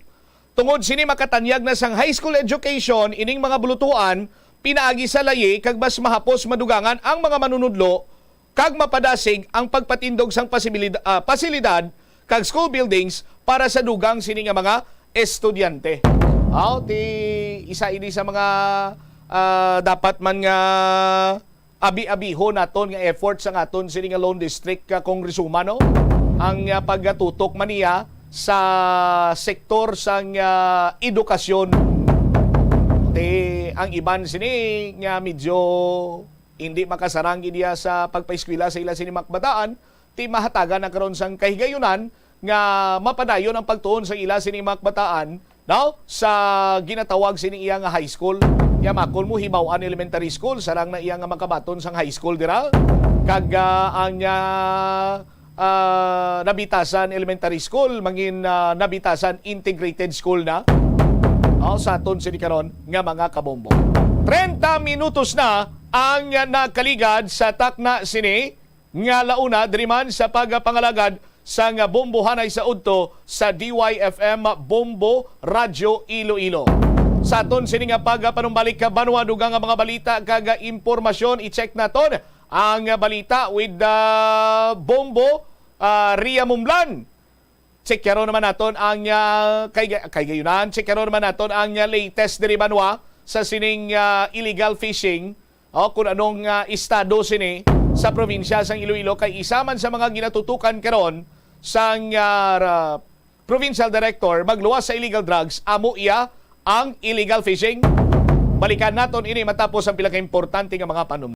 Tungod sini, makatanyag na sang high school education ining mga bulutuan pinaagi sa layi kag mas mahapos madugangan ang mga manunudlo kag mapadasig ang pagpatindog sang pasibilid-, ah, pasilidad kag school buildings para sa dugang sini nga mga estudyante. Aw, ti isa ini sa mga, ah, dapat man nga abi-abihon naton nga effort sang aton sini nga lone district ka congresswoman, no? Ang, ah, pagatutok man niya sa sektor sang, ah, edukasyon. Ti ang iban sini nga medyo hindi makasarang gid iya sa pagpaeskwela sa ila sini mga kabataan, ti mahatagan na karon sang kahigayunan nga mapadayon ang pagtuon sa ila sini mga kabataan, no? Sa ginatawag sini iya nga high school. Yamakon mo, Hibaw-an Elementary School, sarang na iya nga makabaton sang high school dira. Kag, ah, ang, ah, ah, Nabitasan Elementary School, mangin, ah, Nabitasan Integrated School na. Oh, sa aton sini karon nga mga kabombo. Treinta minutos na ang nakaligad sa takna sini nga launa diri man sa pagpangalagad sang bombohanay sa udto sa D Y F M Bombo Radyo Iloilo. Sa aton sini nga pagpanumbalik ka banwa, dugang nga mga balita kag impormasyon, i-check naton ang balita with the Bombo, ah, Ria Mumlan. Check karon naman naton ang, ah, kay, kay gayunan, check karon naman naton ang, ah, latest diri banwa sa sining, ah, illegal fishing. O, kung anong, ah, estado sini sa probinsya sang Iloilo, kay isa man sa mga ginatutukan karon sang, ah, ra-, provincial director magluwas sa illegal drugs, amo iya ang illegal fishing. Balikan naton ini matapos ang pila ka importante nga mga panum-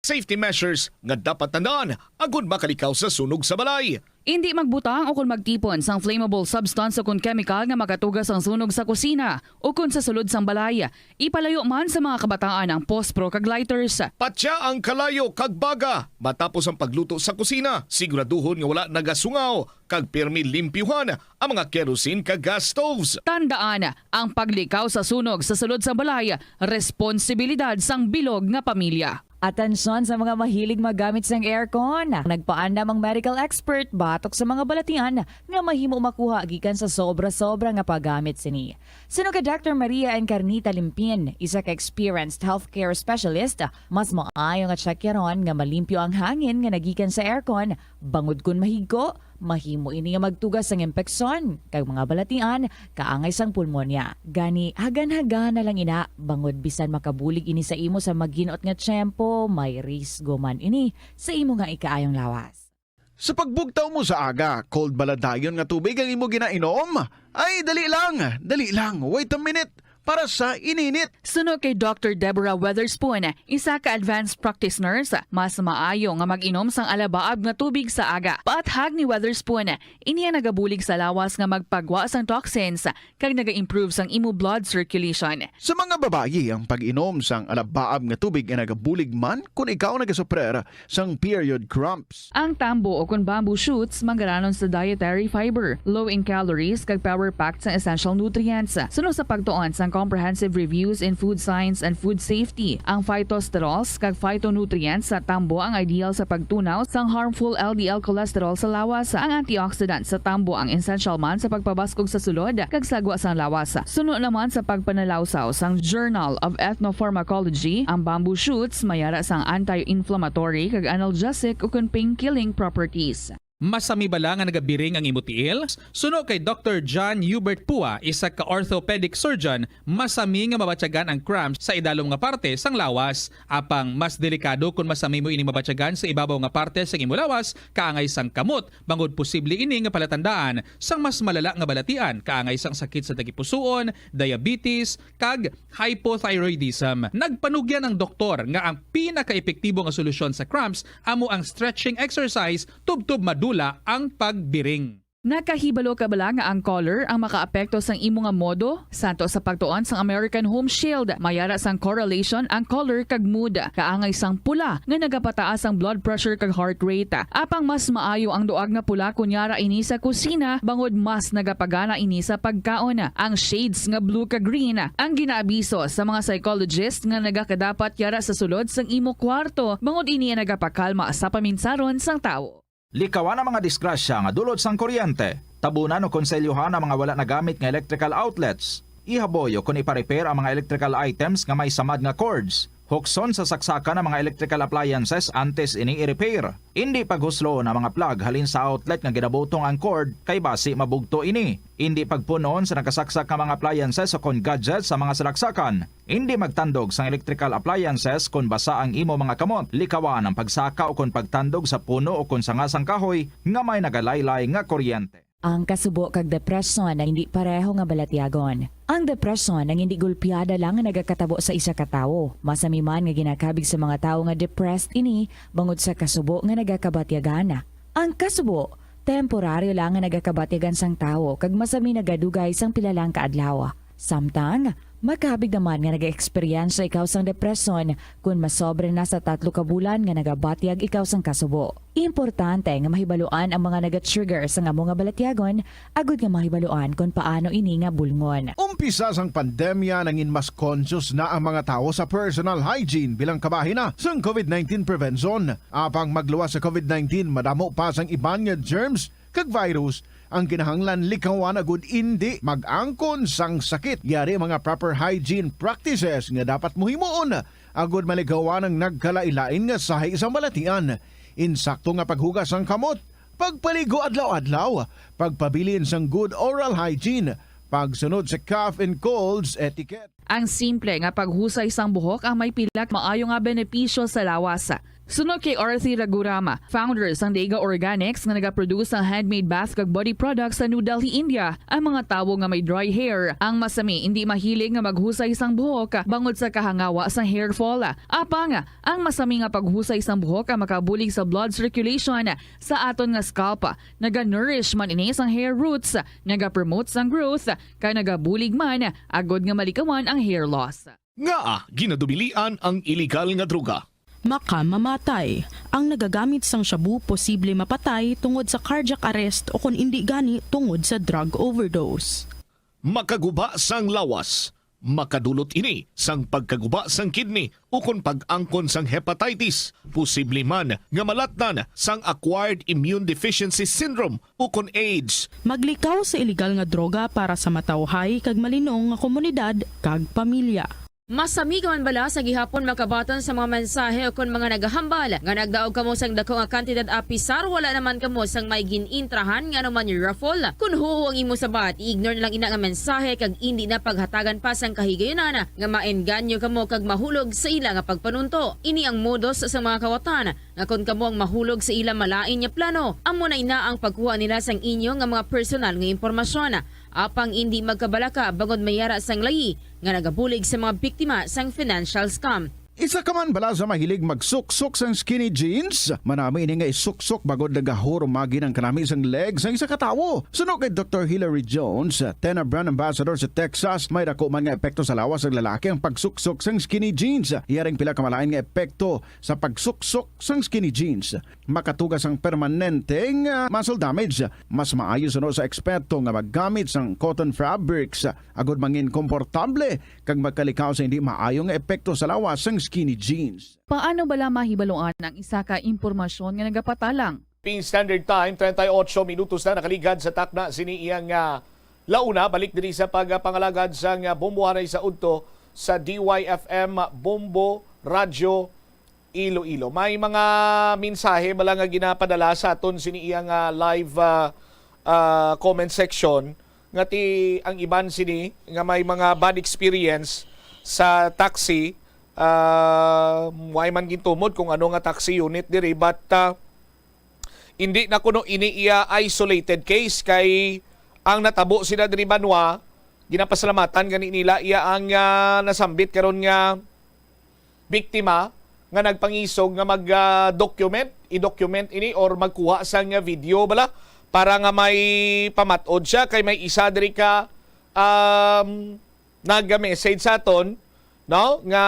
Safety measures nga dapat tandaan agud makalikaw sa sunog sa balay. Indi magbutang o kon magtipon sang flammable substance o kon chemical nga makatuga sang sunog sa kusina o kon sa sulod sang balay. Ipalayo man sa mga kabataan ang pospro kag lighters. Patya ang kalayo kag baga matapos ang pagluto sa kusina. Siguraduhon nga wala nagasungaw kag pirmi limpyuhan ang mga kerosene kag gas stoves. Tandaan, ang paglikaw sa sunog sa sulod sang balay, responsibilidad sang bilog nga pamilya. Atensyon sa mga mahilig maggamit sang aircon. Nagpaandam ang medical expert batok sa mga balatian nga mahimo makuha gikan sa sobra-sobra nga paggamit sini. Suno kay Doctor Maria Encarnita Limpin, isa ka experienced healthcare specialist, mas maayo nga tsakyaron nga malimpyo ang hangin nga nagikan sa aircon, bangod kon mahigko, mahimo ini nga magtuga sang impeksyon kag mga balatian kaangay sang pulmonya. Gani, hagan-hagan na lang ina, bangod bisan makabulig ini sa imo sa maginot nga tiyempo, may risgo man ini sa imo nga ikaayong lawas. Sa pagbugtaw mo sa aga, cold bala dayon nga tubig ang imo ginainom? Ay, dali lang, dali lang, wait a minute, para sa ininit. Suno kay Doctor Deborah Weatherspoon, isa ka advanced practice nurse, mas maayo nga mag-inom sang alabaab nga tubig sa aga. Paathag ni Weatherspoon, ini ang nagabulig sa lawas nga magpagwa sang toxins kag naga-improve sang imo blood circulation. Sa mga babayi, ang pag-inom sang alabaab nga tubig ay nagabulig man kon ikaw nagasuprer sang period cramps. Ang tambo o kon bamboo shoots manggaranon sa dietary fiber, low in calories, kag power-packed sang essential nutrients. Suno sa pagtuon sang Comprehensive Reviews in Food Science and Food Safety, ang phytosterols kag phytonutrients sa tambo ang ideal sa pagtunaw sang harmful L D L cholesterol sa lawas. Ang antioxidant sa tambo ang essential man sa pagpabaskog sa sulod kag sagwa sang lawas. Suno naman sa pagpanalawsaw sang Journal of Ethnopharmacology, ang bamboo shoots may ara sang anti-inflammatory kag analgesic ukon pain-killing properties. Masami bala nga nagabiring ang imo tiil? Suno kay Doctor John Hubert Pua, isa ka orthopedic surgeon, masami nga mabatyagan ang cramps sa idalom nga parte sang lawas. Apang mas delikado kon masami mo ini mabatyagan sa ibabaw nga parte sang imo lawas, kaangay sang kamot, bangod posible ini nga palatandaan sang mas malala nga balatian, kaangay sang sakit sa tagipusoon, diabetes, kag hypothyroidism. Nagpanugyan ang doktor nga ang pinakaepektibo nga solusyon sa cramps amo ang stretching exercise tubtob madula ang pagbiring. Nakahibalo ka bala nga ang color ang makaapekto sang imo nga modo? Santo sa pagtuon sang American Home Shield, may ara sang correlation ang color kag mood. Kaangay sang pula nga nagapataas ang blood pressure kag heart rate. Apang mas maayo ang duag nga pula kon yara ini sa kusina, bangod mas nagapagana ini sa pagkaon. Ang shades nga blue kag green ang ginaabiso sa mga psychologist nga nagakadapat yara sa sulod sang imo kwarto, bangod ini ang nagapakalma sa paminsaron sang tawo. Likawan ang mga disgrasya nga dulot sang kuryente. Tabunan o konselyohan ang mga wala nagamit nga electrical outlets. Ihaboy o kon ipa-repair ang mga electrical items nga may samad nga cords. Hukson sa saksakan ang mga electrical appliances antes ini i-repair. Indi paghuslo ang mga plug halin sa outlet nga ginabutong ang cord kay basi mabugto ini. Indi pagpun-on sa nakasaksak nga mga appliances o kon gadgets sa mga salaksakan. Indi magtandog sang electrical appliances kon basa ang imo mga kamot. Likawan ang pagsaka o kon pagtandog sa puno o kon sanga sang kahoy nga may nagalaylay nga kuryente. Ang kasubo kag depresyon ang hindi pareho nga balatyagon. Ang depresyon ang hindi gulpiada lang nga nagakatabo sa isa ka tawo. Masami man nga ginakabig sa mga tawo nga depressed ini bangod sa kasubo nga nagakabatyagan. Ang kasubo, temporaryo lang nga nagakabatyagan sang tawo kag masami nagadugay sang pila lang ka adlaw. Samtang, makabig naman nga nag-eksperyensya ikaw sang depresyon kon masobra na sa tatlo ka bulan nga nagabatyag ikaw sang kasubo. Importante nga mahibaluan ang mga naga-trigger sang amo nga balatyagon agud nga mahibaluan kon paano ini nga bulngon. Umpisa sang pandemya, nangin mas conscious na ang mga tawo sa personal hygiene bilang kabahin na sang covid nineteen prevention. Apang magluwas sa covid nineteen, madamo pa sang iban nga germs kag virus ang kinahanglan likawan agud indi mag-angkon sang sakit. Yari ang mga proper hygiene practices nga dapat mo himuon agud malikawan ang nagkalain-lain nga sahi sang balatian. Insakto nga paghugas sang kamot, pagpaligo adlaw-adlaw, pagpabilin sang good oral hygiene, pagsunod sa cough and colds etiquette. Ang simple nga paghusay sang buhok ang may pila ka maayo nga benepisyo sa lawas. Suno kay Arthi Raghuram, founder sang Dega Organics nga nagaproduce sang handmade bath kag body products sa New Delhi, India, ang mga tawo nga may dry hair ang masami indi mahilig nga maghusay sang buhok bangod sa kahangawa sang hair fall. Apang, ang masami nga paghusay sang buhok ang makabulig sa blood circulation sa aton nga scalp. Naga-nourish man ini sang hair roots, naga-promote sang growth, kag nagabulig man agud nga malikawan ang hair loss. Ngaa ginadubilian ang iligal nga droga? Makamamatay. Ang nagagamit sang shabu posible mapatay tungod sa cardiac arrest o kon indi gani tungod sa drug overdose. Makaguba sang lawas. Makadulot ini sang pagkaguba sang kidney ukon pag-angkon sang hepatitis, posible man nga malatnan sang acquired immune deficiency syndrome ukon AIDS. Maglikaw sa iligal nga droga para sa matawhay kag malinong nga komunidad kag pamilya. Masami ka man bala sa gihapon makabaton sa mga mensahe ukon mga nagahambal nga nagdaog kamo sang dako nga kantidad apisar wala naman kamo sang may gin-intrahan nga anuman raffle? Kon huo ang imo sabat, i-ignore na lang ina nga mensahe kag indi na paghatagan pa sang kahigayunan nga maengganyo kamo kag mahulog sa ila nga pagpanunto. Ini ang modus sa mga kawatan nga kon kamo ang mahulog sa ila malain nga plano, amo na ina ang pagkuha nila sang inyo nga mga personal nga impormasyon. Apang indi magkabalaka bangod may ara sang layi nga nagabulig sa mga biktima sang financial scam. Isa ka man bala sa mahilig magsuksok sang skinny jeans? Manami ini nga isuksok bangod nagahurumagi ang kanami sang leg sang isa ka tawo. Suno kay Doktor Hilary Jones, TENA brand ambassador sa Texas, may dako man nga epekto sa lawas sang lalaki ang pagsuksok sang skinny jeans. Yaring pila ka malain nga epekto sa pagsuksok sang skinny jeans. Makatuga sang permanenteng, ah, muscle damage. Mas maayo suno sa eksperto nga maggamit sang cotton fabrics, ah, agud mangin komportable kag magkalikaw sa hindi maayo nga epekto sa lawas sang skinny jeans. Paano bala mahibaluan ang isa ka impormasyon nga nagapatalang? Philippine Standard Time, treinta y ocho minutos na nakaligad sa takna sini iyang, ah, launa. Balik diri sa pagpangalagad sang, ah, Bombo Hanay sa Udto sa D Y F M Bombo Radyo Iloilo. May mga mensahe bala nga ginapadala sa aton sini iyang, ah, live, ah, ah, comment section nga ti ang iban sini nga may mga bad experience sa taxi, ah, way man gintumod kung ano nga taxi unit diri, but, ah, hindi na kuno ini iya isolated case kay ang natabo sila diri banwa, ginapasalamatan gani nila iya ang, ah, nasambit karon nga biktima nga nagpangisog nga mag, ah, document, i-document ini or magkuha sang, ah, video bala para nga may pamat-od siya kay may isa diri ka, um, nag-message sa aton, no, nga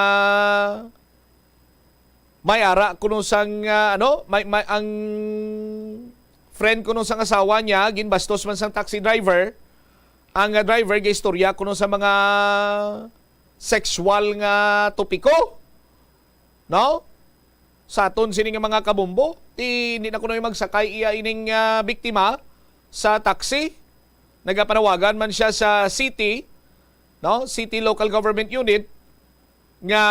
may ara kuno sang, ah, ano, may, may, ang friend kuno sang asawa niya ginbastos man sang taxi driver. Ang, ah, driver gaistorya kuno sa mga sexual nga topiko, no? Sa aton sini nga mga kabombo, ti hindi na kuno magsakay iya ining, ah, biktima sa taxi. Nagapanawagan man siya sa city, no? City Local Government Unit nga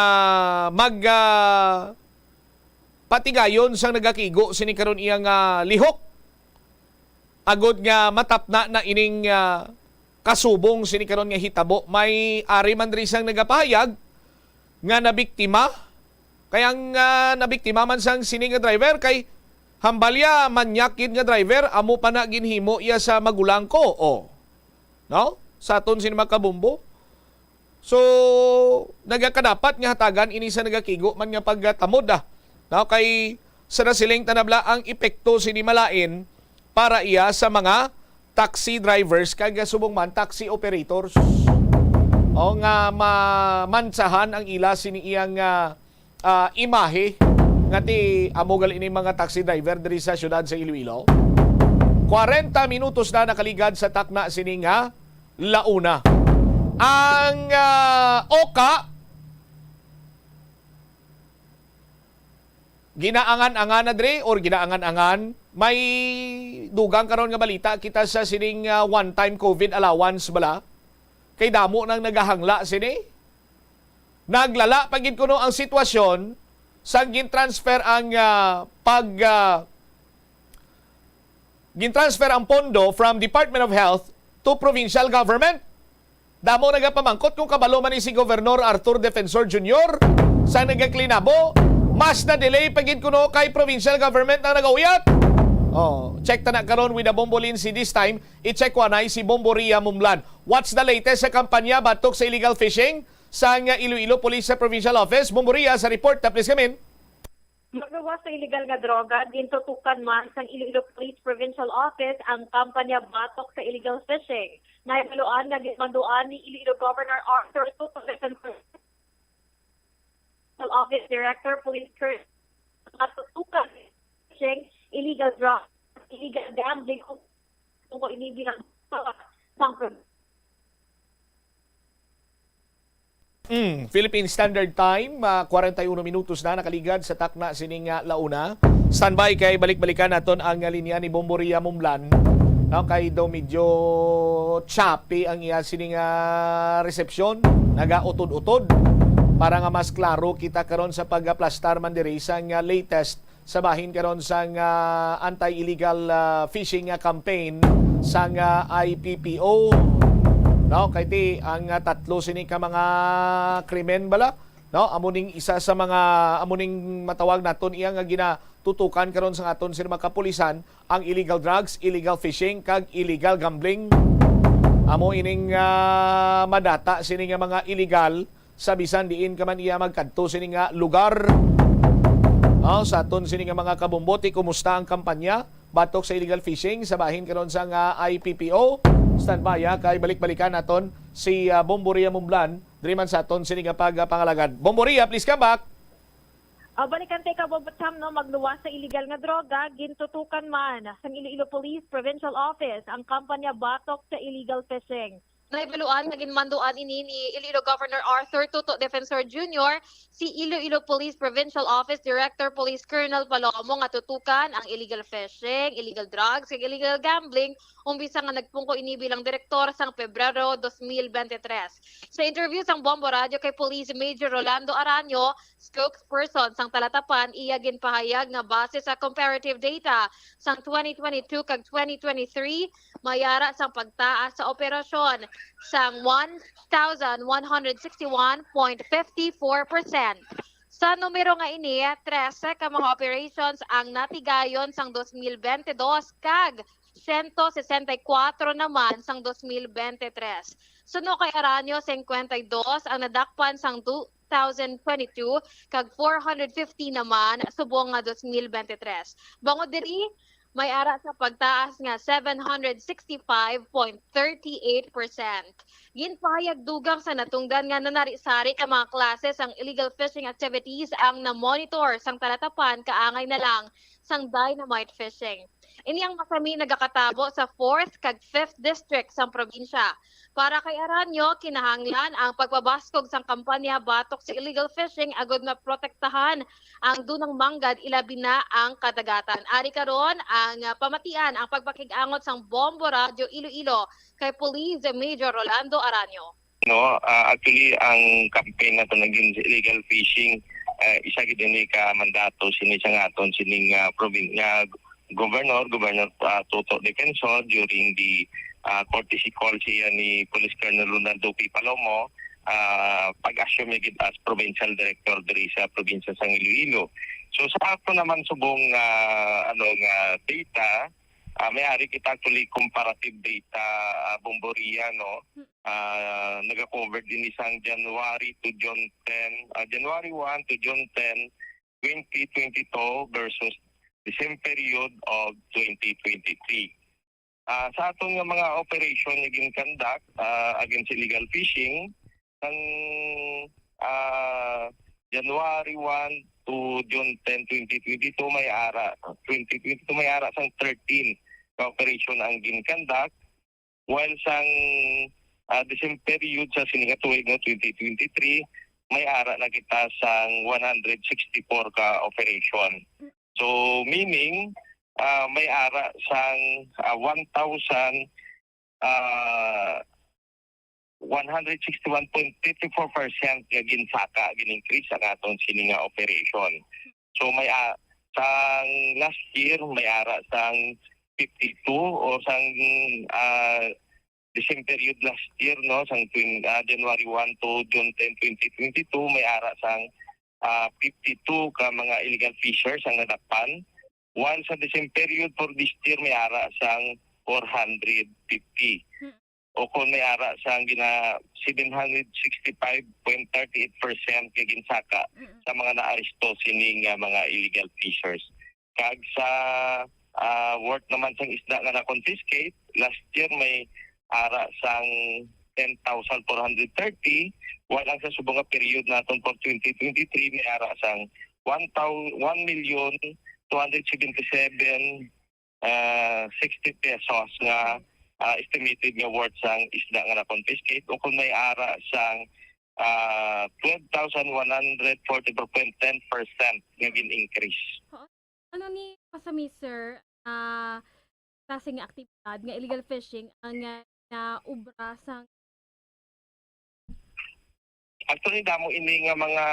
mag, ah, patigayon sang nagakigo sini karon iya nga lihok, agod nga matapna na ining, ah, kasubong sini karon nga hitabo. May ari man diri sang nagapahayag nga nabiktima, kay ang, ah, nabiktima man sang sini nga driver kay hambalya manyak gid nga driver, amo pa na ginhimo iya sa magulang ko, oh. No? Sa aton sini mga kabombo. So, nagakadapat nga hatagan ini sa nagakigo man nga pagtamod, ah. No? Kay sa nasiling tanabla ang epekto sini malain para iya sa mga taxi drivers kag subong man taxi operators. O nga mamantsahan ang ila sini iyang, ah, ah, imahe nga ti amo gali ni mga taxi driver diri sa siyudad sa Iloilo. Kwarenta minutos na nakaligad sa takna sini nga launa. Ang, ah, oka, ginaangan-angan na diri or ginaangan-angan, may dugang karon nga balita kita sa sining, ah, one-time COVID allowance bala. Kay damo nang nagahangla sini. Naglala pa gid kuno ang sitwasyon sang gin-transfer ang, ah, pag, ah, gin-transfer ang pondo from Department of Health to provincial government. Damo nagapamangkot kung kabalo man ni si Governor Arthur Defensor Junior sa nagaklinabo, mas na-delay pa gid kuno kay provincial government ang nagauyat. Oh, check ta na karon with the Bombo Lindsay this time. I-check ko anay si Bombo Ria Mumlan. What's the latest sa kampanya batok sa illegal fishing sang Iloilo Police sa Provincial Office? Bombo Ria, sa report na, please, kamin. Magluwas sa illegal nga droga, gintutukan man sang Iloilo Police Provincial Office ang kampanya batok sa illegal fishing. Nahibaluan nga ginmanduan ni Iloilo Governor Arthur Tuto Defensor, Office Director, Police Colonel, matutukan fishing, illegal drugs, illegal gambling, kung, kung ini bilang sang Mm, Philippine Standard Time, ah, kwarenta y uno minutos na nakaligad sa takna sining, ah, launa. Standby kay balik-balikan naton ang, ah, linya ni Bombo Ria Mumlan. No, kay daw medyo choppy ang iya sining, ah, resepsyon, nagautod-utod. Para nga mas klaro kita karon sa pag-aplastar man diri sang, ah, latest sa bahin karon sang, ah, anti-illegal, ah, fishing, ah, campaign sang, ah, I P P O. No, kay ti ang, ah, tatlo sini ka mga krimen bala, no? Amo ning isa sa mga, amo ning matawag naton iya nga ginatutukan karon sa aton sini mga kapulisan, ang illegal drugs, illegal fishing, kag illegal gambling. Amo ining, ah, madata sini nga mga illegal sa bisan diin ka man iya magkadto sini nga lugar. Ah, sa aton sini nga mga kabombo, ti kumusta ang kampanya batok sa illegal fishing sa bahin karon sang, ah, I P P O? Standby, ah, kay balik-balikan naton si, ah, Bombo Ria Mumlan diri man sa aton sini nga pagpangalagad. Bombo Ria, please come back. Ah, balikan ta ka, Bombo Cham, no, magluwas sa illegal nga droga, gintutukan man sang Iloilo Police Provincial Office ang kampanya batok sa illegal fishing. Nahibaluan nga ginmanduan ini ni Iloilo Governor Arthur Tuto Defensor Junior, si Iloilo Police Provincial Office Director Police Colonel Palomo nga tutukan ang illegal fishing, illegal drugs, kag illegal gambling, umbisa nga nagpungko ini bilang direktor sang Pebrero dos mil bente tres. Sa interview sang Bombo Radio kay Police Major Rolando Aranio, spokesperson sang Talatapan, iya ginpahayag nga base sa comparative data sang twenty twenty-two kag twenty twenty-three, may ara sang pagtaas sa operasyon sang one thousand one hundred sixty-one point fifty-four percent. Sa numero nga ini, trese ka mga operations ang natigayon sang dos mil bente dos kag siyento sesenta y kuwatro naman sang dos mil bente tres. Suno kay Aranio, singkwenta y dos ang nadakpan sang du-, thousand twenty-two, kag four hundred fifty naman subong nga dos mil bente tres. Bangod diri, may ara sa pagtaas nga seven hundred sixty-five point thirty-eight percent. Ginpahayag dugang sa natungdan nga nanari-sari ka mga klase sang illegal fishing activities ang na-monitor sang Talatapan kaangay na lang sang dynamite fishing. Ini ang masami nagakatabo sa fourth kag fifth district sang probinsya. Para kay Aranio, kinahanglan ang pagpabaskog sang kampanya batok sa illegal fishing agud maprotektahan ang dunang manggad, ilabi na ang kadagatan. Ari karon ang, ah, pamatian ang pagpakig-angot sang Bombo Radyo Iloilo kay Police Major Rolando Aranio. No, ah, actually, ang campaign naton against illegal fishing, ah, isa gid ini ka mandato sini sang aton sining, ah, provin-, nga governor, Governor, ah, Toto Defensor, during the, ah, courtesy call siya ni Police Colonel Ronaldo P. Palomo, ah, pag-assume niya gid as provincial director diri sa probinsya sang Iloilo. So, sa ato naman subong, ah, ano, nga data, ah, may ari kita actually comparative data, ah, Bomboria, no? Ah, naga-cover din sang January to June ten, ah, January one to June ten, twenty twenty-two versus the same period of twenty twenty-three. Ah, sa aton nga mga operation nga gin-conduct, ah, against illegal fishing, sang, ah, January one to June ten, twenty twenty-two, may ara, twenty twenty-two, may ara sang thirteen ka operation ang gin-conduct, while sang, ah, the same period sa sini nga tuig, no, twenty twenty-three, may ara na kita sang one hundred sixty-four ka operation. So, meaning, ah, may ara sang, ah, one thousand, ah, one hundred sixty-one point fifty-four percent nga ginsaka, gin-increase ang aton sini nga operation. So, may, ah, sang last year, may ara sang fifty-two, o sang, ah, the same period last year, no, sang twen-, ah, January one to June ten, twenty twenty-two, may ara sang, ah, fifty-two ka mga illegal fishers ang nadakpan, while sa the same period for this year, may ara sang four hundred fifty. Hmm. O kung may ara sang gina-, seven hundred sixty-five point thirty-eight percent nga ginsaka Mm-mm. sa mga naaresto sini nga mga illegal fishers. Kag sa, ah, worth naman sang isda nga na-confiscate, last year may ara sang ten thousand four hundred thirty, while ang sa subong nga period naton for twenty twenty-three may ara sang one thou-, one million two hundred seventy-seven, ah, sixty pesos nga, ah, estimated nga worth sang isda nga na-confiscate, o kung may ara sang, ah, twelve thousand one hundred forty-four point ten percent nga gin-increase. Ano ni, pasami, sir, ah, klase nga aktibidad nga illegal fishing ang, ah, naubra sang Actually, damo ini nga mga,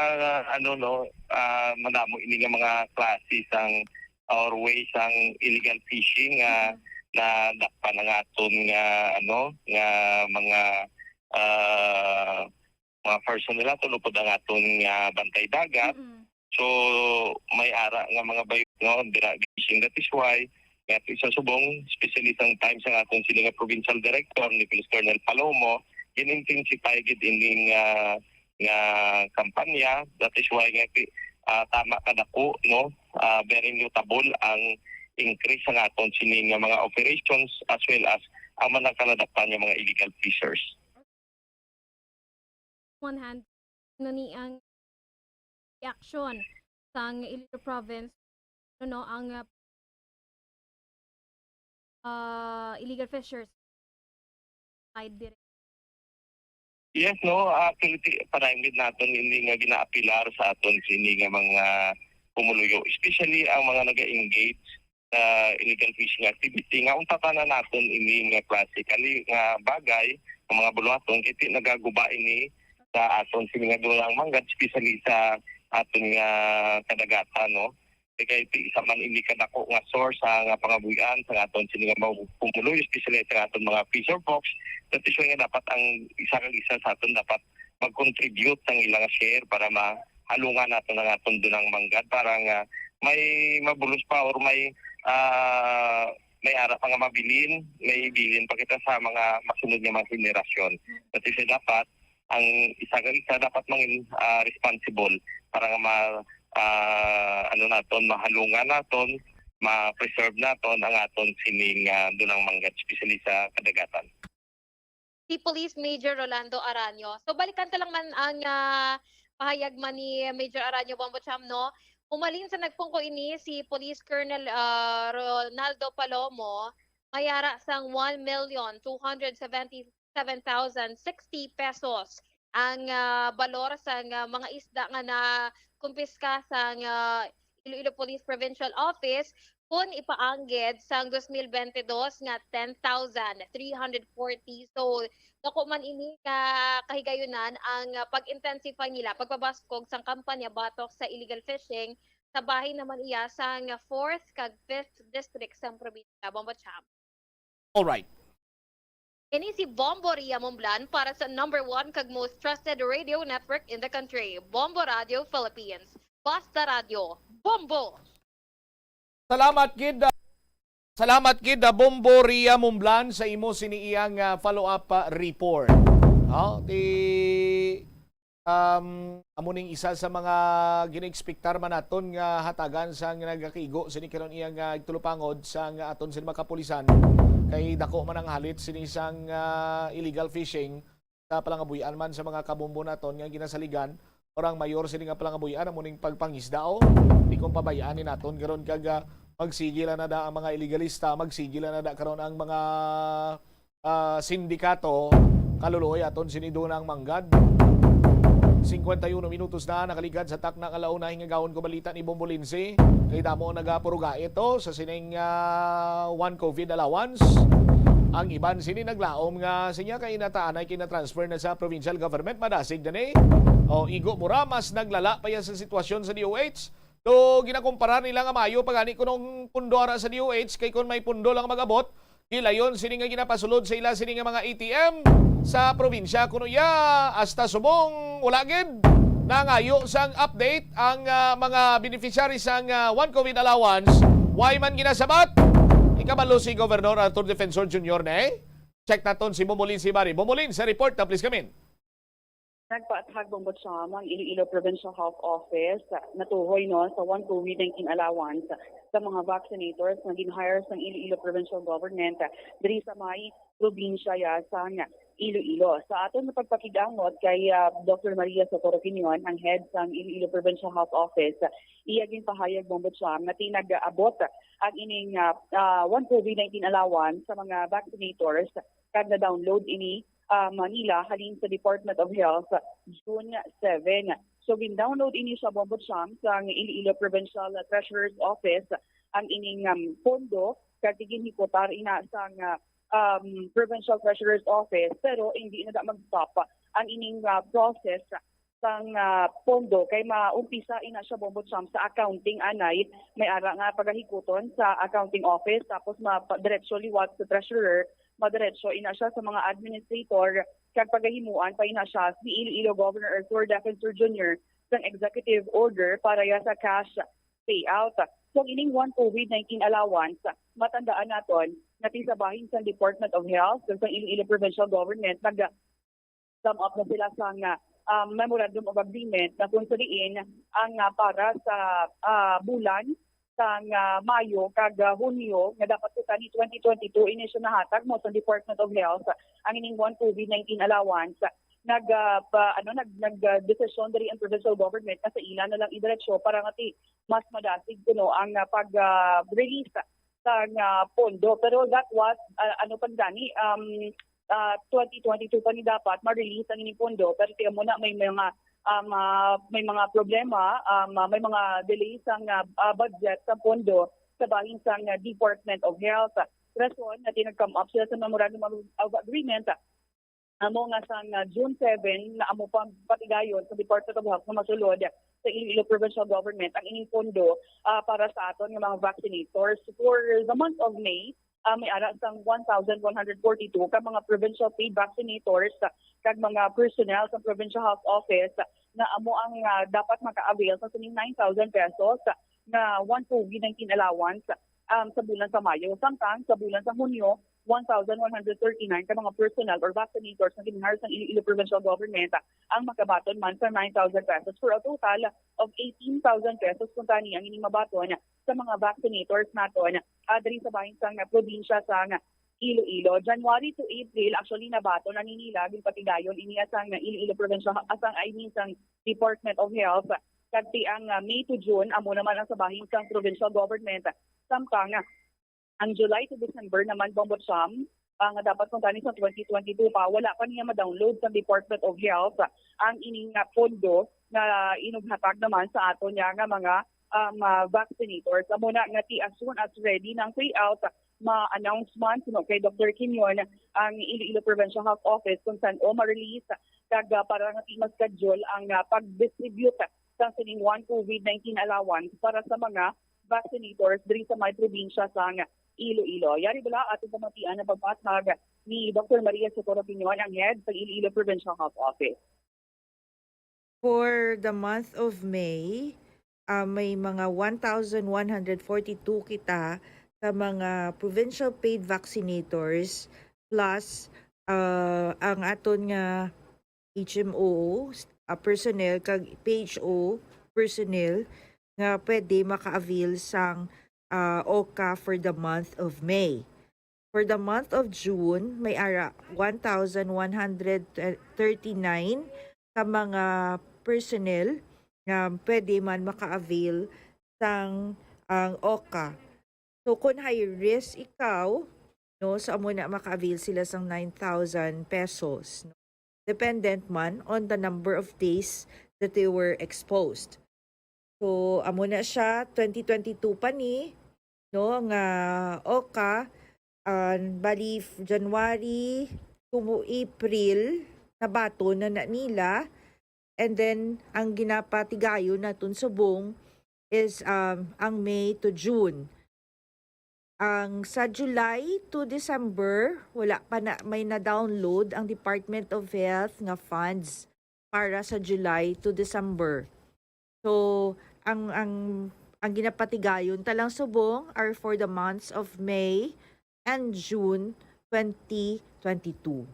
ano, no, ah, madamo ini nga mga klase sang or way sang illegal fishing nga Mm. nadakpan ang aton nga, ano, nga mga, ah, mga personnel naton upod ang aton nga bantay dagat. Mm-mm. So, may ara nga mga bayot, no, dira fishing. That is why nga sa subong, especially sang time sang aton sini nga provincial director ni Police Colonel Palomo, gin-intensify gid ini nga, nga kampanya. That is why nga, ah, tama kadako, no? Ah, very notable ang increase sang aton sini nga mga operations as well as ang mga nakaladakpan nga mga illegal fishers. One hand, ano ni ang reaksyon sang Iloilo Province, ano, no, ang, ah, ah, illegal fishers side diri? Yes, no, actually, ti-, padayon gid naton ini nga ginaapilar sa aton sini nga mga pumuluyo, especially ang mga naga-engage sa illegal fishing activity, nga untatan na naton ini nga klase kali nga bagay, ang mga buluhaton, kay ti nagaguba ini sa aton sini nga dulang manggad, especially sa aton nga kadagatan, no? Kay ti isa man ini kadako nga source sa nga pangabuhian sa aton sini nga mga pumuluyo, especially sa aton mga fisher folks. That is why nga dapat ang isa kag isa sa aton dapat mag-contribute sang ilang share para mahalungan naton ang aton dunang manggad para nga may mabulos pa or may, ah, may ara pa nga mabilin, may bilin pa kita sa mga masunod nga mga henerasyon. That is why dapat ang isa kag isa dapat mangin, ah, responsible para nga ma-, ah, ano naton, mahalungan naton, ma-preserve naton ang aton sining, ah, dunang manggad, especially sa kadagatan. Si Police Major Rolando Aranio. So, balikan ta lang man ang, ah, pahayag man ni Major Aranio Bombo Cham, no? Umalin sa nagpungko ini si Police Colonel, ah, Ronaldo Palomo, may ara sang one million two hundred seventy-seven thousand sixty pesos ang, ah, balor sang, ah, mga isda nga nakumpiska sang, ah, Iloilo Police Provincial Office, kun ipaanggid sang dos mil bente dos nga ten thousand three hundred forty. So, dako man ini nga kahigayunan ang, ah, pag-intensify nila pagpabaskog sang kampanya batok sa illegal fishing sa bahin naman iya sang fourth kag fifth district sang probinsya. Bombo Cham. Alright. Ini si Bombo Ria Mumblan para sa number one kag most trusted radio network in the country, Bombo Radio Philippines. Basta Radio, Bombo! Salamat gid, ah, salamat gid, ah, Bombo Ria Mumblan, sa imo sini iyang, ah, follow-up, ah, report. Oh, ti um, amo ning isa sa mga ginaekspektar man naton nga hatagan sang nagakigo sini karon iyang, ah, igtulupangod sang aton sini mga kapulisan, kay dako man ang halit sini sang, ah, illegal fishing sa palangabuy-an man sa mga kabombo naton nga ginasaligan, or ang mayor sini nga palangabuy-an amo ning pagpangisda, o di kon pabayaan ni naton karon kag, ah, magsigi lang na da ang mga iligalista, magsigi lang na da karon ang mga, ah, sindikato. Kaluloy aton sini Dunang Manggad. Cincuenta y uno minutos na nakaligad sa takna nga launa. Hingagawon ko balita ni Bombo Lindsay. Kay damo ang nagapuruga ito sa sining, ah, one COVID allowance. Ang iban sini naglaom nga sinya kay nataanay kay na-transfer na sa provincial government, madasig na ni. O igo mo ra, mas naglala pa yan sa sitwasyon sa D O H. Do ginakumpara nila nga maayo pa gani kunong pundo ara sa D O H, kay kun may pundo lang mag-abot, gilayon sini nga ginapasulod sa ila sini nga mga A T M sa probinsya. Kuno ya, hasta subong wala gid nangayo sang update ang, ah, mga beneficiaries sang, ah, one COVID allowance. Why man ginasabat? Ikabalo si Governor Arthur Defensor Junior ne. Check naton si Bombolin Sibari. Bombolin, sa report na, please come in. Nagpaathag, Bombo Cham, ang Iloilo Provincial Health Office, ah, natuhoy, no, sa one COVID nineteen allowance sa mga vaccinators nga gin-hire sang Iloilo Provincial Government, ah, diri sa may probinsya ya sang Iloilo. Sa aton nga pagpakig-angot kay, ah, Doctor Maria Socorro Quinion, ang head sang Iloilo Provincial Health Office, ah, iya ginpahayag, Bombo Cham, nga tinag-abot ang ining, ah, ah, one COVID nineteen allowance sa mga vaccinators kag na-download ini, ah, Manila halin sa Department of Health June seven. So, gin-download ini siya, Bombo Cham, sang Iloilo Provincial Treasurer's Office ang ining, um, pondo, kag ginhiputar ina sang, ah, um, Provincial Treasurer's Office, pero hindi na da mag-stop ang ining, ah, process sang, ah, pondo, kay maumpisa ina siya, Bombo Cham, sa accounting anay, may ara nga pagahikuton sa accounting office, tapos ma-, diretso liwat sa treasurer, madiretso ina siya sa mga administrator, kag pagahimuan pa ina siya ni Iloilo Governor Arthur Defensor Junior sang executive order para ya sa cash payout. So, ining one COVID nineteen allowance, matandaan naton nga ti sa bahin sang Department of Health kag sang Iloilo Provincial Government, nag-come up na sila sang, ah, um, Memorandum of Agreement na kung sa diin ang, ah, para sa, ah, bulan sang, ah, Mayo kag, ah, Hunyo nga dapat kuntani twenty twenty-two ini siya nahatag mo sa Department of Health ang ining one COVID nineteen allowance. Nag, ah, pa, ano, nag, nag, ah, desisyon diri ang provincial government nga sa ila na lang idiretso para nga ti mas madasig kuno ang, ah, pag, ah, release sang, ah, pondo. Pero that was, ah, ano pa gani, um, ah, twenty twenty-two pa ni dapat ma-release ang ining pondo, pero ti amo na may mga, um, ah, may mga problema, um, ah, may mga delay sang, ah, ah, budget sa pondo sa bahin sang, ah, Department of Health. Rason nga ti nag-come up sila sa Memorandum of, of Agreement, amo nga sang, ah, June seven na amo pa patigayon sa Department of Health nga masulod sa Iloilo Provincial Government ang ining pondo, ah, para sa aton nga mga vaccinators. For the month of May, ah, may ara sang one thousand one hundred forty-two ka mga provincial paid vaccinators, ah, kag mga personnel sa Provincial Health Office, ah, nga amo ang, ah, dapat maka-avail sa sining nine thousand pesos, ah, nga one COVID nineteen allowance, um, sa bulan sa Mayo. Samtang sa bulan sa Hunyo, one thousand one hundred thirty-nine ka mga personnel or vaccinators nga gin-hire sang Iloilo Provincial Government ang makabaton man sa nine thousand pesos, for a total of eighteen thousand pesos kuntani ang ining mabaton sa mga vaccinators naton, ah, diri sa bahin sang probinsya sang Iloilo. January to April, actually, nabaton na ni nila, ginpatigayon ini sang Iloilo Provincial, ah, sang, I mean, sang Department of Health. Kag ti ang, ah, May to June, amo naman ang sa bahin sang provincial government. Samtang, ah, ang July to December naman, Bombo Cham, ah, nga dapat kuntani sa twenty twenty-two pa, wala pa niya ma-download sa Department of Health ang ining, ah, pondo nga inughatag naman sa aton niya nga mga, um, ah, vaccinators. Amo na nga ti as soon as ready ng payout, ma-announce man suno kay Doktor Quinion ang Iloilo Provincial Health Office kung san-o ma-release kag, ah, para nga ti ma-schedule ang, ah, pag-distribute sang sining one COVID nineteen allowance para sa mga vaccinators diri sa may probinsya sang Iloilo. Yari bala ato pamatian ang pagpatag ni Doktor Maria Socorro Piñon, ang head sa Iloilo Provincial Health Office. For the month of May, ah, may mga one thousand one hundred forty-two kita ka mga provincial paid vaccinators plus, ah, ang aton nga H M O, ah, personnel kag P H O personnel nga pwede maka-avail sang, ah, OCA for the month of May. For the month of June, may ara one thousand one hundred thirty-nine ka mga personnel nga pwede man maka-avail sang ang OCA. So kung high risk ikaw, no, so amo na maka-avail sila sang nine thousand pesos, no? Dependent man on the number of days that they were exposed. So amo na siya, twenty twenty-two pa ni, no, nga OCA, ah, bali f- January to April, nabaton na na nila. And then ang ginapatigayon naton subong is, um, ang May to June. Ang sa July to December, wala pa na may na-download ang Department of Health nga funds para sa July to December. So, ang ang ang ginapatigayon ta lang subong are for the months of May and June twenty twenty-two.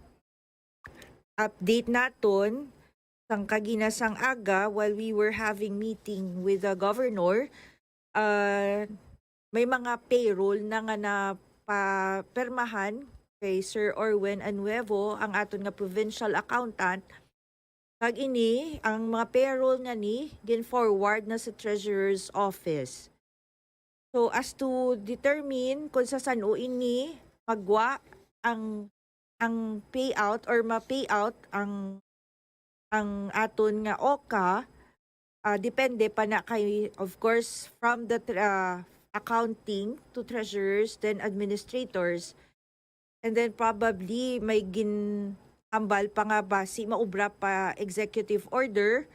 Update naton, sang kagina sang aga, while we were having meeting with the governor, ah, may mga payroll na nga napapirmahan kay Sir Orwin Anuevo, ang aton nga provincial accountant. Kag ini, ang mga payroll nga ni gin-forward na sa Treasurer's Office. So, as to determine kung sa san-o ini magwa ang ang payout or ma-payout ang ang aton nga OCA, ah, depende pa na kay, of course, from the tra- ah, accounting to treasurers, then administrators, and then probably may ginhambal pa nga basi maubra pa executive order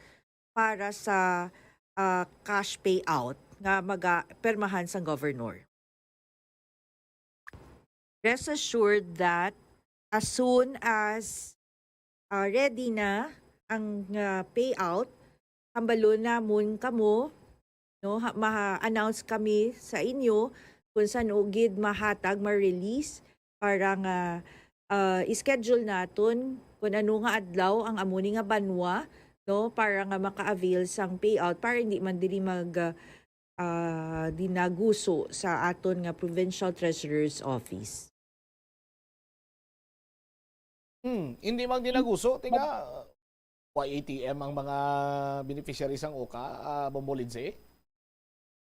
para sa, ah, cash payout nga maga permahan sang governor. Rest assured that as soon as, ah, ready na ang, ah, payout, hambalon namon kamo, no, ha- ma-announce kami sa inyo kung san-o gid mahatag, ma-release para nga, ah, i-schedule naton kung ano nga adlaw ang amo ni nga banwa, no, para nga maka-avail sang payout para hindi man diri mag, ah, ah, dinaguso sa aton nga Provincial Treasurer's Office. Hmm, hindi man dinaguso, tinga, wa A T M ang mga beneficiaries sang OCA, ah, Bombo Lindsay?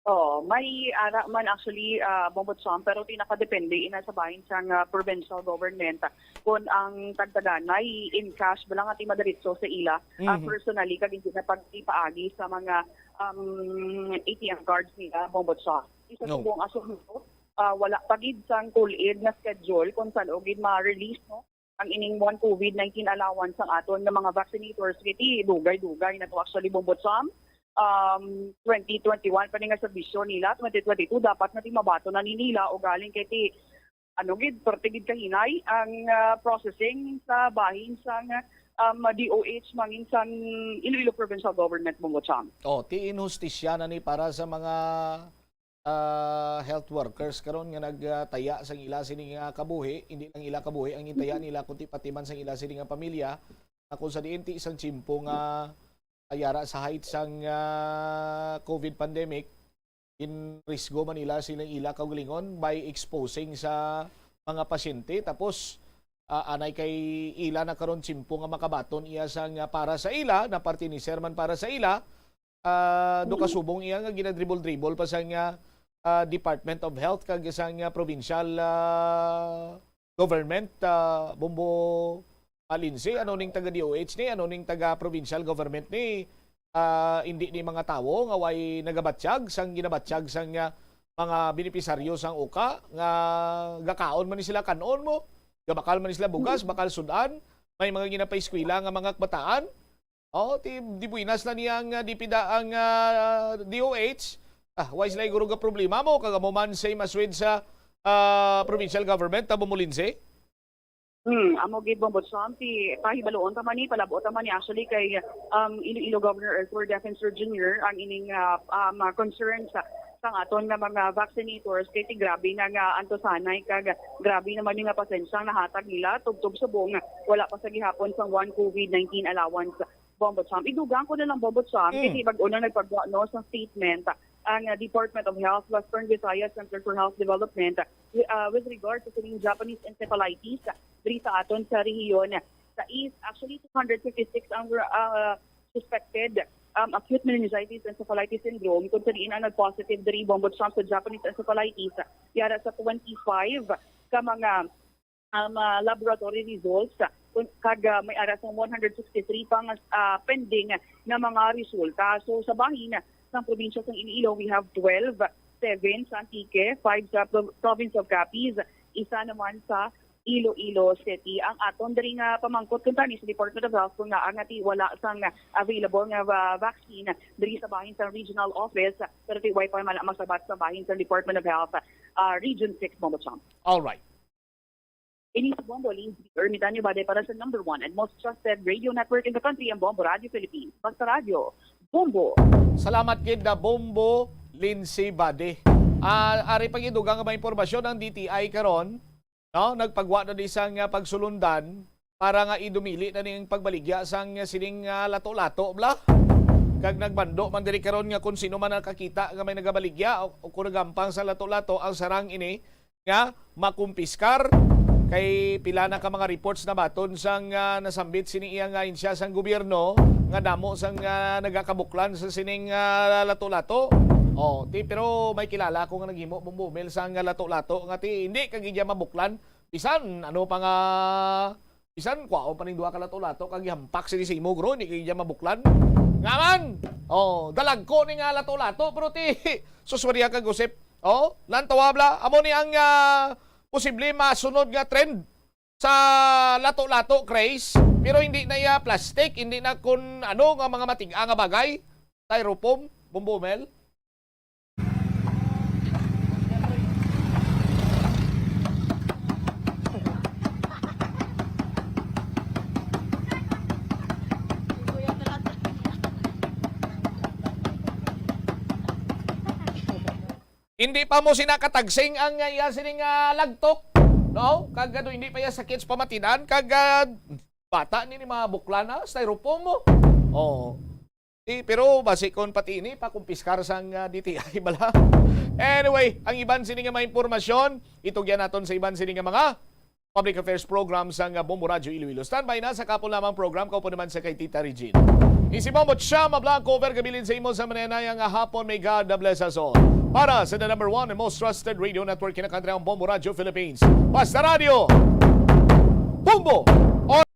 Oo, may ara man actually, ah, Bombo Cham, pero ti nakadepende ina sa bahin sang, ah, provincial government. Kung ang tagtaganay in cash, bala nga ti madiretso sa ila, ah, Mhm. personally, kag hindi na pag-, ipaagi sa mga, um, A T M cards nila, Bombo Cham. Isa No. subong asunto, ah, wala pa gid sang tulid nga schedule kung san-o gid ma-release, no, ang ining one COVID nineteen allowance sang aton nga mga vaccinators, kay ti dugay-dugay na to actually, Bombo Cham. Um, twenty twenty-one pa ni nga serbisyo nila, twenty twenty-two dapat na ti mabaton na ni nila, ugaling kay ti, ano gid, parte gid kahinay ang, ah, processing sa bahin sang, um, D O H mangin sang Iloilo Provincial Government, Bombo Cham. Oh, ti inhustisya na ni para sa mga, ah, health workers karon nga nagtaya sang ila sini nga kabuhi, hindi lang ila kabuhi ang gintaya nila kundi pati man sang ila sini nga pamilya, na kung sa diin ti isang tiyempo nga ayara sa height sang, ah, COVID pandemic, in risgo man nila silang ila kaugalingon by exposing sa mga pasyente. Tapos, ah, anay kay ila na karon tiyempo nga makabaton iya sang, ah, para sa ila, na parte ni Sir man para sa ila, ah, do kasubong iya nga ginadribol-dribol pa sang, ah, ah, Department of Health kag sang, ah, provincial, ah, government, ah, Bombo, ah, Lindsay, ano ning taga D O H ni, ano ning taga provincial government ni, ah, indi ni mga tawo nga way nagabatyag sang ginabatyag sang, ah, mga benepisaryo sang uka nga gakaon man ni sila, kan-on mo, gabakal man ni sila bugas, bakal sud-an, may mga ginapaeskwela nga mga kabataan. Oh, ti, di buinas na niya ang, ah, DPWH, ang, ah, DOH. Ah, why sila guro ga problema mo? Kag amo man, same as with sa, ah, provincial government, tabo mo, Lindsay? Hmm, amo gid, Bombo Cham, ti pahibaluon ta man ni, palab-o ta man ni, actually, kay, um, Iloilo Governor Arthur Defensor Junior ang ining, ah, um, ah, concern sa, sang aton nga mga vaccinators, kay ti grabe na nga antusanay, kag grabe naman ni nga pasensya ang nahatag nila, tubtob subong wala pa sa gihapon sang one COVID nineteen allowance, Bombo Cham. Idugang ko na lang, Bombo Cham, Mm. kay bag-o na nagpagwa, no, sa statement ang, ah, Department of Health, Western Visayas Center for Health Development, wi-, ah, with regard to sining Japanese encephalitis, ah, diri sa aton sa rehiyon sa East. Actually, two hundred fifty-six ang, ah, suspected, um, acute meningitis encephalitis syndrome, kung sa diin ang nag-positive diri, Bombo Cham, sa Japanese encephalitis, yara sa twenty-five ka mga, um, ah, laboratory results, kun-, kag, ah, may ara sang one hundred sixty-three pa nga, ah, pending nga mga resulta. So, sa bahin sang probinsya sang Iloilo, we have twelve, seven sa Antique, five sa pro-, province of Capiz, isa naman sa Iloilo City. Ang aton diri nga pamangkot kuntani sa Department of Health kung ngaa nga ti wala sang available nga va-, vaccine diri sa bahin sa regional office, pero ti way pa man masabat sa bahin sa Department of Health, ah, Region six, Bombo Cham. All right. Ini si Bombo Lindsay Ermitanio Bade para sa number one and most trusted radio network in the country, ang Bombo Radio Philippines. Basta Radyo, Bombo. Salamat gid na Bombo Lindsay Bade. Ah, ari pa gid dugang nga mga impormasyon ang D T I karon, no? Nagpagwa na di sang, ah, pagsulundan para nga idumili na ning pagbaligya sang, ah, sining, ah, lato-lato, bla. Kag nagbando man diri karon nga kung sino man nakakita nga may nagabaligya o, o kung nagampang sa lato-lato, ang sarang ini nga makumpiskar. Kay pila na ka mga reports na baton sang, ah, nasambit sini iya nga ahensya sang gobyerno nga damo sang, ah, nagakabuklan sa sining, ah, lato-lato. Oh, ti, pero may kilala ako nga naghimo, Bombo Mel, sang, ah, lato-lato nga ti hindi kag iya mabuklan. Bisan ano pa nga, bisan kwaon pa ning duha ka lato-lato kag ihampak sini sa imo, guro, hindi kag iya mabuklan. Nga man, oh, dalagko ni nga lato-lato, pero ti, suswarya kag usip. Oh, lantawa bla, amo ni ang, ah, posible masunod nga trend sa lato-lato craze, pero hindi na iya plastic, hindi na kun ano nga mga matig-a nga bagay, styrofoam, Bombo Mel. Hindi pa mo sina katagsing ang, ah, iya sining, ah, lagtok, no? Kag ano, hindi pa iya sakit sa pamatinan, kag, ah, bata ni, ni mga bukla na, styrofoam mo. Oo. Di, pero basi kon pati ini, pakumpiskar sang, ah, D T I bala. Anyway, ang iban sini nga mga impormasyon, itugyan naton sa iban sini nga mga public affairs program sang, ah, Bombo Radyo Iloilo. Standby na sa kapon lamang program, kaupo naman sa kay Tita Regine. Isi Bombo Chama Blanco, over kabilin sa imo sa mananaya nga hapon. May God bless us all. Para sa the number one and most trusted radio network in the country, ang Bombo Radyo Philippines. Basta Radyo, Bombo!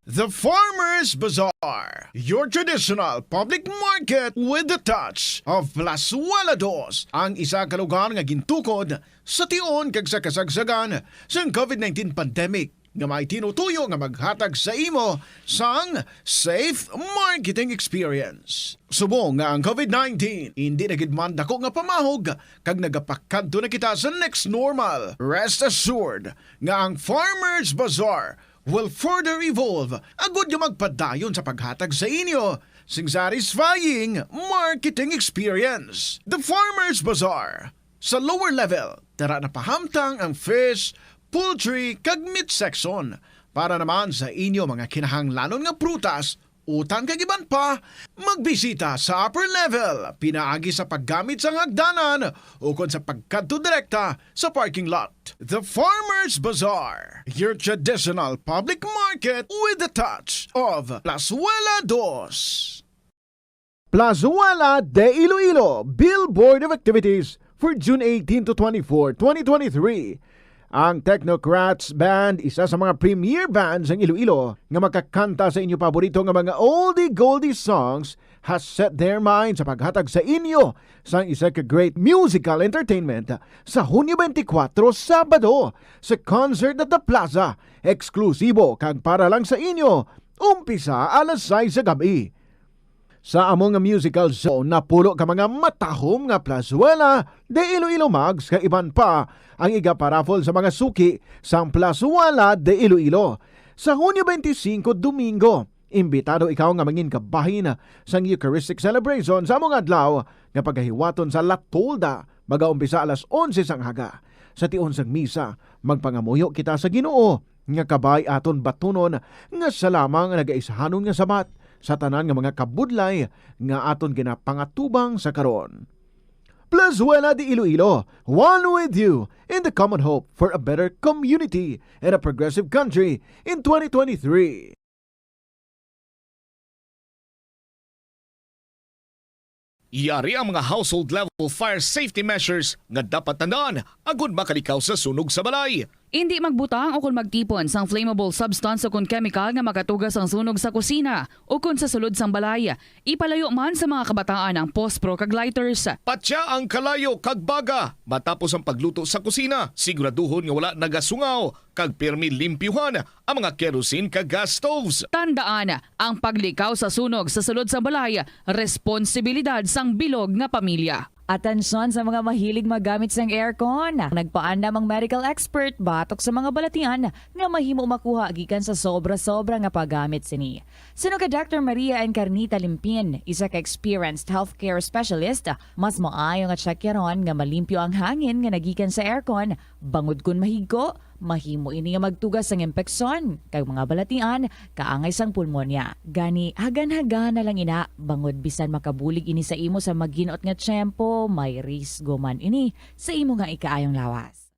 The Farmers Bazaar, your traditional public market with the touch of Plazuela Dos, ang isa ka lugar nga gintukod sa tion kag sa kasagsagan sang COVID nineteen pandemic, nga may tinutuyo nga maghatag sa imo sang safe marketing experience. Subong nga ang COVID nineteen hindi na gid man dako nga pamahog kag nagapakadto na kita sa next normal, rest assured nga ang Farmers Bazaar will further evolve agud nga magpadayon sa paghatag sa inyo sing satisfying marketing experience. The Farmers Bazaar, sa lower level, tara na pahamtang ang fish, poultry, kag meat section. Para naman sa inyo mga kinahanglanon nga prutas, utan kag iban pa, magbisita sa upper level pinaagi sa paggamit sang hagdanan ukon sa pagkadto direkta sa parking lot. The Farmers Bazaar, your traditional public market with the touch of Plazuela Dos. Plazuela de Iloilo, Billboard of Activities for June eighteen to twenty-four, twenty twenty-three. Ang Technocrats Band, isa sa mga premier bands ng Iloilo, nga makakanta sa inyo paborito nga mga oldie goldie songs has set their mind sa paghatag sa inyo sang isa ka great musical entertainment sa Hunyo twenty-four, Sabado, sa Concert at the Plaza, eksklusibo kag para lang sa inyo, umpisa alas sais sa gab-i. Sa amo nga musical show, napulo ka mga matahom nga plazuela de Iloilo Mags kag iban pa ang igaparaffle sa mga suki sang Plazuela de Iloilo. Sa Hunyo twenty-five, Domingo, imbitado ikaw nga mangin kabahin sang Eucharistic celebration sa amo nga adlaw nga pagahiwaton sa La Tolda, magaumpisa alas onse sang aga. Sa tion sang misa, magpangamuyo kita sa Ginoo nga kabay aton batunon nga sa lamang nagaisahanon nga Sabat sa tanan nga mga kabudlay nga aton ginapangatubang sa karon. Plazuela de Iloilo, one with you in the common hope for a better community and a progressive country in twenty twenty-three. Yari ang mga household level fire safety measures nga dapat tandaan agud makalikaw sa sunog sa balay. Indi magbutang o kon magtipon sang flammable substance o kon chemical nga makatuga sang sunog sa kusina o kon sa sulod sang balay. Ipalayo man sa mga kabataan ang pospro kag lighters. Patya ang kalayo kag baga matapos ang pagluto sa kusina. Siguraduhon nga wala nagasungaw kag pirmi limpyuhan ang mga kerosene kag gas stoves. Tandaan, ang paglikaw sa sunog sa sulod sa balay, responsibilidad sang bilog nga pamilya. Atensyon sa mga mahilig magamit sang aircon. Nagpaandam ang medical expert batok sa mga balatian nga mahimo makuha gikan sa sobra-sobra nga paggamit sini. Suno kay Doctor Maria Encarnita Limpin, isa ka experienced healthcare specialist, mas maayo nga tsakyaron nga malimpyo ang hangin nga nagikan sa aircon, bangod kon mahigko, mahimo ini nga magtuga sang impeksyon kag mga balatian kaangay sang pulmonya. Gani, hagan-hagan na lang ina, bangod bisan makabulig ini sa imo sa maginot nga tiyempo, may risgo man ini sa imo nga ikaayong lawas.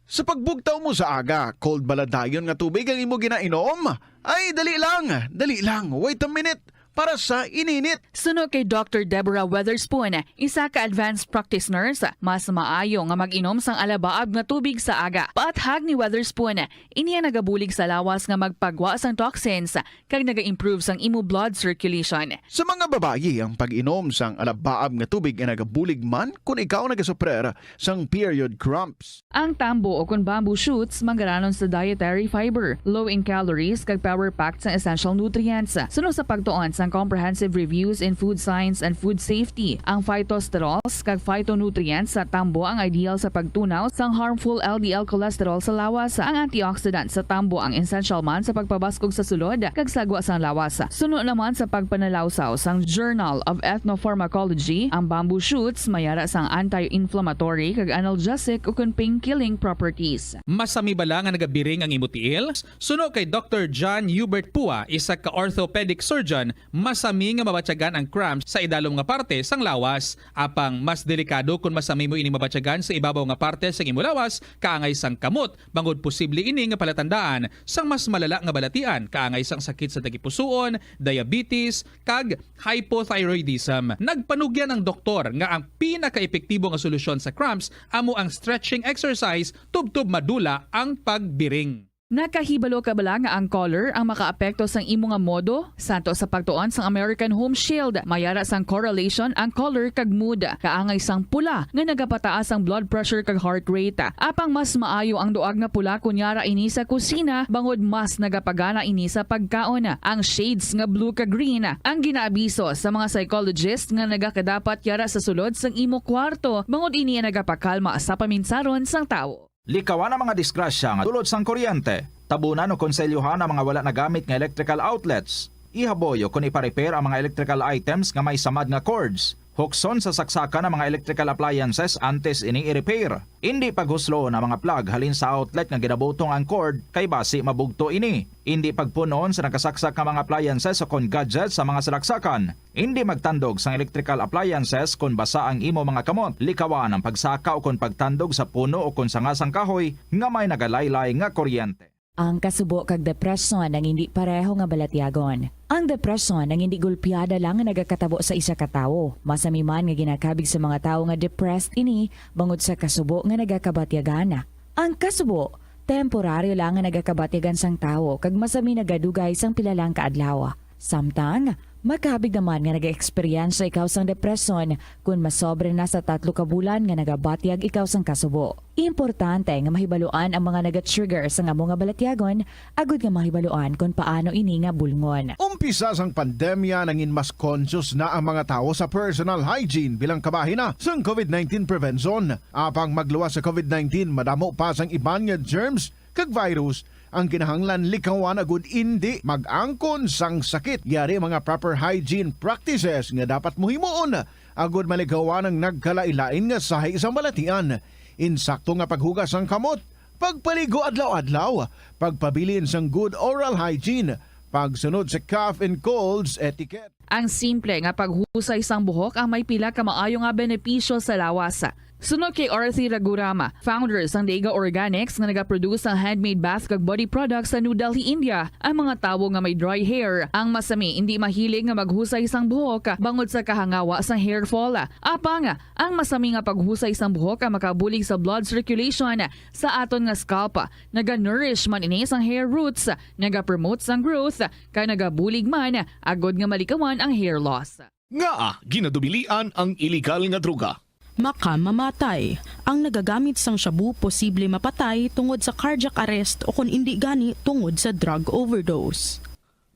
Sa pagbugtaw mo sa aga, cold bala dayon nga tubig ang imo ginainom? Ay, dali lang, dali lang, wait a minute, para sa ininit. Suno kay Doctor Deborah Weatherspoon, isa ka advanced practice nurse, mas maayo nga mag-inom sang alabaab nga tubig sa aga. Paathag ni Weatherspoon, ini ang nagabulig sa lawas nga magpagwa sang toxins kag naga-improve sang imo blood circulation. Sa mga babayi, ang pag-inom sang alabaab nga tubig ay nagabulig man kon ikaw nagasuprer sang period cramps. Ang tambo o kon bamboo shoots manggaranon sa dietary fiber, low in calories, kag power-packed sang essential nutrients. Suno sa pagtuon sang Comprehensive Reviews in Food Science and Food Safety, ang phytosterols kag phytonutrients sa tambo ang ideal sa pagtunaw sang harmful L D L cholesterol sa lawas. Ang antioxidant sa tambo ang essential man sa pagpabaskog sa sulod kag sagwa sang lawas. Suno naman sa pagpanalawsaw sang Journal of Ethnopharmacology, ang bamboo shoots may ara sang anti-inflammatory kag analgesic ukon pain-killing properties. Masami bala nga nagabiring ang imo tiil? Suno kay Doctor John Hubert Pua, isa ka orthopedic surgeon, masami nga mabatyagan ang cramps sa idalom nga parte sang lawas. Apang mas delikado kon masami mo ini mabatyagan sa ibabaw nga parte sang imo lawas, kaangay sang kamot, bangod posible ini nga palatandaan sang mas malala nga balatian, kaangay sang sakit sa tagipusoon, diabetes, kag hypothyroidism. Nagpanugyan ang doktor nga ang pinakaepektibo nga solusyon sa cramps amo ang stretching exercise tubtob madula ang pagbiring. Nakahibalo ka bala nga ang color ang makaapekto sang imo nga modo? Santo sa pagtuon sang American Home Shield, may ara sang correlation ang color kag mood. Kaangay sang pula nga nagapataas ang blood pressure kag heart rate. Apang mas maayo ang duag nga pula kon yara ini sa kusina, bangod mas nagapagana ini sa pagkaon. Ang shades nga blue kag green ang ginaabiso sa mga psychologist nga nagakadapat yara sa sulod sang imo kwarto, bangod ini ang nagapakalma sa paminsaron sang tawo. Likawan ang mga disgrasya nga dulot sang kuryente. Tabunan o konselyuhan ang mga wala nagamit nga electrical outlets. Ihaboy o kon ipa-repair ang mga electrical items nga may samad nga cords. Hukson sa saksakan ang mga electrical appliances antes ini i-repair. Indi paghusloon ang mga plug halin sa outlet nga ginabutong ang cord, kay basi mabugto ini. Indi pagpun-on sa nakasaksak nga mga appliances o kon gadgets sa mga salaksakan. Indi magtandog sang electrical appliances kon basa ang imo mga kamot. Likawan ang pagsaka o kon pagtandog sa puno o kon sanga sang kahoy nga may nagalaylay nga kuryente. Ang kasubo kag depresyon ang indi pareho nga balatyagon. Ang depresyon ang indi golpeada lang nga nagakatabo sa isa ka tawo. Masami man nga ginakabig sa mga tawo nga depressed ini bangod sa kasubo nga nagakabatyagan. Ang kasubo, temporaryo lang nga nagakabatyagan sang tawo kag masami nagadugay sang pila lang ka adlaw. Samtang, Makabig naman nga nag-eksperyensya ikaw sang depresyon kon masobra na sa tatlo ka bulan nga nagabatyag ikaw sang kasubo. Importante nga mahibaluan ang mga naga-trigger sang amo nga balatyagon agud nga mahibaluan kon paano ini nga bulngon. Umpisa sang pandemya, nangin mas conscious na ang mga tawo sa personal hygiene bilang kabahin na sang COVID nineteen prevention. Apang magluwas sa COVID nineteen, madamo pa sang iban nga germs kag virus ang kinahanglan likawan agud indi mag-angkon sang sakit. Yari mga proper hygiene practices nga dapat mohimuon agud malikawan ang nagkalain-lain nga sahi sang balatian. Insakto nga paghugas sang kamot, pagpaligo adlaw-adlaw, pagpabilin sang good oral hygiene, pagsunod sa cough and colds etiquette. Ang simple nga paghusay sang buhok ang may pila ka maayo nga benepisyo sa lawas. Suno kay Arthi Ragurama, founder sang Dega Organics nga nagaproduce sang handmade bath kag body products sa New Delhi, India, ang mga tawo nga may dry hair, ang masami indi mahilig nga maghusay sang buhok bangod sa kahangawa sang hair fall. Apang, ang masami nga paghusay sang buhok ang makabulig sa blood circulation sa aton nga scalp. Naga-nourish man ini sang hair roots, nagapromote sang growth, kag nagabulig man agud nga malikawan ang hair loss. Ngaa ginadubilian ang iligal nga droga? Makamamatay. Ang nagagamit sang shabu posible mapatay tungod sa cardiac arrest o kon indi gani tungod sa drug overdose.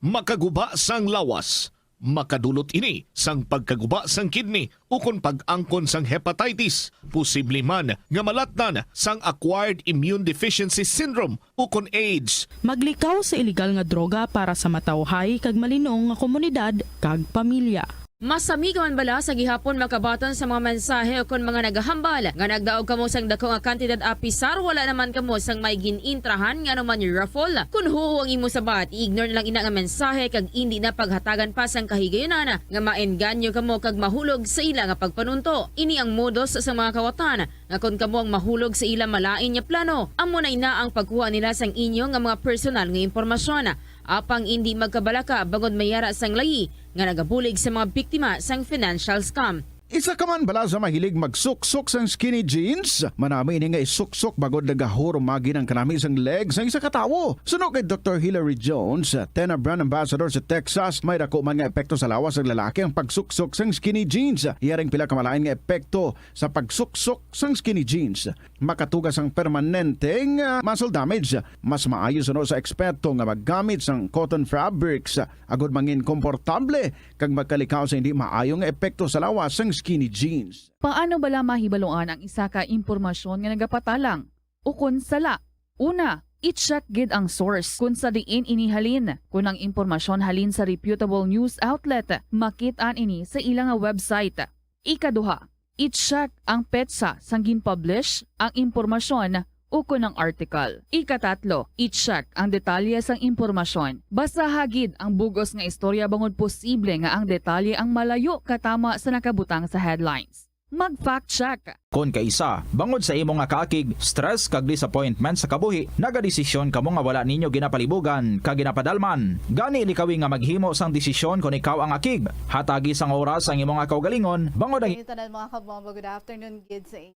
Makaguba sang lawas. Makadulot ini sang pagkaguba sang kidney ukon pag-angkon sang hepatitis, posible man nga malatnan sang acquired immune deficiency syndrome ukon AIDS. Maglikaw sa iligal nga droga para sa matawhay kag malinong nga komunidad kag pamilya. Masami ka man bala sa gihapon makabaton sa mga mensahe ukon mga nagahambal nga nagdaog kamo sang dako nga kantidad apisar wala naman kamo sang may gin-intrahan nga anuman raffle? Kon huo ang imo sabat, i-ignore na lang ina nga mensahe kag indi na paghatagan pa sang kahigayunan nga maengganyo kamo kag mahulog sa ila nga pagpanunto. Ini ang modus sa mga kawatan nga kon kamo ang mahulog sa ila malain nga plano, amo na ina ang pagkuha nila sang inyo nga mga personal nga impormasyon. Apang indi magkabalaka bangod may ara sang layi nga nagabulig sa mga biktima sang financial scam. Isa ka man bala sa mahilig magsuksok sang skinny jeans? Manami ini nga isuksok bangod nagahurumagi ang kanami sang leg sang isa ka tawo. Suno kay Doktor Hilary Jones, Tena brand ambassador sa Texas, may dako man nga epekto sa lawas sang lalaki ang pagsuksok sang skinny jeans. Yaring pila ka malain nga epekto sa pagsuksok sang skinny jeans. Makatuga sang permanenteng, ah, muscle damage. Mas maayo suno sa eksperto nga maggamit sang cotton fabrics, ah, agud mangin komportable kag magkalikaw sa hindi maayo nga epekto sa lawas sang skinny jeans. Paano bala mahibaluan ang isa ka impormasyon nga nagapatalang ukon sala? Una, i-check gid ang source kon sa diin ini halin. Kon ang impormasyon halin sa reputable news outlet, makit-an ini sa ila nga website. Ikaduha, i-check ang petsa sang gin-publish ang impormasyon ukon ang article. Ikatatlo, i-check ang detalye sang impormasyon. Basaha gid ang bug-os nga istorya bangod posible nga ang detalye ang malayo katama sa nakabutang sa headlines. Mag-fact check. Kon kaisa, bangod sa imo nga kaakig, stress kag disappointment sa kabuhi, nagadesisyon kamo nga wala ninyo ginapalibugan kag ginapadalman. Gani likawi nga maghimo sang desisyon kon ikaw ang akig. Hatagi sang oras ang imo nga kaugalingon, bangod ang Inyo tanan, mga kabombo, good afternoon gid sa inyo.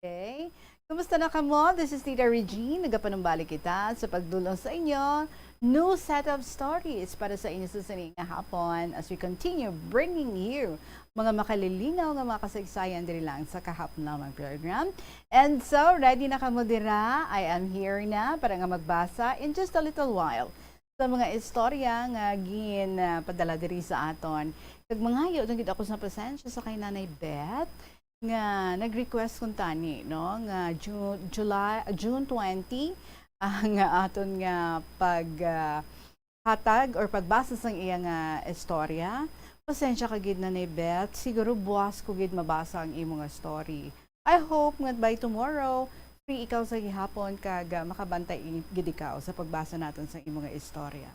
Okay. Kumusta na kamo? This is Tita Regine. Nagapanumbalik kita sa pagdulong sa inyo new set of stories para sa inyo sa sini nga hapon as we continue bringing you mga makalilingaw nga mga kasaysayan diri lang sa Kahapon Lamang program. And so, ready na kamo dira? I am here na para nga magbasa in just a little while sa mga istorya nga gin, ah, padala diri sa aton. Kag mangayo lang gid ako sa pasensya sa kay Nanay Beth nga nag-request kuntani, no, nga Ju-, July, June twenty ang aton nga pag, ah, hatag or pagbasa sang iya nga istorya. Pasensya ka gid, Nanay Beth, siguro buwas ko gid mabasa ang imo nga story. I hope nga by tomorrow, free ikaw sa gihapon kag, ah, makabantay i-, gid ikaw sa pagbasa naton sa imo nga istorya.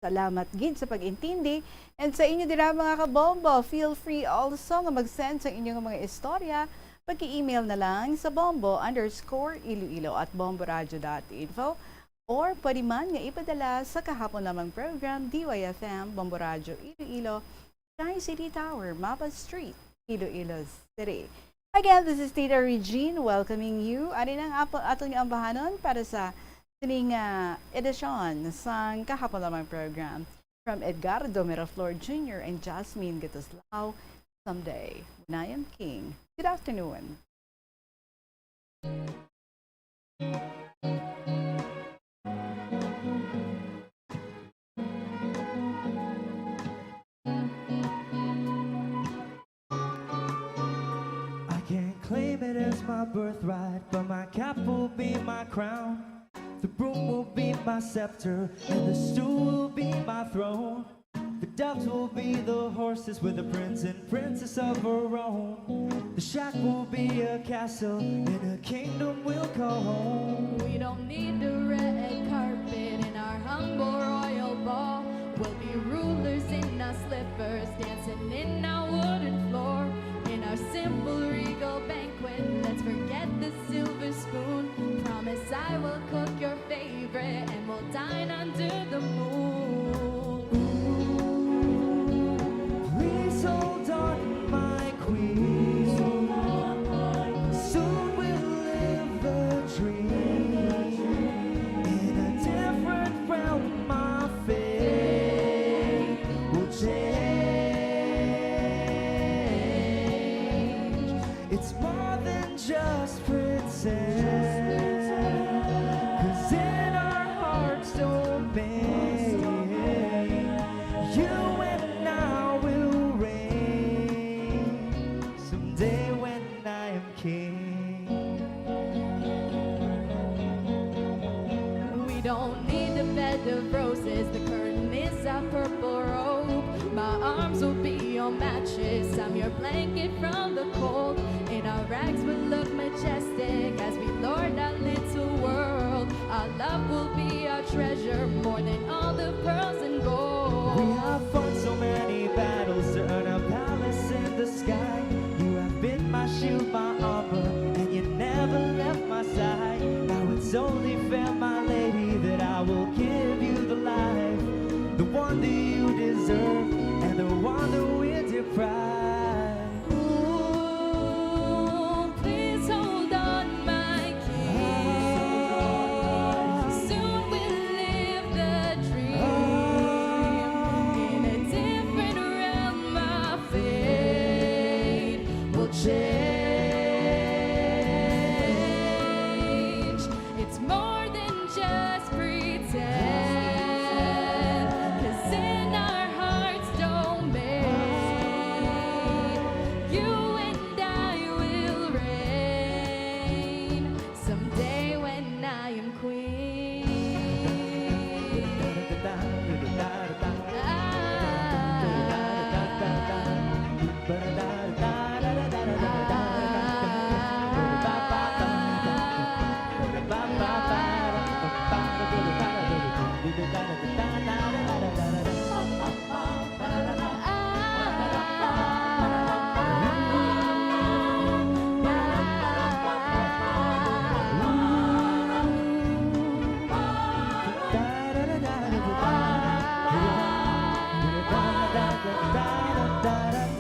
Salamat gid sa pag-intindi. And sa inyo dira, mga kabombo, feel free also nga mag-send sa inyo nga mga istorya. Pag-email na lang sa bombo underscore iloilo at bomboradio dot info or pwede man nga ipadala sa Kahapon Lamang Program, D Y F M, Bombo Radio Iloilo, Sky City Tower, Mapa Street, Iloilo City. Again, this is Tita Regine welcoming you. Ari na ang apo-, aton nga ambahanon para sa sining, ah, edisyon sang Kahapon Lamang Program. from Edgardo Miraflor Junior and Jasmine Gatuslao, Someday When I Am King. Good afternoon. I can't claim it as my birthright, but my cap will be my crown. The broom will be my scepter, and the stool will be my throne. The doves will be the horses with the prince and princess of our own. The shack will be a castle, and a kingdom will call home. We don't need the red carpet in our humble royal ball. We'll be rulers in our slippers, dancing in our wooden floor. In our simple regal banquet, let's forget the silver spoon. Promise I will cook your favorite, and we'll dine under the moon. Ooh, please hold on, my queen. Soon we'll live the dream. In a different realm, my fate will change. It's more than just pretend. 'Cause in our hearts domain, you and I will reign. Someday when I am king. We don't need a bed of roses, the curtain is a purple robe. My arms will be your mattress, I'm your blanket from the cold. In our rags we'll look majestic as we lord our little world. Our love will be our treasure, more than all the pearls and gold. We have fought so many battles to earn a palace in the sky. You have been my shield, my armor, and you never left my side. Now it's only fair, my lady, that I will give you the life, the one that you deserve, and the one that we deprive. Ooh, please hold on, my king. Soon we'll live the dream. In a different realm, our fate will change. It's more than just pretend. 'Cause in our hearts domain, you and I will reign. Someday when I am queen. Ah.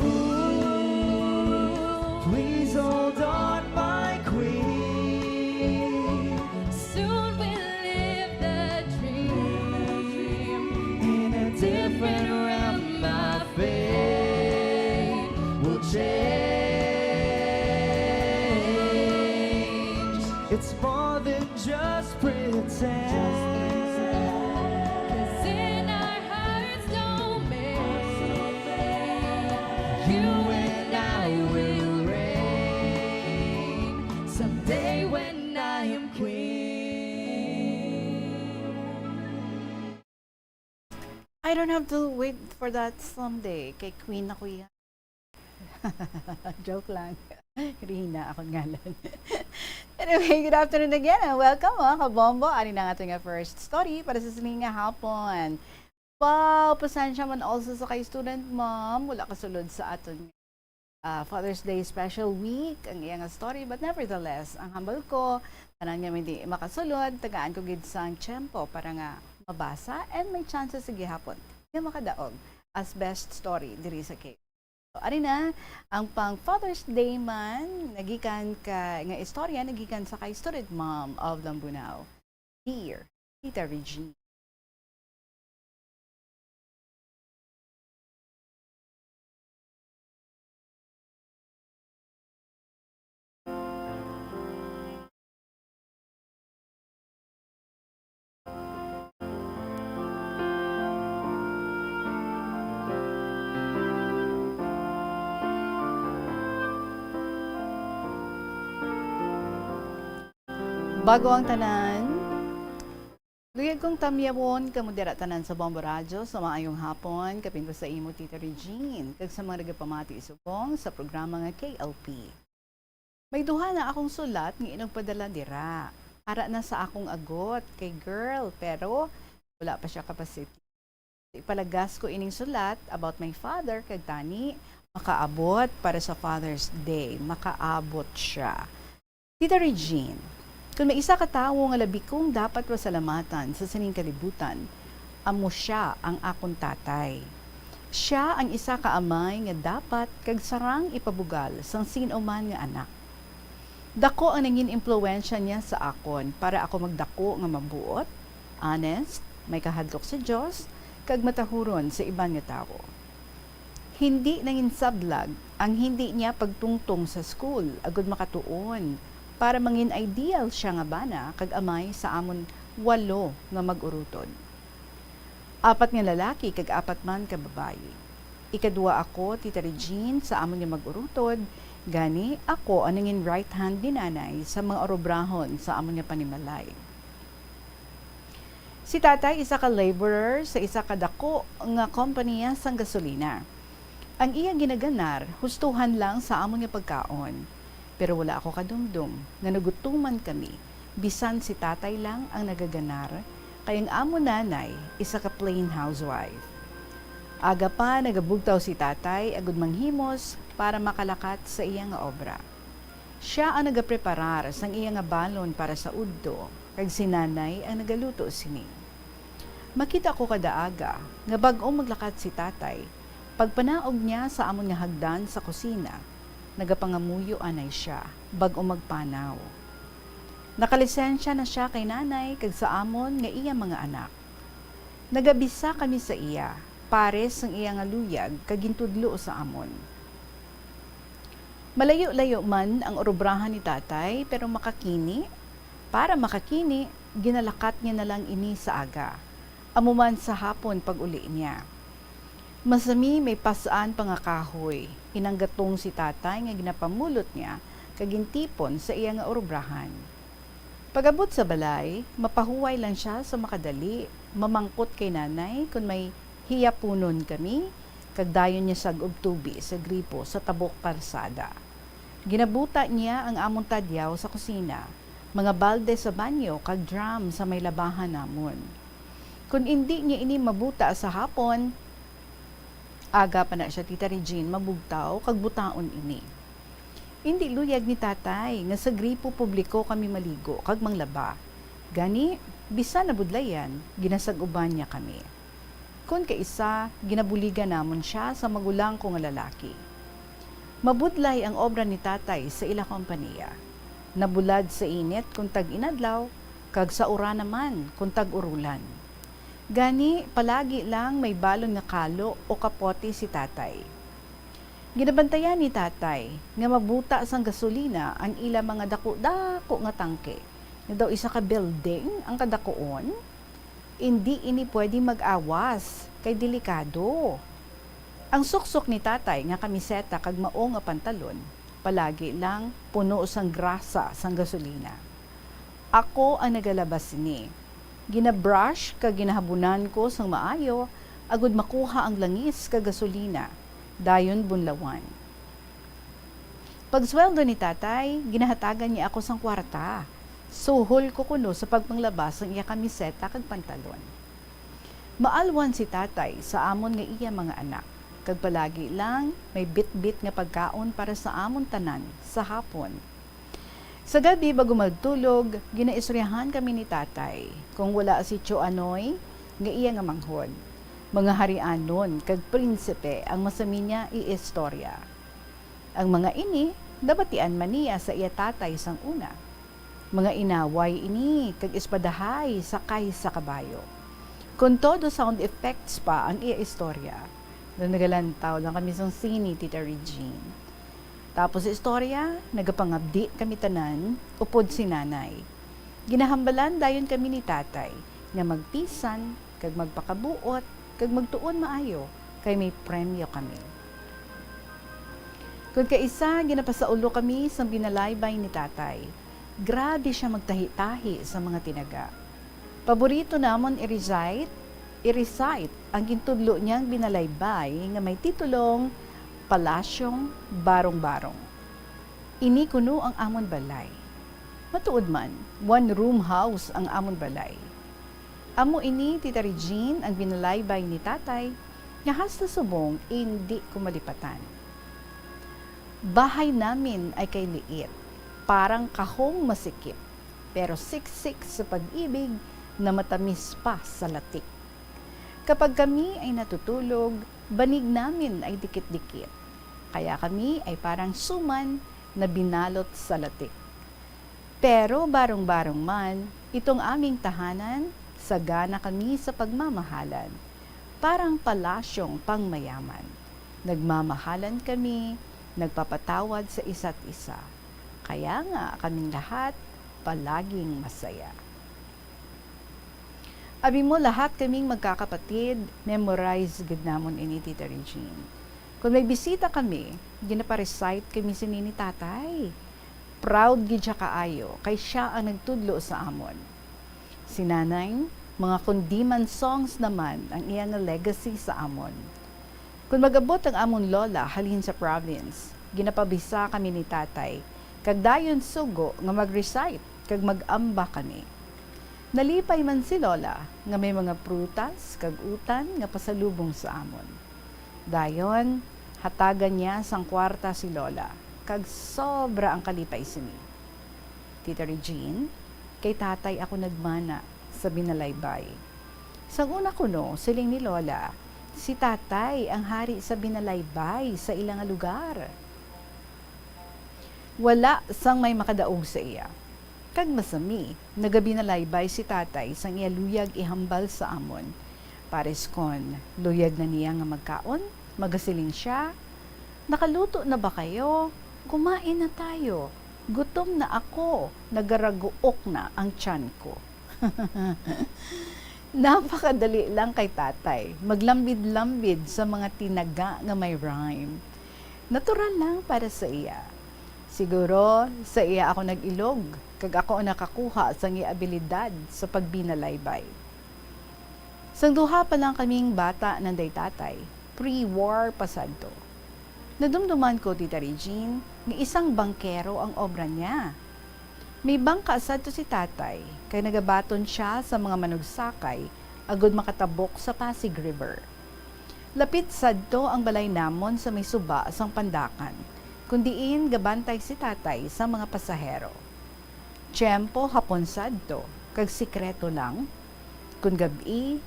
Ooh, please hold on, my queen. Soon we'll live the dream. In a different realm, my fate will change. It's more than just pretend. 'Cause in our hearts domain, you and I will reign. Someday when I am queen. I don't have to wait for that someday. Kay queen ako yan. Joke lang. Rina, akong ngalan. Anyway, good afternoon again and welcome, mga kabombo. Ari na nga ato nga first story para sa sining nga hapon. Wow, pasensya man also sa kay student mom. Wala kasulod sa aton, ah, Father's Day special week ang iya nga story. But nevertheless, ang hambal ko, tanan nga may di makasulod, tagaan ko gid sang tiyempo para nga mabasa and may chance sa gihapon nga makadaog as best story diri sa K. So, ari na ang pang Father's Day man, nagikan ka, nga istorya, nagikan sa kay Student Mom of Lambunao. Dear Tita Regine. Bago ang tanan, luyag kong tamyawon kamo dira tanan sa Bombo Radyo sa maayong hapon. Kapin ko sa imo, Tita Regine, kag sa mga nagapamati subong sa programa nga K L P. May duha na akong sulat nga inugpadala dira. Ara na sa akong agot kay girl, pero wala pa siya kapasiti. Ipalagas ko ining sulat about my father, kag tani makaabot para sa Father's Day. Makaabot siya. Tita Regine, kung may isa ka tawo nga labi kong dapat pasalamatan sa sining kalibutan, amo sia ang akon tatay. Sia ang isa ka amay nga dapat kag sarang ipabugal sang sin-o man nga anak. Dako ang nangin impluwensya niya sa akon para ako magdako nga mabuot, honest, may kahadlok sa Dios, kag matahuron sa iban nga tawo. Hindi nanginsablag ang hindi niya pagtungtong sa school agud makatuon para mangin ideal sia nga bana kag amay sa amon walo nga mag-urutod. Apat nga lalaki kag apat man ka babayi. Ikadua ako, Tita Regine, sa amon nga mag-urutod, gani ako ang nangin right hand ni Nanay sa mga urobrahon sa amon nga panimalay. Si Tatay isa ka laborer sa isa ka dako nga kompanya sang gasolina. Ang iya ginaganar hustuhan lang sa amon nga pagkaon, pero wala ako kadumdom nga nagutuman kami bisan si Tatay lang ang nagaganar, kay ang amon nanay isa ka plain housewife. Aga pa nagabugtaw si Tatay agud manghimos para makalakat sa iya nga obra. Sia ang nagapreparar sang iya nga balon para sa udto, kag si Nanay ang nagaluto sini. Makita ko kada aga nga bag-o maglakat si Tatay, pagpanaog niya sa amon nga hagdan sa kusina, nagapangamuyo anay sia bag-o magpanaw. Nakalisensya na sia kay Nanay kag sa amon nga iya mga anak. Nagabisa kami sa iya, pares sang iya nga luyag kag gintudlo sa amon. Malayo-layo man ang urobrahan ni Tatay, pero makakini, para makakini, ginalakat niya na lang ini sa aga. Amo man sa hapon pag-uli niya. Masami may pas-an pa nga kahoy, inanggatong si Tatay nga ginapamulot niya kag gintipon sa iya nga urobrahan. Pag-abot sa balay, mapahuway lang sia sa makadali, mamangkot kay Nanay kon may hiyapunon kami, kag dayon niya sag-ob tubi sa gripo sa tabok karsada. Ginabuta niya ang amon tadyaw sa kusina, mga balde sa banyo, kag drum sa may labahan namon. Kon indi niya ini mabuta sa hapon, aga pa na sia, Tita Regine, mabugtaw kag butaon ini. Indi luyag ni Tatay nga sa gripo publiko kami maligo kag manglaba. Gani, bisan nabudlayan, ginasag-uban niya kami. Kon kaisa, ginabuligan namon sia sa magulang ko nga lalaki. Mabudlay ang obra ni Tatay sa ila kompanya. Nabulad sa init kon tag-inadlaw, kag sa uran naman kon tag-urulan. Gani, palagi lang may balon nga kalo o kapote si Tatay. Ginabantayan ni Tatay nga mabuta sang gasolina ang ila mga daku-daku nga tangke, nga daw isa ka building ang kadakuon. Indi ini pwede mag-awas, kay delikado. Ang suksok ni Tatay nga kamiseta kag mao nga pantalon, palagi lang puno sang grasa sang gasolina. Ako ang nagalabas sini. Gina-brush kag ginahabunan ko sang maayo agud makuha ang langis kag gasolina, dayon bunlawan. Pagsweldo ni Tatay, ginahatagan niya ako sang kwarta. Suhol ko kuno sa pagpanglaba sang iya kamiseta kag pantalon. Maalwan si Tatay sa amon nga iya mga anak, kag palagi lang may bitbit nga pagkaon para sa amon tanan sa hapon. Sa gab-i, bago magtulog, ginaistoryahan kami ni Tatay kon wala si Tio Anoy nga iya nga manghod, mga harianon kag prinsipe ang masami niya iistorya. Ang mga ini nabatian man niya sa iya tatay sang una. Mga inaway ini kag espadahay sakay sa kabayo. Kon todo sound effects pa ang iya istorya, nagalantaw lang kami sang sini, Tita Regine. Tapos sa istorya, nagapangabdi kami tanan upod si Nanay. Ginahambalan dayon kami ni Tatay nga magpisan kag magpakabuot kag magtuon maayo, kay may premyo kami. Kon kaisa, ginapasaulo kami sang binalaybay ni Tatay. Grabe sia magtahi-tahi sa mga tinaga. Paborito namon i-recite, i-recite ang gintudlo niyang binalaybay nga may titulong Palasyong Barong-Barong. Ini kuno ang amon balay. Matuod man, one-room house ang amon balay. Amo ini, Tita Regine, ang binalaybay ni Tatay, nga hasta subong indi ko malipatan. Bahay namin ay kay liit, parang kahong masikip, pero siksik sa pag-ibig na matamis pa sa latik. Kapag kami ay natutulog, banig namin ay dikit-dikit, kaya kami ay parang suman na binalot sa latik. Pero barong-barong man itong aming tahanan, sagana kami sa pagmamahalan, parang palasyong pangmayaman. Nagmamahalan kami, nagpapatawad sa isa't isa. Kaya nga kaming lahat palaging masaya. Abi mo, lahat kaming magkakapatid, memorize gid namon ini, Tita Regine. Kung may bisita kami, ginapa-recite kami sini ni Tatay. Proud gid siya kaayo, kay siya ang nagtudlo sa amon. Si Nanay, mga Kundiman songs naman ang iya nga legacy sa amon. Kung mag-abot ang amon lola halin sa province, ginapabisa kami ni Tatay, kag dayon sugo nga mag-recite kag mag-amba kami. Nalipay man si Lola nga may mga prutas kag utan nga pasalubong sa amon. Dayon, hatagan niya sang kwarta si Lola, kag sobra ang kalipay sini. Tita Regine, kay Tatay ako nagmana sa binalaybay. Sang una kuno, siling ni Lola, si Tatay ang hari sa binalaybay sa ila nga lugar. Wala sang may makadaog sa iya. Kag masami, nagabinalaybay si Tatay sang iya luyag ihambal sa amon. Pares kon luyag na niya nga magkaon, magasiling sia, "Nakaluto na ba kayo? Kumain na tayo. Gutom na ako. Nagaraguok na ang tiyan ko." Napakadali lang kay Tatay maglambid-lambid sa mga tinaga nga may rhyme. Natural lang para sa iya. Siguro, sa iya ako nag-ilog, kag ako ang nakakuha sang iya abilidad sa pagbinalaybay. Sang duha pa lang kaming bata nanday Tatay, pre-war pa sadto. Nadumduman ko, Tita Regine, nga isang bangkero ang obra niya. May bangka sadto si Tatay, kay nagabaton sia sa mga manugsakay agud makatabok sa Pasig River. Lapit sadto ang balay namon sa may suba sang pandakan, kun diin gabantay si Tatay sa mga pasahero. Tiyempo hapon sadto, kag sikreto lang. Kun gab-i,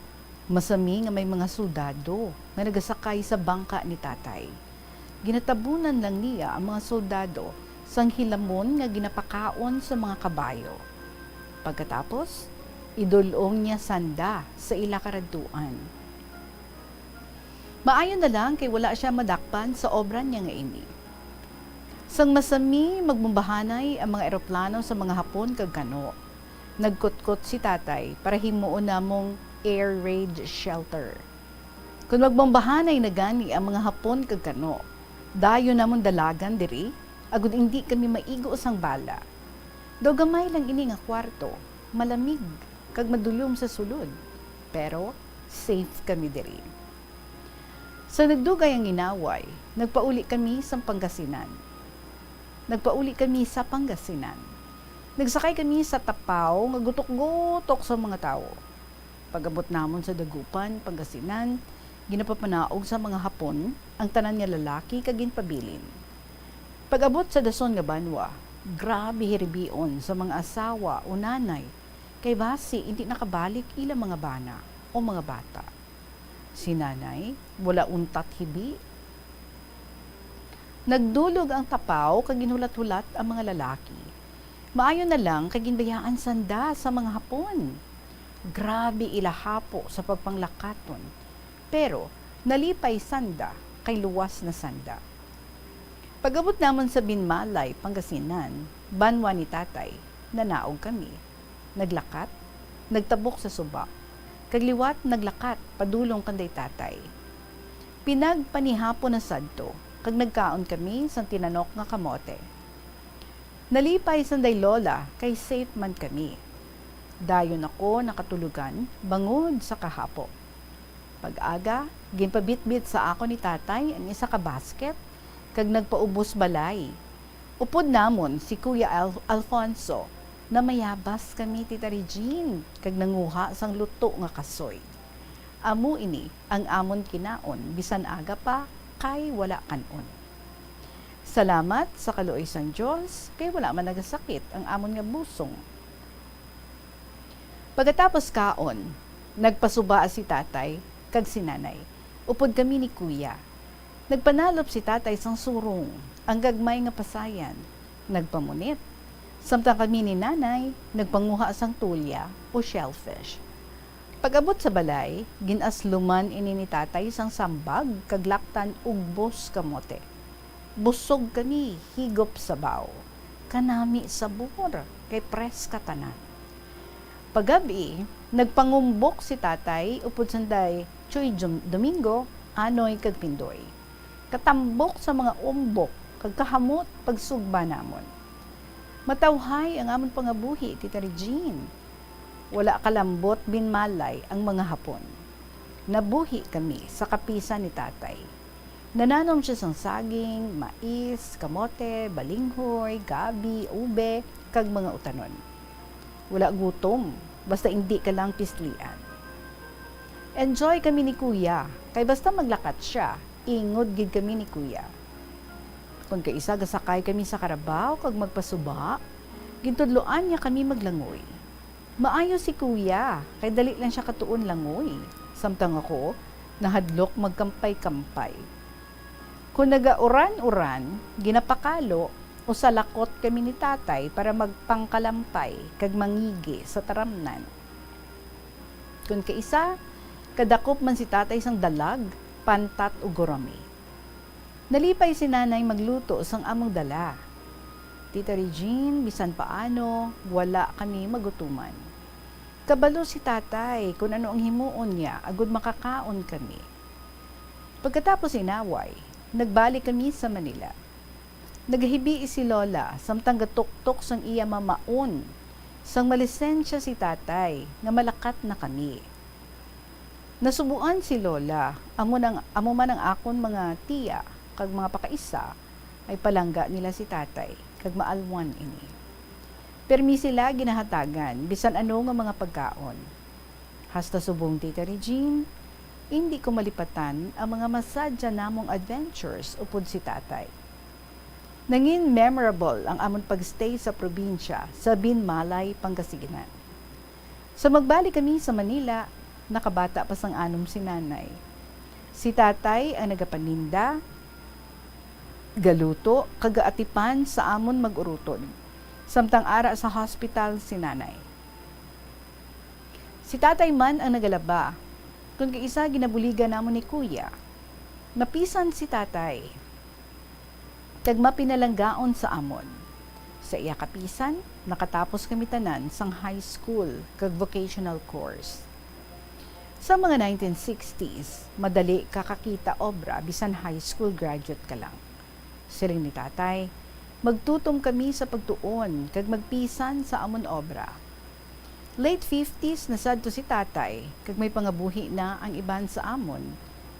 masami nga may mga soldado nga nagasakay sa bangka ni Tatay. Ginatabunan lang niya ang mga soldado sang hilamon nga ginapakaon sa mga kabayo. Pagkatapos, idul-ong niya sanda sa ila karadtuan. Maayo na lang kay wala sia madakpan sa obra niya nga ini. Sang masami magbombahanay ang mga eroplano sa mga Hapon kag kano, nagkutkot si Tatay para himuon namong air raid shelter. Kon magbombahanay na gani ang mga Hapon kag kano, dayon namon dalagan diri, agud indi kami maigo sang bala. Daw gamay lang ini nga kwarto, malamig, kag madulom sa sulod, pero safe kami diri. Sa nagdugay ang inaway, nagpauli kami sa Pangasinan. Nagpauli kami sa Pangasinan. Nagsakay kami sa tapaw nga gutok-gutok sa mga tawo. Pag-abot namon sa Dagupan, Pangasinan, ginapapanaog sa mga Hapon ang tanan nga lalaki kag ginpabilin. Pag-abot sa dason nga banwa, grabe hiribion sa mga asawa o nanay, kay basi indi nakabalik ila mga bana o mga bata. Si Nanay, wala untat hibi. Nagdulog ang tapaw kag ginhulat-hulat ang mga lalaki. Maayo na lang kay ginbayaan sanda sa mga Hapon. Grabe ila hapo sa pagpanglakaton, pero nalipay sanda kay luwas na sanda. Pag-abot namon sa Binmalay, Pangasinan, banwa ni Tatay, nanaog kami. Naglakat, nagtabok sa suba, kag liwat naglakat padulong kanday Tatay. Pinagpanihapon na sadto, kag nagkaon kami sang tinanok nga kamote. Nalipay sanday lola kay safe man kami. Dayon ako nakatulogan bangod sa kahapo. Pag-aga, ginpabitbit sa akon ni tatay ang isa ka basket kag nagpaubos balay. Upod namon si Kuya Al- Alfonso, namayabas kami, Tita Regine, kag nanguha sang luto nga kasoy. Amo ini ang amon kinaon bisan aga pa, kay wala kan-on. Salamat sa kaluoy sang Dios, kay wala man nagasakit ang amon nga busong. Pagkatapos kaon, nagpasuba si tatay kag si nanay, upod kami ni kuya. Nagpanalop si tatay sang surong, ang gagmay nga pasayan, nagpamunit. Samtang kami ni nanay, nagpanguha sang tulya o shellfish. Pag-abot sa balay, gin-asluman ini ni tatay sang sambag kag laktan ugbos kamote. Busog kami higop sabaw. Kanami sabor kay preska tanan. Pagab-i, nagpangumbok si tatay upod sanday Chuy Jum- Domingo, Anoy kag Pindoy. Katambok sa mga umbok kag kahamot pagsugba namon. Matawhay ang amon pangabuhi, Tita Regine. Wala kalambot binmalay ang mga hapon. Nabuhi kami sa kapisan ni tatay. Nananom siya sang saging, mais, kamote, balinghoy, gabi, ube, kag mga utanon. Wala gutom, basta indi ka lang pislian. Enjoy kami ni kuya, kay basta maglakat siya, ingod gid kami ni kuya. Kon kaisa gasakay kami sa karabaw kag magpasuba, gintudloan niya kami maglangoy. Maayo si kuya, kay dali lang siya katuon langoy. Samtang ako, nahadlok magkampay-kampay. Kon nagauran-uran, ginapakalo o salakot kami ni tatay para magpangkalampay kag mangigi sa taramnan. Kon kaisa, kadakop man si tatay sang dalag, pantat o gurami. Nalipay si nanay magluto sang among dala. Tita Regine, bisan paano, wala kami magutuman. Kabalo si tatay kon ano ang himuon niya agod makakaon kami. Pagkatapos inaway, nagbalik kami sa Manila. Nagahibi si Lola samtang gatuktok sang iya mamaon sang malisensya si tatay nga malakat na kami. Nasubuan si Lola, amo nang, amo man ang akon mga tiya kag mga pakaisa, ay palangga nila si tatay, kag maalwan ini. Permi sila ginahatagan bisan ano nga mga pagkaon. Hasta subong, Tita Regine, indi ko malipatan ang mga masadya namong adventures upod si tatay. Nangin memorable ang amon pagstay sa probinsya sa Binmalay, Pangasinan. Sa magbalik kami sa Manila, nakabata pa sang anom si nanay. Si tatay ang nagapaninda, galuto, kag gaatipan sa amon mag-urutod, samtang ara sa hospital si nanay. Si tatay man ang nagalaba, kon kaisa ginabuligan namon ni kuya. Napisan si tatay kag mapinalanggaon sa amon. Sa iya kapisan, nakatapos kami tanan sang high school kag vocational course. Sa mga nineteen sixties, madali ka kakita obra bisan high school graduate ka lang. Siling ni tatay, magtutom kami sa pagtuon kag magpisan sa amon obra. Late fifties na sadto si tatay, kag may pangabuhi na ang iban sa amon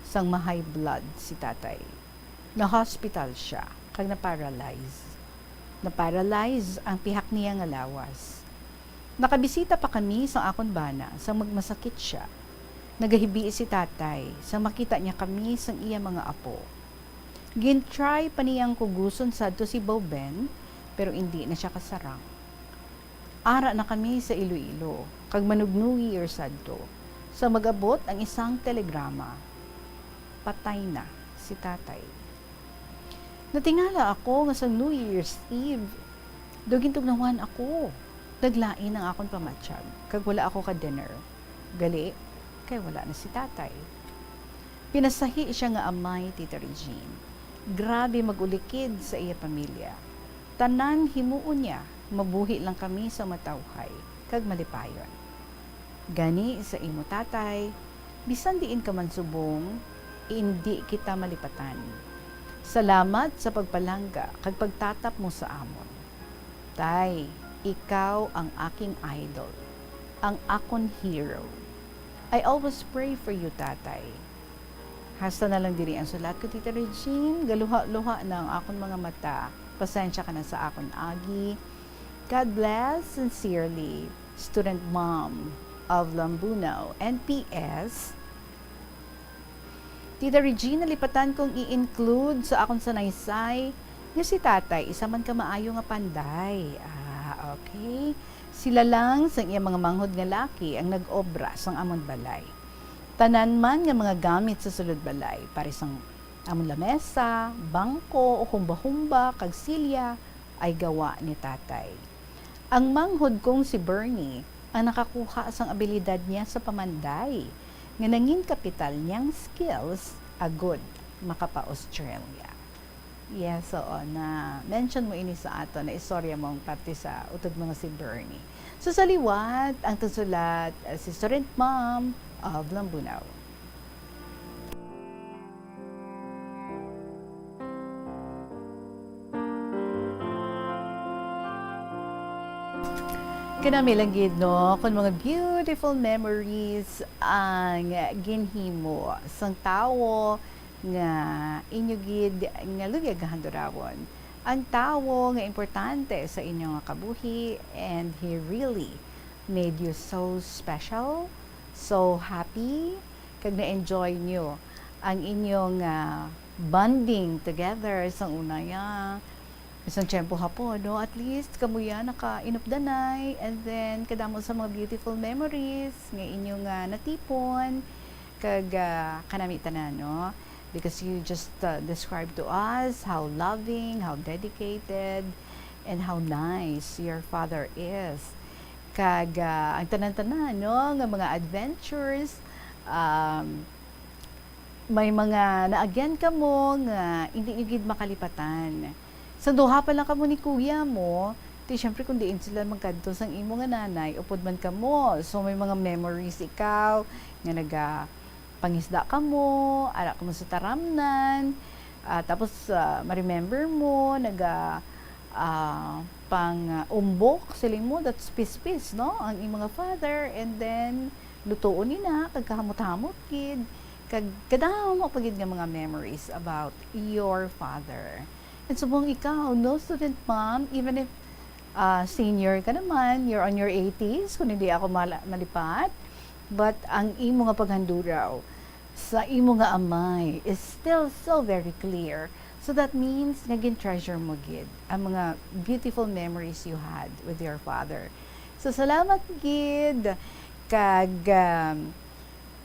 sang ma-high blood si tatay. Na-hospital sia kag na-paralyze. Na-paralyze ang pihak niya nga lawas. Nakabisita pa kami sang akon bana sang magmasakit sia. Nagahibi si tatay sang makita niya kami sang iya mga apo. Gin-try pa niyang kuguson sadto si Boben, pero indi na sia kasarang. Ara na kami sa Iloilo, kag manug-New Year sadto, sa mag-abot ang isang telegrama, "Patay na si tatay." Natingala ako nga sa New Year's Eve, daw gintugnawan ako. Naglain ang akon pamatyag, kag wala ako ka-dinner. Gali, kay wala na si tatay. Pinasahi sia nga amay, Tita Regine. Grabe mag-ulikid sa iya pamilya. Tanan himuon niya, mabuhi lang kami sa matawhay kag malipayon. Gani sa imo tatay, bisan diin ka man subong, indi kita malipatan. Salamat sa pagpalangga kag pagtatap mo sa amon. Tay, ikaw ang aking idol, ang akon hero. I always pray for you, Tatay. Hasta na lang diri ang sulat ko, Tita Regine. Galuha-luha na ang akon mga mata. Pasensya ka na sa akon agi. God bless, sincerely, Student Mom of Lambunao, N P S. Tita Regine, nalipatan kong i-include sa akon sanaysay nga si Tatay isa man ka maayo nga panday. Ah, okay. Sila lang sang iya mga manghod nga laki ang nag-obra sang amon balay. Tanan man nga mga gamit sa sulod balay, pari sang amon lamesa, bangko, humba-humba, kag silya, ay gawa ni Tatay. Ang manghod kong si Bernie ang nakakuha sang abilidad niya sa pamanday, nga nangin kapital niyang skills agud makapa-Australia. Yes, oo, na-mention mo ini sa aton, na istorya mo ang parte sa utod mo nga si Bernie. So, sa liwat, ang tagsulat, uh, si Student Mom of Lambunao. Kanami lang gid, no, kon mga beautiful memories ang ginhimo sang tawo nga inyo gid nga luyag nga handurawon. Ang tawo nga importante sa inyo nga kabuhi, and he really made you so special, so happy, kag na-enjoy nyo ang inyong, ah, bonding together sang una ya, sang tiyempo hapon, no? At least, kamo ya naka-inupdanay, and then, kadamo sa mga beautiful memories nga inyong, ah, natipon, kag, ah, kanami tanan, no? Because you just, uh, described to us how loving, how dedicated, and how nice your father is. Kag, ah, ang tanan-tanan, no, nga mga adventures, um, may mga naagyan kamo nga hindi nyo gid makalipatan. Sa duha pa lang kamo ni kuya mo, ti, syempre, kung diin sila magkadto sang imo nga nanay, upod man kamo. So, may mga memories ikaw nga naga-, pangisda kamo, ara kamo sa taramnan, ah, tapos, ah, ma-remember mo, naga, ah, pang, ah, umbok, siling mo, that's pispis, no? Ang imong father, and then, lutuon ni na, kag kahamot-hamot gid, kag kadamo pa gid nga mga memories about your father. And subong ikaw, no, student mom, even if, ah, senior ka naman, you're on your eighties, kung hindi ako mala-, malipat, but ang imo nga paghanduraw sa imo nga amay is still so very clear. So that means nga gin-treasure mo gid ang mga beautiful memories you had with your father. So, salamat gid. Kag, um,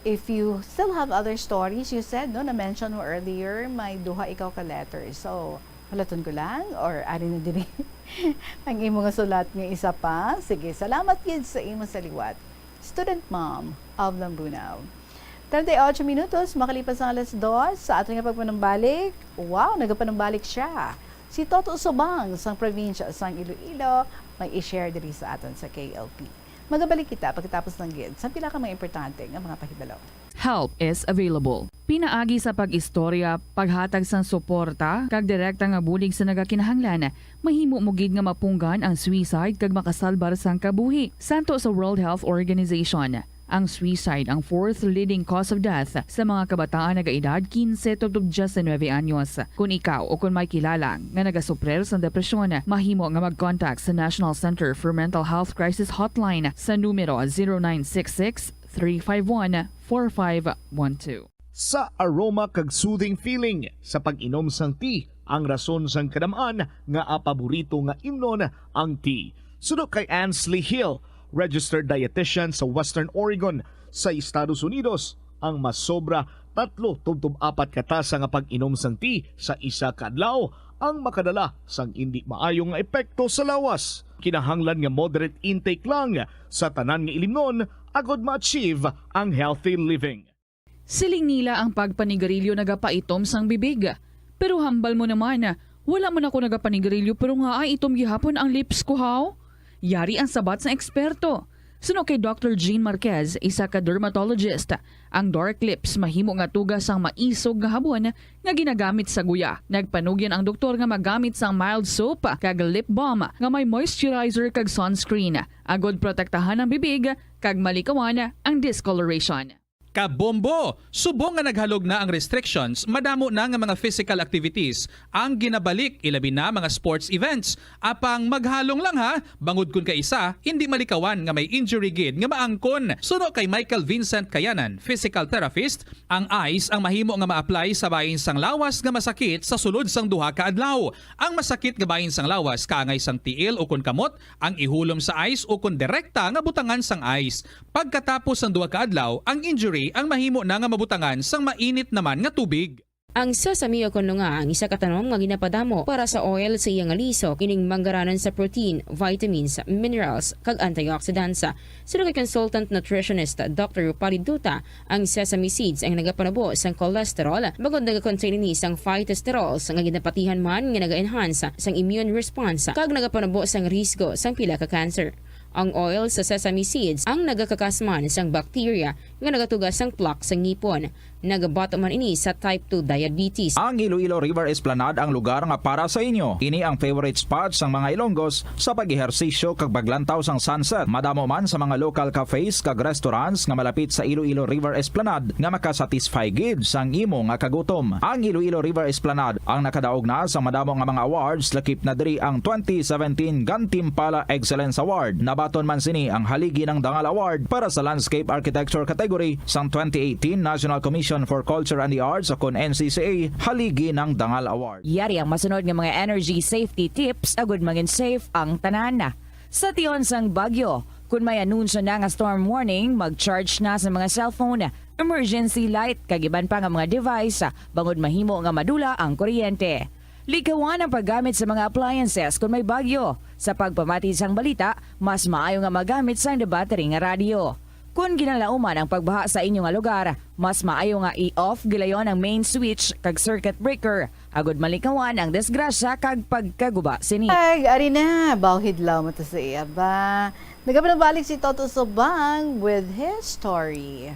if you still have other stories, you said, no, na-mention mo earlier, may duha ikaw ka letters. So, hulaton ko lang, or ari na diri ang imo nga sulat nga isa pa? Sige, salamat gid sa imo sa liwat. Student Mom of Lambunao. Treinta y ocho minutos makalipas ang alas dos sa aton nga pagpanumbalik. Wow, nagapanumbalik siya. Si Toto Subang sang probinsya sang Iloilo may i-share diri sa aton sa K L P. Magabalik kita pagkatapos lang gid sa pila ka mga importante nga mga pahibalo. Help is available. Pinaagi sa pag-istorya, paghatag sang suporta, kag direkta nga bulig sa nagakinahanglan, mahimo mo gid nga mapunggan ang suicide kag makasalbar sang kabuhi. Santo sa World Health Organization, ang suicide ang fourth leading cause of death sa mga kabataan nagaedad quince tubtob diecinuebe anyos. Kon ikaw o kon may kilala nga nagasuprir sang depresyon, mahimo nga mag-contact sa National Center for Mental Health Crisis Hotline sa numero zero nine six six, three five one, four five one two. Sa aroma kag soothing feeling sa pag-inom sang tea, ang rason sang kadam-an nga paborito nga imnon ang tea. Suno kay Ansley Hill, registered dietitian sa Western Oregon sa Estados Unidos, ang masobra tatlo tubtob apat ka tasa nga pag-inom sang tea sa isa ka adlaw ang makadala sang indi maayo nga epekto sa lawas. Kinahanglan nga moderate intake lang sa tanan nga ilimnon agod ma-achieve ang healthy living. Siling nila ang pagpanigarilyo nagapaitom sang bibig. Pero hambal mo naman, wala man ako nagapanigarilyo pero ngaa itom gihapon ang lips ko, haw? Yari ang sabat sang eksperto. Suno kay Doctor Jean Marquez, isa ka dermatologist, ang dark lips mahimo nga tuga sang maisog nga habon nga ginagamit sa guya. Nagpanugyan ang doktor nga magamit sang mild soap kag lip balm nga may moisturizer kag sunscreen, agod protektahan ang bibig kag malikawan ang discoloration. Kabombo! Subong nga naghalog na ang restrictions, madamo na nga mga physical activities ang ginabalik, ilabi na mga sports events. Apang maghalong lang ha, bangod kun kaisa, hindi malikawan nga may injury gid nga maangkon. Suno kay Michael Vincent Kayanan, physical therapist, ang ice ang mahimo nga ma-apply sa bahin sang lawas nga masakit sa sulod sang duha ka adlaw. Ang masakit nga bahin sang lawas kaangay sang tiil ukon kamot ang ihulom sa ice ukon direkta nga butangan sang ice. Pagkatapos sang duha ka adlaw, ang injury ang mahimo na nga mabutangan sang mainit naman nga tubig. Ang sesame o kon lunga ang isa ka tanom nga ginapadamo para sa oil sa iya nga lisok, ining manggaranon sa protein, vitamins, minerals, kag antioxidants. Suno kay consultant nutritionist Doctor Rupali Duta, ang sesame seeds ang nagapanubo sang cholesterol, bangod nagakontain ini sang phytosterols nga ginapatihan man nga naga-enhance sang immune response kag nagapanubo sang risgo sang pila ka cancer. Ang oil sa sesame seeds ang nagakakas man sang bacteria nga nagatuga sang plaque sa ngipon. Nagabato man ini sa type two diabetes. Ang Iloilo River Esplanade ang lugar nga para sa inyo. Ini ang favorite spot sang mga Ilonggos sa pag-ehersisyo kag paglantaw sang sunset. Madamo man sa mga local cafes kag restaurants nga malapit sa Iloilo River Esplanade nga makasatisfy gid sang imo nga kagutom. Ang Iloilo River Esplanade ang nakadaog na sa madamo nga mga awards, lakip na diri ang twenty seventeen Gantimpala Excellence Award. Nabaton man sini ang Haligi ng Dangal Award para sa Landscape Architecture category sang twenty eighteen National Commission for Culture and the Arts o kon N C C A Haligi ng Dangal Award. Yari ang masunod nga mga energy safety tips agud mangin safe ang tanan. Sa tion sang bagyo, kun may anunsyo na nga storm warning, mag-charge na sa mga cellphone, emergency light, kag iban pa nga mga device, bangod mahimo nga madula ang kuryente. Likawan ang paggamit sa mga appliances kun may bagyo. Sa pagpamati sang balita, mas maayo nga magamit sang debattery nga radyo. Kun ginalauman ang pagbaha sa inyo nga lugar, mas maayo nga i-off gilayon ang main switch kag circuit breaker, agud malikawan ang disgrasya kag pagkaguba sini. Ay, ari na, bawhidlaw mo to sa iya ba? Nagapanabalik si Toto Subang with his story.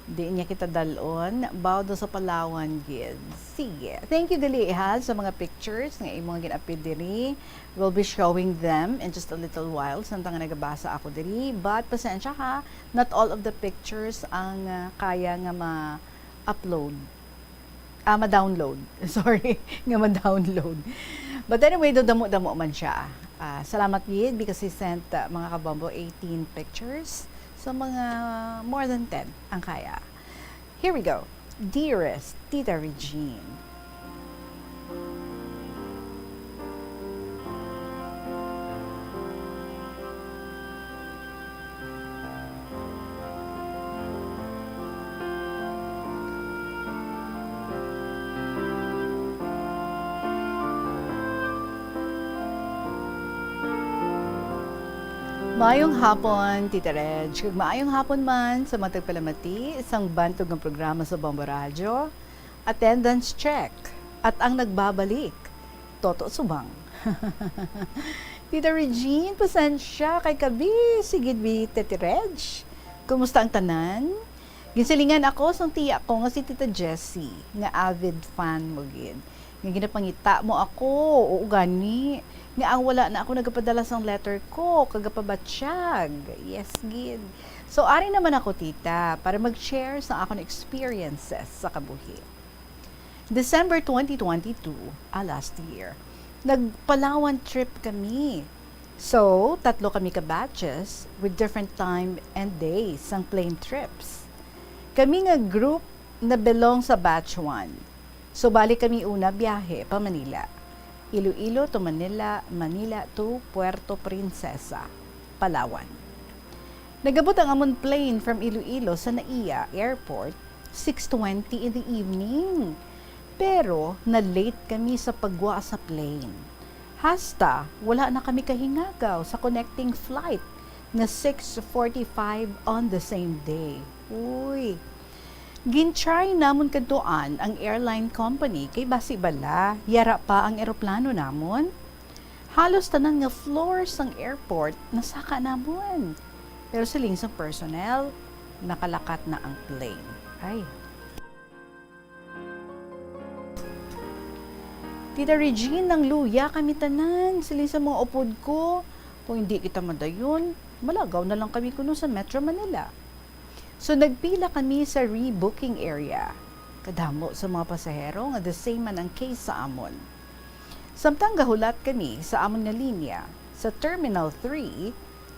Di niya kita dalon, baw do sa Palawan gid. Sige. Thank you gali, ha, sa mga pictures nga imo nga gin-appear diri. We'll be showing them in just a little while, samtang nga nagabasa ako diri. But pasensya, ha, not all of the pictures ang, ah, kaya nga ma-upload. Ah, ma-download. Sorry, nga ma-download. But anyway, do damo-damo man siya. Ah, salamat gid because he sent, ah, mga kabombo, eighteen pictures. So, mga more than ten ang kaya. Here we go. Dearest Tita Regine. Maayong hapon, Tita Reg, kag maayong hapon man sa matag palamati sang bantog nga programa sa Bombo Radyo. Attendance check. At ang nagbabalik, Toto Subang. Tita Regine, pasensya kay ka-busy gid bi, Tete Reg. Kumusta ang tanan? Ginsilingan ako sang tiya ko nga si Tita Jessie, nga avid fan mo gid. Nga ginapangita mo ako, oo gani, nga ang wala na ako nagapadala sang letter ko, kag gapabatyag. Yes gid. So, ari naman ako, tita, para mag-share sa akon experiences sa kabuhi. December twenty twenty-two, ah, last year, nag-Palawan trip kami. So, tatlo kami ka batches with different time and days sang plane trips. Kami nga group na-belong sa batch one. So, balik kami una biyahe pa Manila. Iloilo to Manila, Manila to Puerto Princesa, Palawan. Nagabot ang amon plane from Iloilo sa NAIA Airport six twenty in the evening. Pero na-late kami sa pagwa sa plane. Hasta wala na kami kahingagaw sa connecting flight nga six forty-five on the same day. Uy. Gin-try namon kadtuan ang airline company kay basi bala yara pa ang eroplano namon. Halos tanan nga floor sang airport nasaka namon. Pero siling sang personnel, nakalakat na ang plane. Ay. Tita Regine, nangluya kami tanan, siling sa mga upod ko. Kung hindi kita madayon, malagaw na lang kami kuno sa Metro Manila. So, nagpila kami sa rebooking area. Kadamo sa mga pasahero nga the same man ang case sa amon. Samtang gahulat kami sa amon nga linya, sa Terminal three,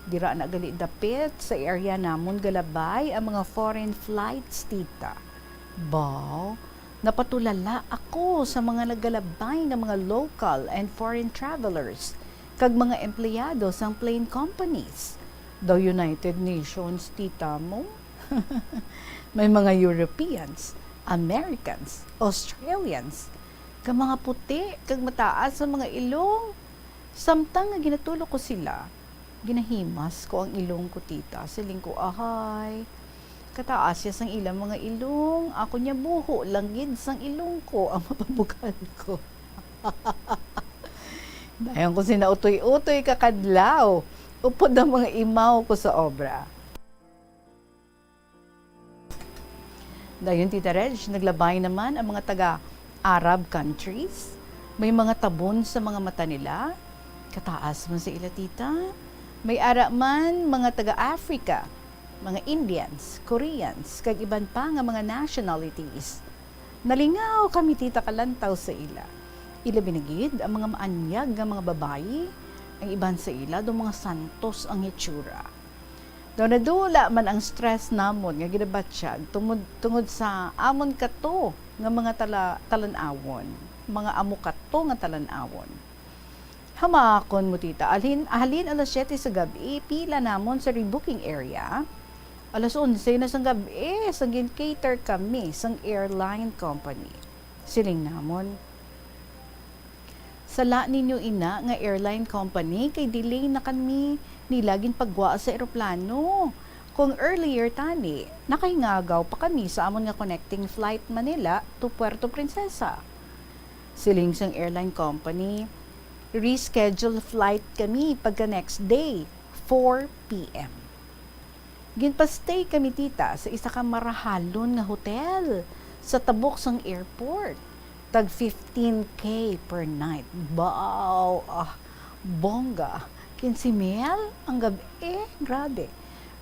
dira na gali dapit sa area namon galabay ang mga foreign flights, tita. Baw, napatulala ako sa mga naggalabay nga mga local and foreign travelers kag mga empleyado sang plane companies. Daw United Nations, tita mo? May mga Europeans, Americans, Australians, kag mga puti kag mataas ang mga ilong. Samtang nga ginatulok ko sila, ginahimas ko ang ilong ko, tita. Siling ko, "Ahay, kataas ya sang ilang mga ilong. Ako niya buho lang gid sang ilong ko ang mapabugal ko." Dayon ko sina utoy-utoy kakadlaw, upod ang mga imaw ko sa obra. Dayon, Tita Reg, naglabay naman ang mga taga-Arab countries. May mga tabon sa mga mata nila. Kataas man sa ila, tita. May ara man mga taga-Africa, mga Indians, Koreans, kag iban pa nga mga nationalities. Nalingaw kami, tita, kalantaw sa ila. Ilabi na gid ang mga maanyag nga mga babayi, ang iban sa ila daw mga santos ang hitsura. Daw nadula man ang stress namon nga ginabatyag tungod, tungod sa amon kato nga mga tala-, talan-awon, mga amo kato nga talan-awon. Hamakon mo, tita, alhin, halin alas siyete sa gab-i, pila namon sa rebooking area. Alas onse na sang gab-i, sang gin-cater kami sang airline company. Siling namon, "Sala ninyo ina nga airline company, kay delay na kami nila ginpagwa sa eroplano. Kung earlier tani, nakahingagaw pa kami sa amon nga connecting flight Manila to Puerto Princesa." Siling sang airline company, "Reschedule flight kami pagka next day, four P M." Ginpastay kami, tita, sa isa ka marahalon nga hotel sa tabok sang airport. Tag fifteen K per night. Baw, ah, bongga. Quince mil ang gab-i, grabe.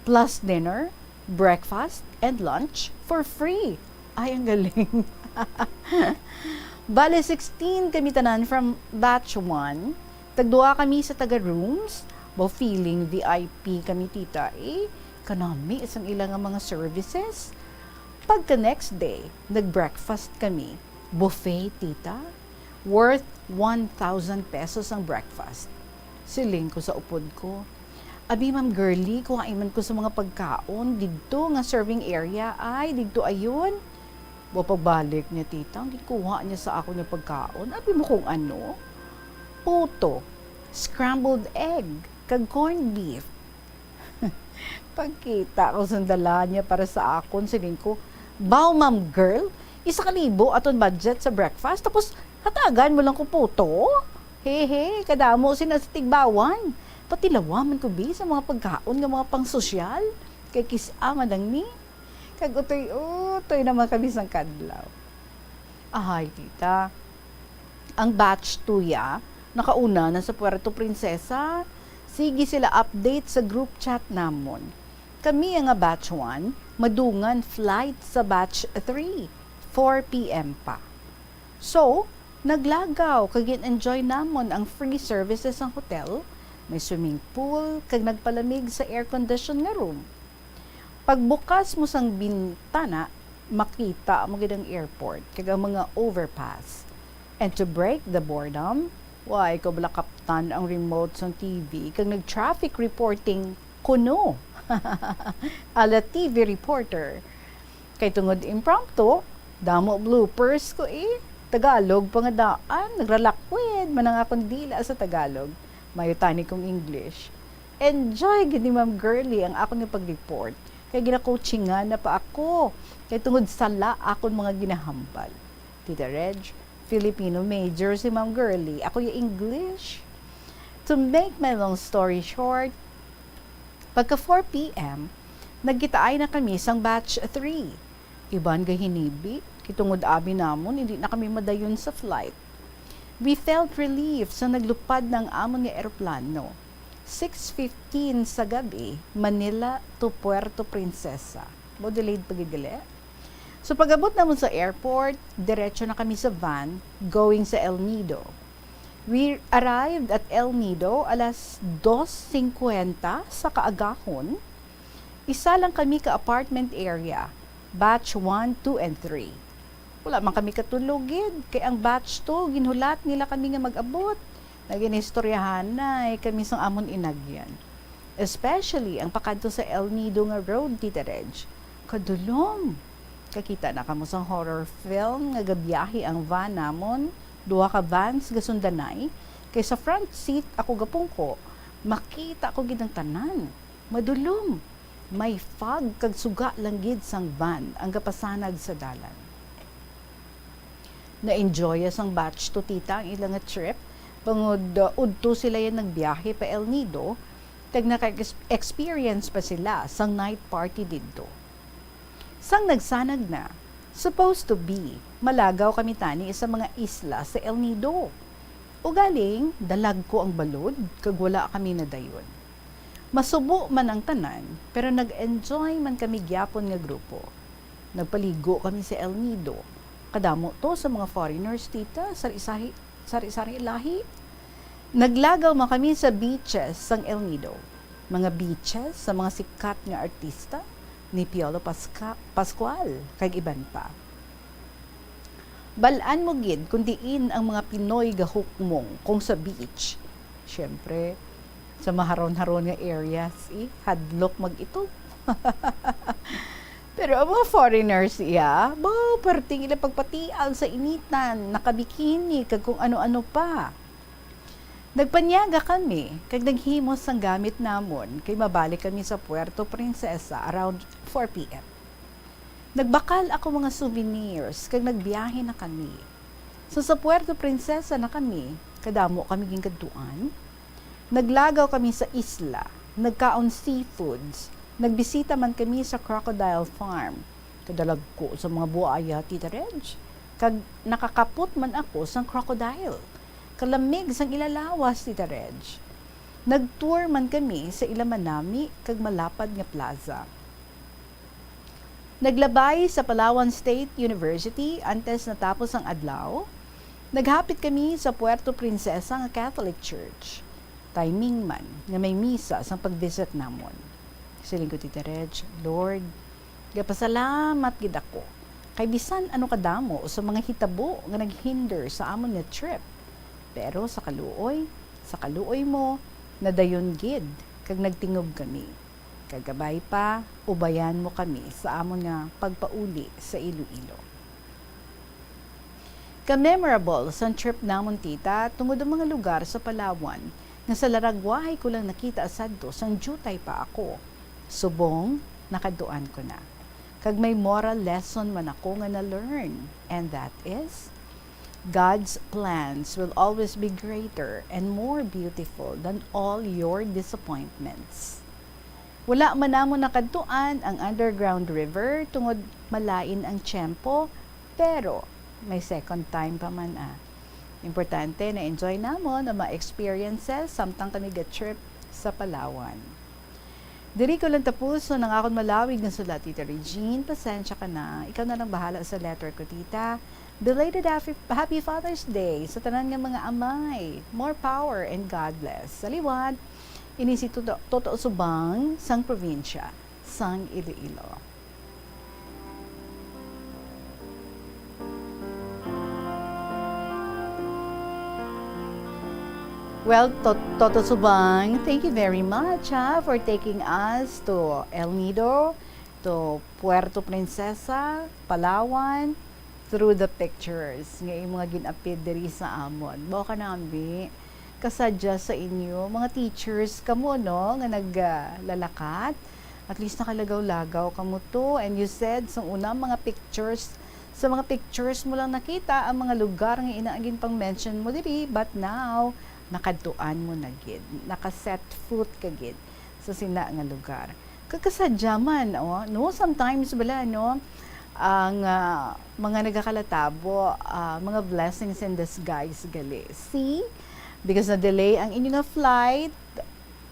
Plus dinner, breakfast, and lunch for free. Ay, ang galing. Bale, sixteen kami tanan from batch one. Tagduha kami sa taga-rooms. Baw, feeling V I P kami, tita, eh. Kanami sang ila nga mga services. Pagka next day, nag-breakfast kami. Buffet, tita. Worth one thousand pesos ang breakfast. Siling ko sa upod ko, "Abi, Ma'am Girlie, kuhain man ko sa mga pagkaon didto nga serving area, ay, didto ayon." Baw, pagbalik niya, tita, ang gikuha niya sa akon nga pagkaon, abi mo kung ano? Puto, scrambled egg, kag corned beef. Pagkita ko sang dala niya para sa akon, siling ko, "Baw, ma'am girl, isa ka libo aton budget sa breakfast, tapos hatagan mo lang ko puto? Hehe, kadamo sina sa tigbawan. Patilawa man ko, bi, sa mga pagkaon nga mga pangsosyal, kay kis-a man lang ni." Kag utoy-utoy naman kami sang kadlaw. Ahay, tita. Ang batch two ya, nakauna na sa Puerto Princesa. Sige sila update sa group chat namon. Kami nga batch one, madungan flight sa batch three, four P M pa. So, naglagaw kag gin-enjoy namon ang free services sang hotel, may swimming pool, kag nagpalamig sa air condition nga room. Pagbukas mo sang bintana, makita mo gid ang airport kag ang mga overpass. And to break the boredom, wala ko bala kaptan ang remote sang T V kag nag-traffic reporting kuno. Ala T V reporter. Kay tungod impromptu, damo bloopers ko, eh. Tagalog pa nga daan, nagralakwid man ang akon dila sa Tagalog. Mayo tani kong English. Enjoy gid ni Ma'am Girlie ang akon nga pag-report, kay ginacoachingan na pa ako, kay tungod sala akon mga ginahambal. Tita Reg, Filipino major si Ma'am Girlie, ako ya English. To make my long story short, Pagka four p.m., nagkitaay na kami sang batch three. Iban gahinibi, kay tungod abi namon, hindi na kami madayon sa flight. We felt relief sa naglupad na ang amon nga eroplano. Six fifteen sa gabi, Manila to Puerto Princesa. Mo delayed pa gid gali. So, pag-abot namon sa airport, diretso na kami sa van going sa El Nido. We arrived at El Nido alas dos cincuenta sa kaagahon. Isa lang kami ka apartment area, batch one, two, and three. Wala man kami katulog gid, kay ang batch two, ginhulat nila kami nga mag-abot. Nagin-istoryahanay kami sang amon inagyan. Especially ang pakadto sa El Nido nga road, Tita Reg. Kadulom! Kakita na kamo sang horror film nga gabiyahe ang van namon, duha ka vans gasundanay, kay sa front seat ako gapungko, makita ko gid ang tanan. Madulom! May fog kag suga lang gid sang van ang gapasanag sa dalan. Na-enjoy sang batch two, tita, ang ila nga trip, bangod, uh, udto sila yan nagbiyahe pa El Nido, kag naka-ex-, experience pa sila sang night party didto. Sang nagsanag na, supposed to be, malagaw kami tani sa mga isla sa El Nido. Ugaling, dalagko ang balod, kag wala kami nadayon. Masubo man ang tanan, pero nag-enjoy man kami gyapon nga grupo. Nagpaligo kami sa El Nido. Kadamo to sa mga foreigners, tita, sari-sahi-, sari-sari lahi. Naglagaw man kami sa beaches sang El Nido. Mga beaches sa mga sikat nga artista, ni Piolo Pasca-, Pascual, kag iban pa. Bal-an mo gid kung diin ang mga Pinoy gahukmong kung sa beach. Siyempre, sa maharon-haron nga areas, eh, hadlok mag-itog. Pero ang mga foreigners, iya, ba, perting ila pagpatian sa initan, nakabikini, kag kung ano-ano pa. Nagpanyaga kami, kag naghimo sang gamit namon, kay mabalik kami sa Puerto Princesa around four p.m. Nagbakal ako mga souvenirs, kag nagbiyahe na kami. So, sa Puerto Princesa na kami, kadamo kami ginkadtuan. Naglagaw kami sa isla, nagkaon seafoods, nagbisita man kami sa crocodile farm. Kadalagko sa mga buaya, Tita Reg. Kag nakakapot man ako sang crocodile. Kalamig sang ila lawas, Tita Reg. Nag-tour man kami sa ila manami kag malapad nga plaza. Naglabay sa Palawan State University antes natapos ang adlaw. Naghapit kami sa Puerto Princesa nga Catholic Church. Timing man nga may misa sang pag-visit namon. Siling ko, Tita Reg, "Lord, gapasalamat gid ako kay bisan ano kadamo sa mga hitabo nga naghinder sa amon nga trip, pero sa kaluoy, sa kaluoy mo, nadayon gid kag nagtingog kami." Kag kabay pa, ubayan mo kami sa amon nga pagpauli sa Iloilo. Ka-memorable sang trip namon, tita, tungod ang mga lugar sa Palawan nga sa laragwahay ko lang nakita sadto sang diutay pa ako. Subong, nakadtuan ko na. Kag may moral lesson man ako nga na-learn, and that is, God's plans will always be greater and more beautiful than all your disappointments. Wala man namon nakadtuan ang underground river tungod malain ang tiyempo, pero may second time pa man, ah. Importante, na-enjoy namon ang mga experiences samtang kami ga-trip sa Palawan. Diri ko lang tapuson ang akon malawig nga sulat, Tita Regine. Pasensya ka na. Ikaw na lang bahala sa letter ko, tita. Belated happy, happy Father's Day sa tanan nga mga amay. More power and God bless. Sa liwat, ini si Toto, Toto Subang sang probinsya sang Iloilo. Well, To-, Toto Subang, thank you very much, ha, for taking us to El Nido, to Puerto Princesa, Palawan, through the pictures nga imo nga gin-apid diri sa amon. Mao ka nami, kasadya sa inyo, mga teachers kamo, no, nga nag, ah, lalakat. At least nakalagaw-lagaw kamo to. And you said, sa una, mga pictures, sa mga pictures mo lang nakita ang mga lugar nga ina ang ginpang-mention mo diri, but now, nakadtuan mo na gid, naka-set foot ka gid sa sina nga lugar. Kag kasadya man, oh, no? Sometimes bala, no, ang, ah, mga nagakalatabo, ah, mga blessings in disguise gali. See? Because na-delay ang inyo nga flight,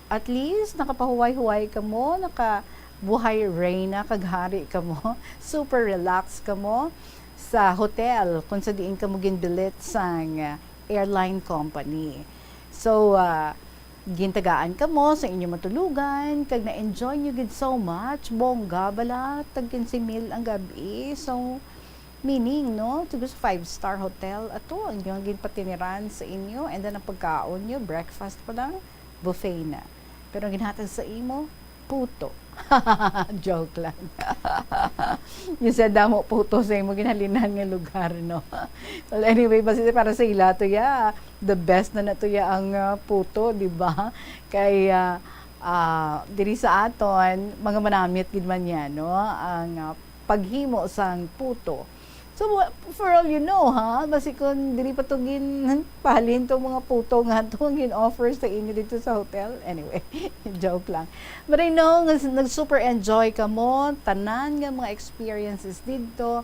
at least nakapahuway-huway kamo, nakabuhay reyna kag hari kamo. Super relax kamo sa hotel kung sa diin kamo ginbilit sang, ah, airline company. So, ah, gintagaan kamo sa inyo matulugan, kag na-enjoy nyo gid so much. Bongga bala, tag quince mil ang gab-i. So, meaning, no, to sa five-star hotel, ato ang inyong ginpatiniran sa inyo, and then ang pagkaon nyo, breakfast pa lang, buffet na. Pero ang ginhatag sa imo, puto. Joke lang. You said damo puto sa imo ginhalinan nga lugar, no? Well, anyway, basta para sa ila to ya, the best na na to ya ang, ah, puto, di ba? Kay, ah, ah, diri sa aton, mga manamit gid man yan, no? Ang, ah, paghimo sang puto. So, wa-, for all you know, ha, basi kung dili pa to ginpahalin to mga puto nga to ang gin-offer sa inyo dito sa hotel. Anyway, joke lang. But I know nga s-, nag-super enjoy kamo, tanan nga mga experiences dito.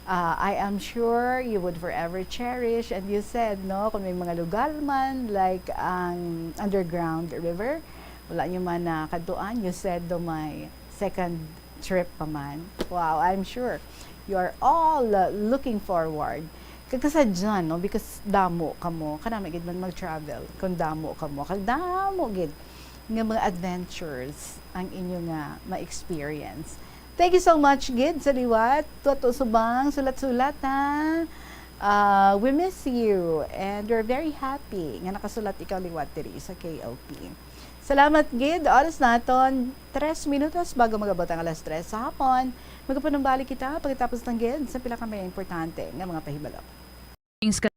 Ah, I am sure you would forever cherish. And you said, no, kung may mga lugar man, like ang Underground River, wala nyo man nakadtuan, you said do may second trip pa man. Wow, I'm sure you are all, uh, looking forward. Kag kasadya, no? Because damo kamo, kanami gid man mag-travel kung damo kamo. Kag damo gid nga mga adventures ang inyo nga ma-experience. Thank you so much gid sa liwat. Tuwa to subang, sulat-sulat, ha. Ah, we miss you and we're very happy nga nakasulat ikaw liwat diri sa K O P. Salamat gid. Oras naton, tres minutos bago mag-abot ang alas tres sa hapon. Magapanumbalik kita pagkatapos lang gid sa pila ka may importante nga mga pahibalo. Things ka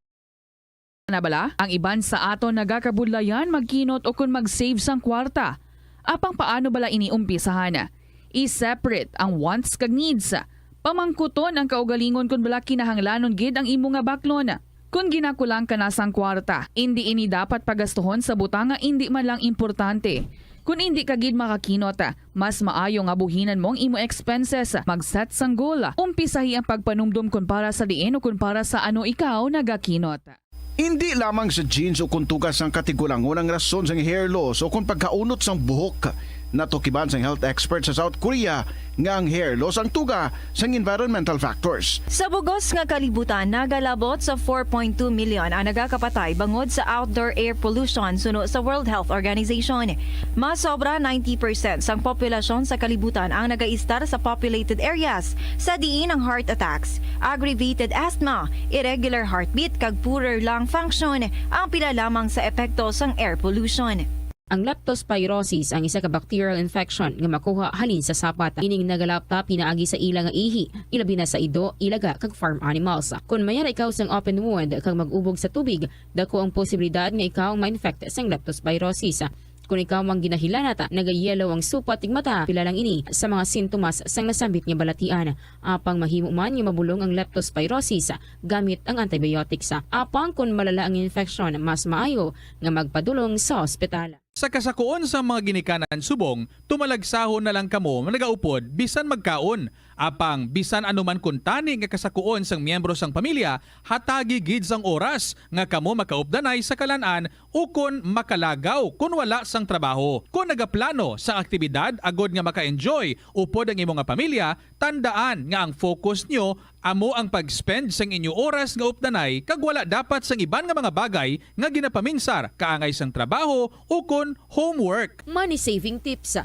na bala? Ang iban sa aton nagakabudlayan magkinot o kon mag-save sang kwarta. Apang paano bala ini umpisahan? I-separate ang wants kag needs. Pamangkuton ang kaugalingon kon bala kinahanglanon gid ang imo nga baklon. Kon ginakulang ka na sang kwarta, indi ini dapat pagastuhon sa butang nga indi man lang importante. Kon indi ka gid makakinot, mas maayo nga buhinan mo ang imo expenses. Mag-set sang goal. Umpisahi ang pagpanumdom kon para sa diin o kon para sa ano ikaw nagakinot. Indi lamang sa genes o kon tuga sang katigulangon ang rason sang hair loss o kon pagkaunot sang buhok. Natukiban sang health expert sa South Korea nga ang hair loss ang tuga sang environmental factors. Sa bug-os nga kalibutan, nagalabot sa four point two million ang nagakapatay bangod sa outdoor air pollution suno sa World Health Organization. Mas sobra ninety percent sang populasyon sa kalibutan ang nagaistar sa populated areas, sa diin ang heart attacks, aggravated asthma, irregular heartbeat, kag poorer lung function ang pila lamang sa epekto sang air pollution. Ang leptospirosis ang isa ka bacterial infection nga makuha halin sa sapat. Ining nagalaptap pinaagi sa ila nga ihi, ilabi na sa ido, ilaga, kag farm animals. Kon mayara ikaw sang open wound kag mag-ubog sa tubig, dako ang posibilidad nga ikaw ma-infect sang leptospirosis. Kon ikaw ang ginahilanat, nagayelo ang supat ug mata, pila lang ini sa mga sintomas sang nasambit nga balatian. Apang mahimo man nga mabulong ang leptospirosis gamit ang antibiotics. Apang kon malala ang infeksyon, mas maayo nga magpadulong sa ospital. Sa kasakuon sang mga ginikanan subong, tumalagsahon na lang kamo nagaupod bisan magkaon. Apang bisan ano man kuntani nga kasakuon sang miyembro sang pamilya, hatagi gid sang oras nga kamo makaupdanay sa kalan-an ukon makalagaw kon wala sang trabaho. Kon nagaplano sa aktibidad agod nga maka-enjoy upod ang imo nga pamilya, tandaan nga ang focus nyo amo ang pag-spend sang inyo oras nga updanay kag wala dapat sang iban nga mga bagay nga ginapaminsar kaangay sang trabaho ukon homework. Money saving tips.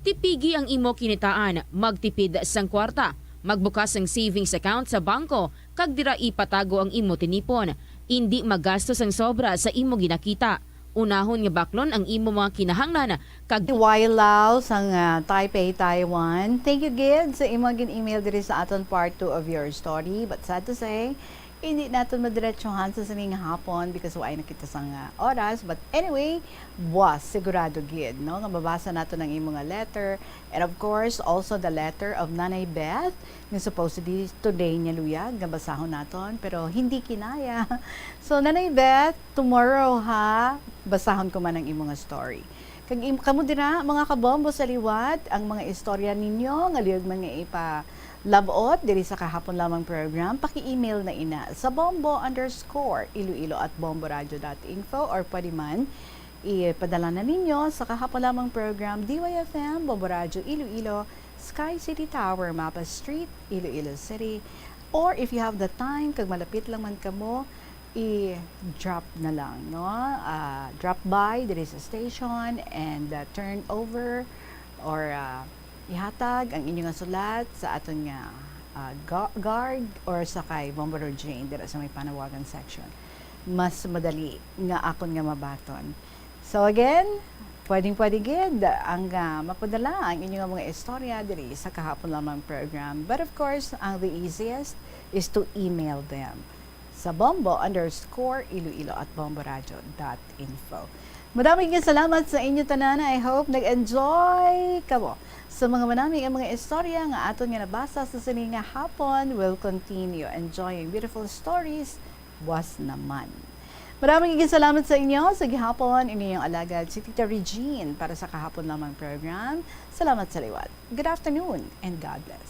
Tipigi ang imo kinitaan, magtipid sang kwarta, magbukas sang savings account sa bangko, kag dira ipatago ang imo tinipon. Indi magasto sang sobra sa imo ginakita. Unahon nga baklon ang imo mga kinahanglan kag Wailal sang, ah, Taipei, Taiwan. Thank you gid sa imo gin-email diri sa aton part two of your story. But sad to say, hindi naton madiretsuhan sa sining hapon because wala na kita sang, ah, oras. But anyway, buwas, sigurado gid, no, nga mabasa naton ang imo nga letter. And of course, also the letter of Nanay Beth, nga supposedly today niya luyag nga basahon naton, pero hindi kinaya. So, Nanay Beth, tomorrow ha, basahon ko man ang imo nga story. Kag im-, kamo dira, mga kabombo sa liwat, ang mga istorya ninyo nga lihog man nga ipalab-ot diri sa Kahapon Lamang program, paki-email na ina sa bombo underscore iloilo at bomboradio dot info, or pwede man ipadala na ninyo sa Kahapon Lamang program, D Y F M, Bombo Radio Iloilo, Sky City Tower, Mapa Street, Iloilo City. Or if you have the time, kag malapit lang man kamo, i-drop na lang, no? Ah, drop by diri sa station and, ah, turn over or, ah, ihatag ang inyo nga sulat sa aton nga, ah, gu-, guard or sa kay Bombo Jane dira sa may panawagan section. Mas madali nga akon nga mabaton. So again, pwedeng-pwede gid ang, ah, mapadala ang inyo nga mga istorya diri sa Kahapon Lamang program. But of course, ang the easiest is to email them sa bombo underscore iloilo at bomboradio dot info. Madami nga salamat sa inyo tanan. I hope nag-enjoy kamo sa mga manami nga mga istorya nga aton nga nabasa sa sini nga hapon. We'll continue enjoying beautiful stories buwas naman. Maraming iginsalamat sa inyo. Sa gihapon, ini yung alagad si Tita Regine para sa Kahapon Lamang program. Salamat sa liwat. Good afternoon and God bless.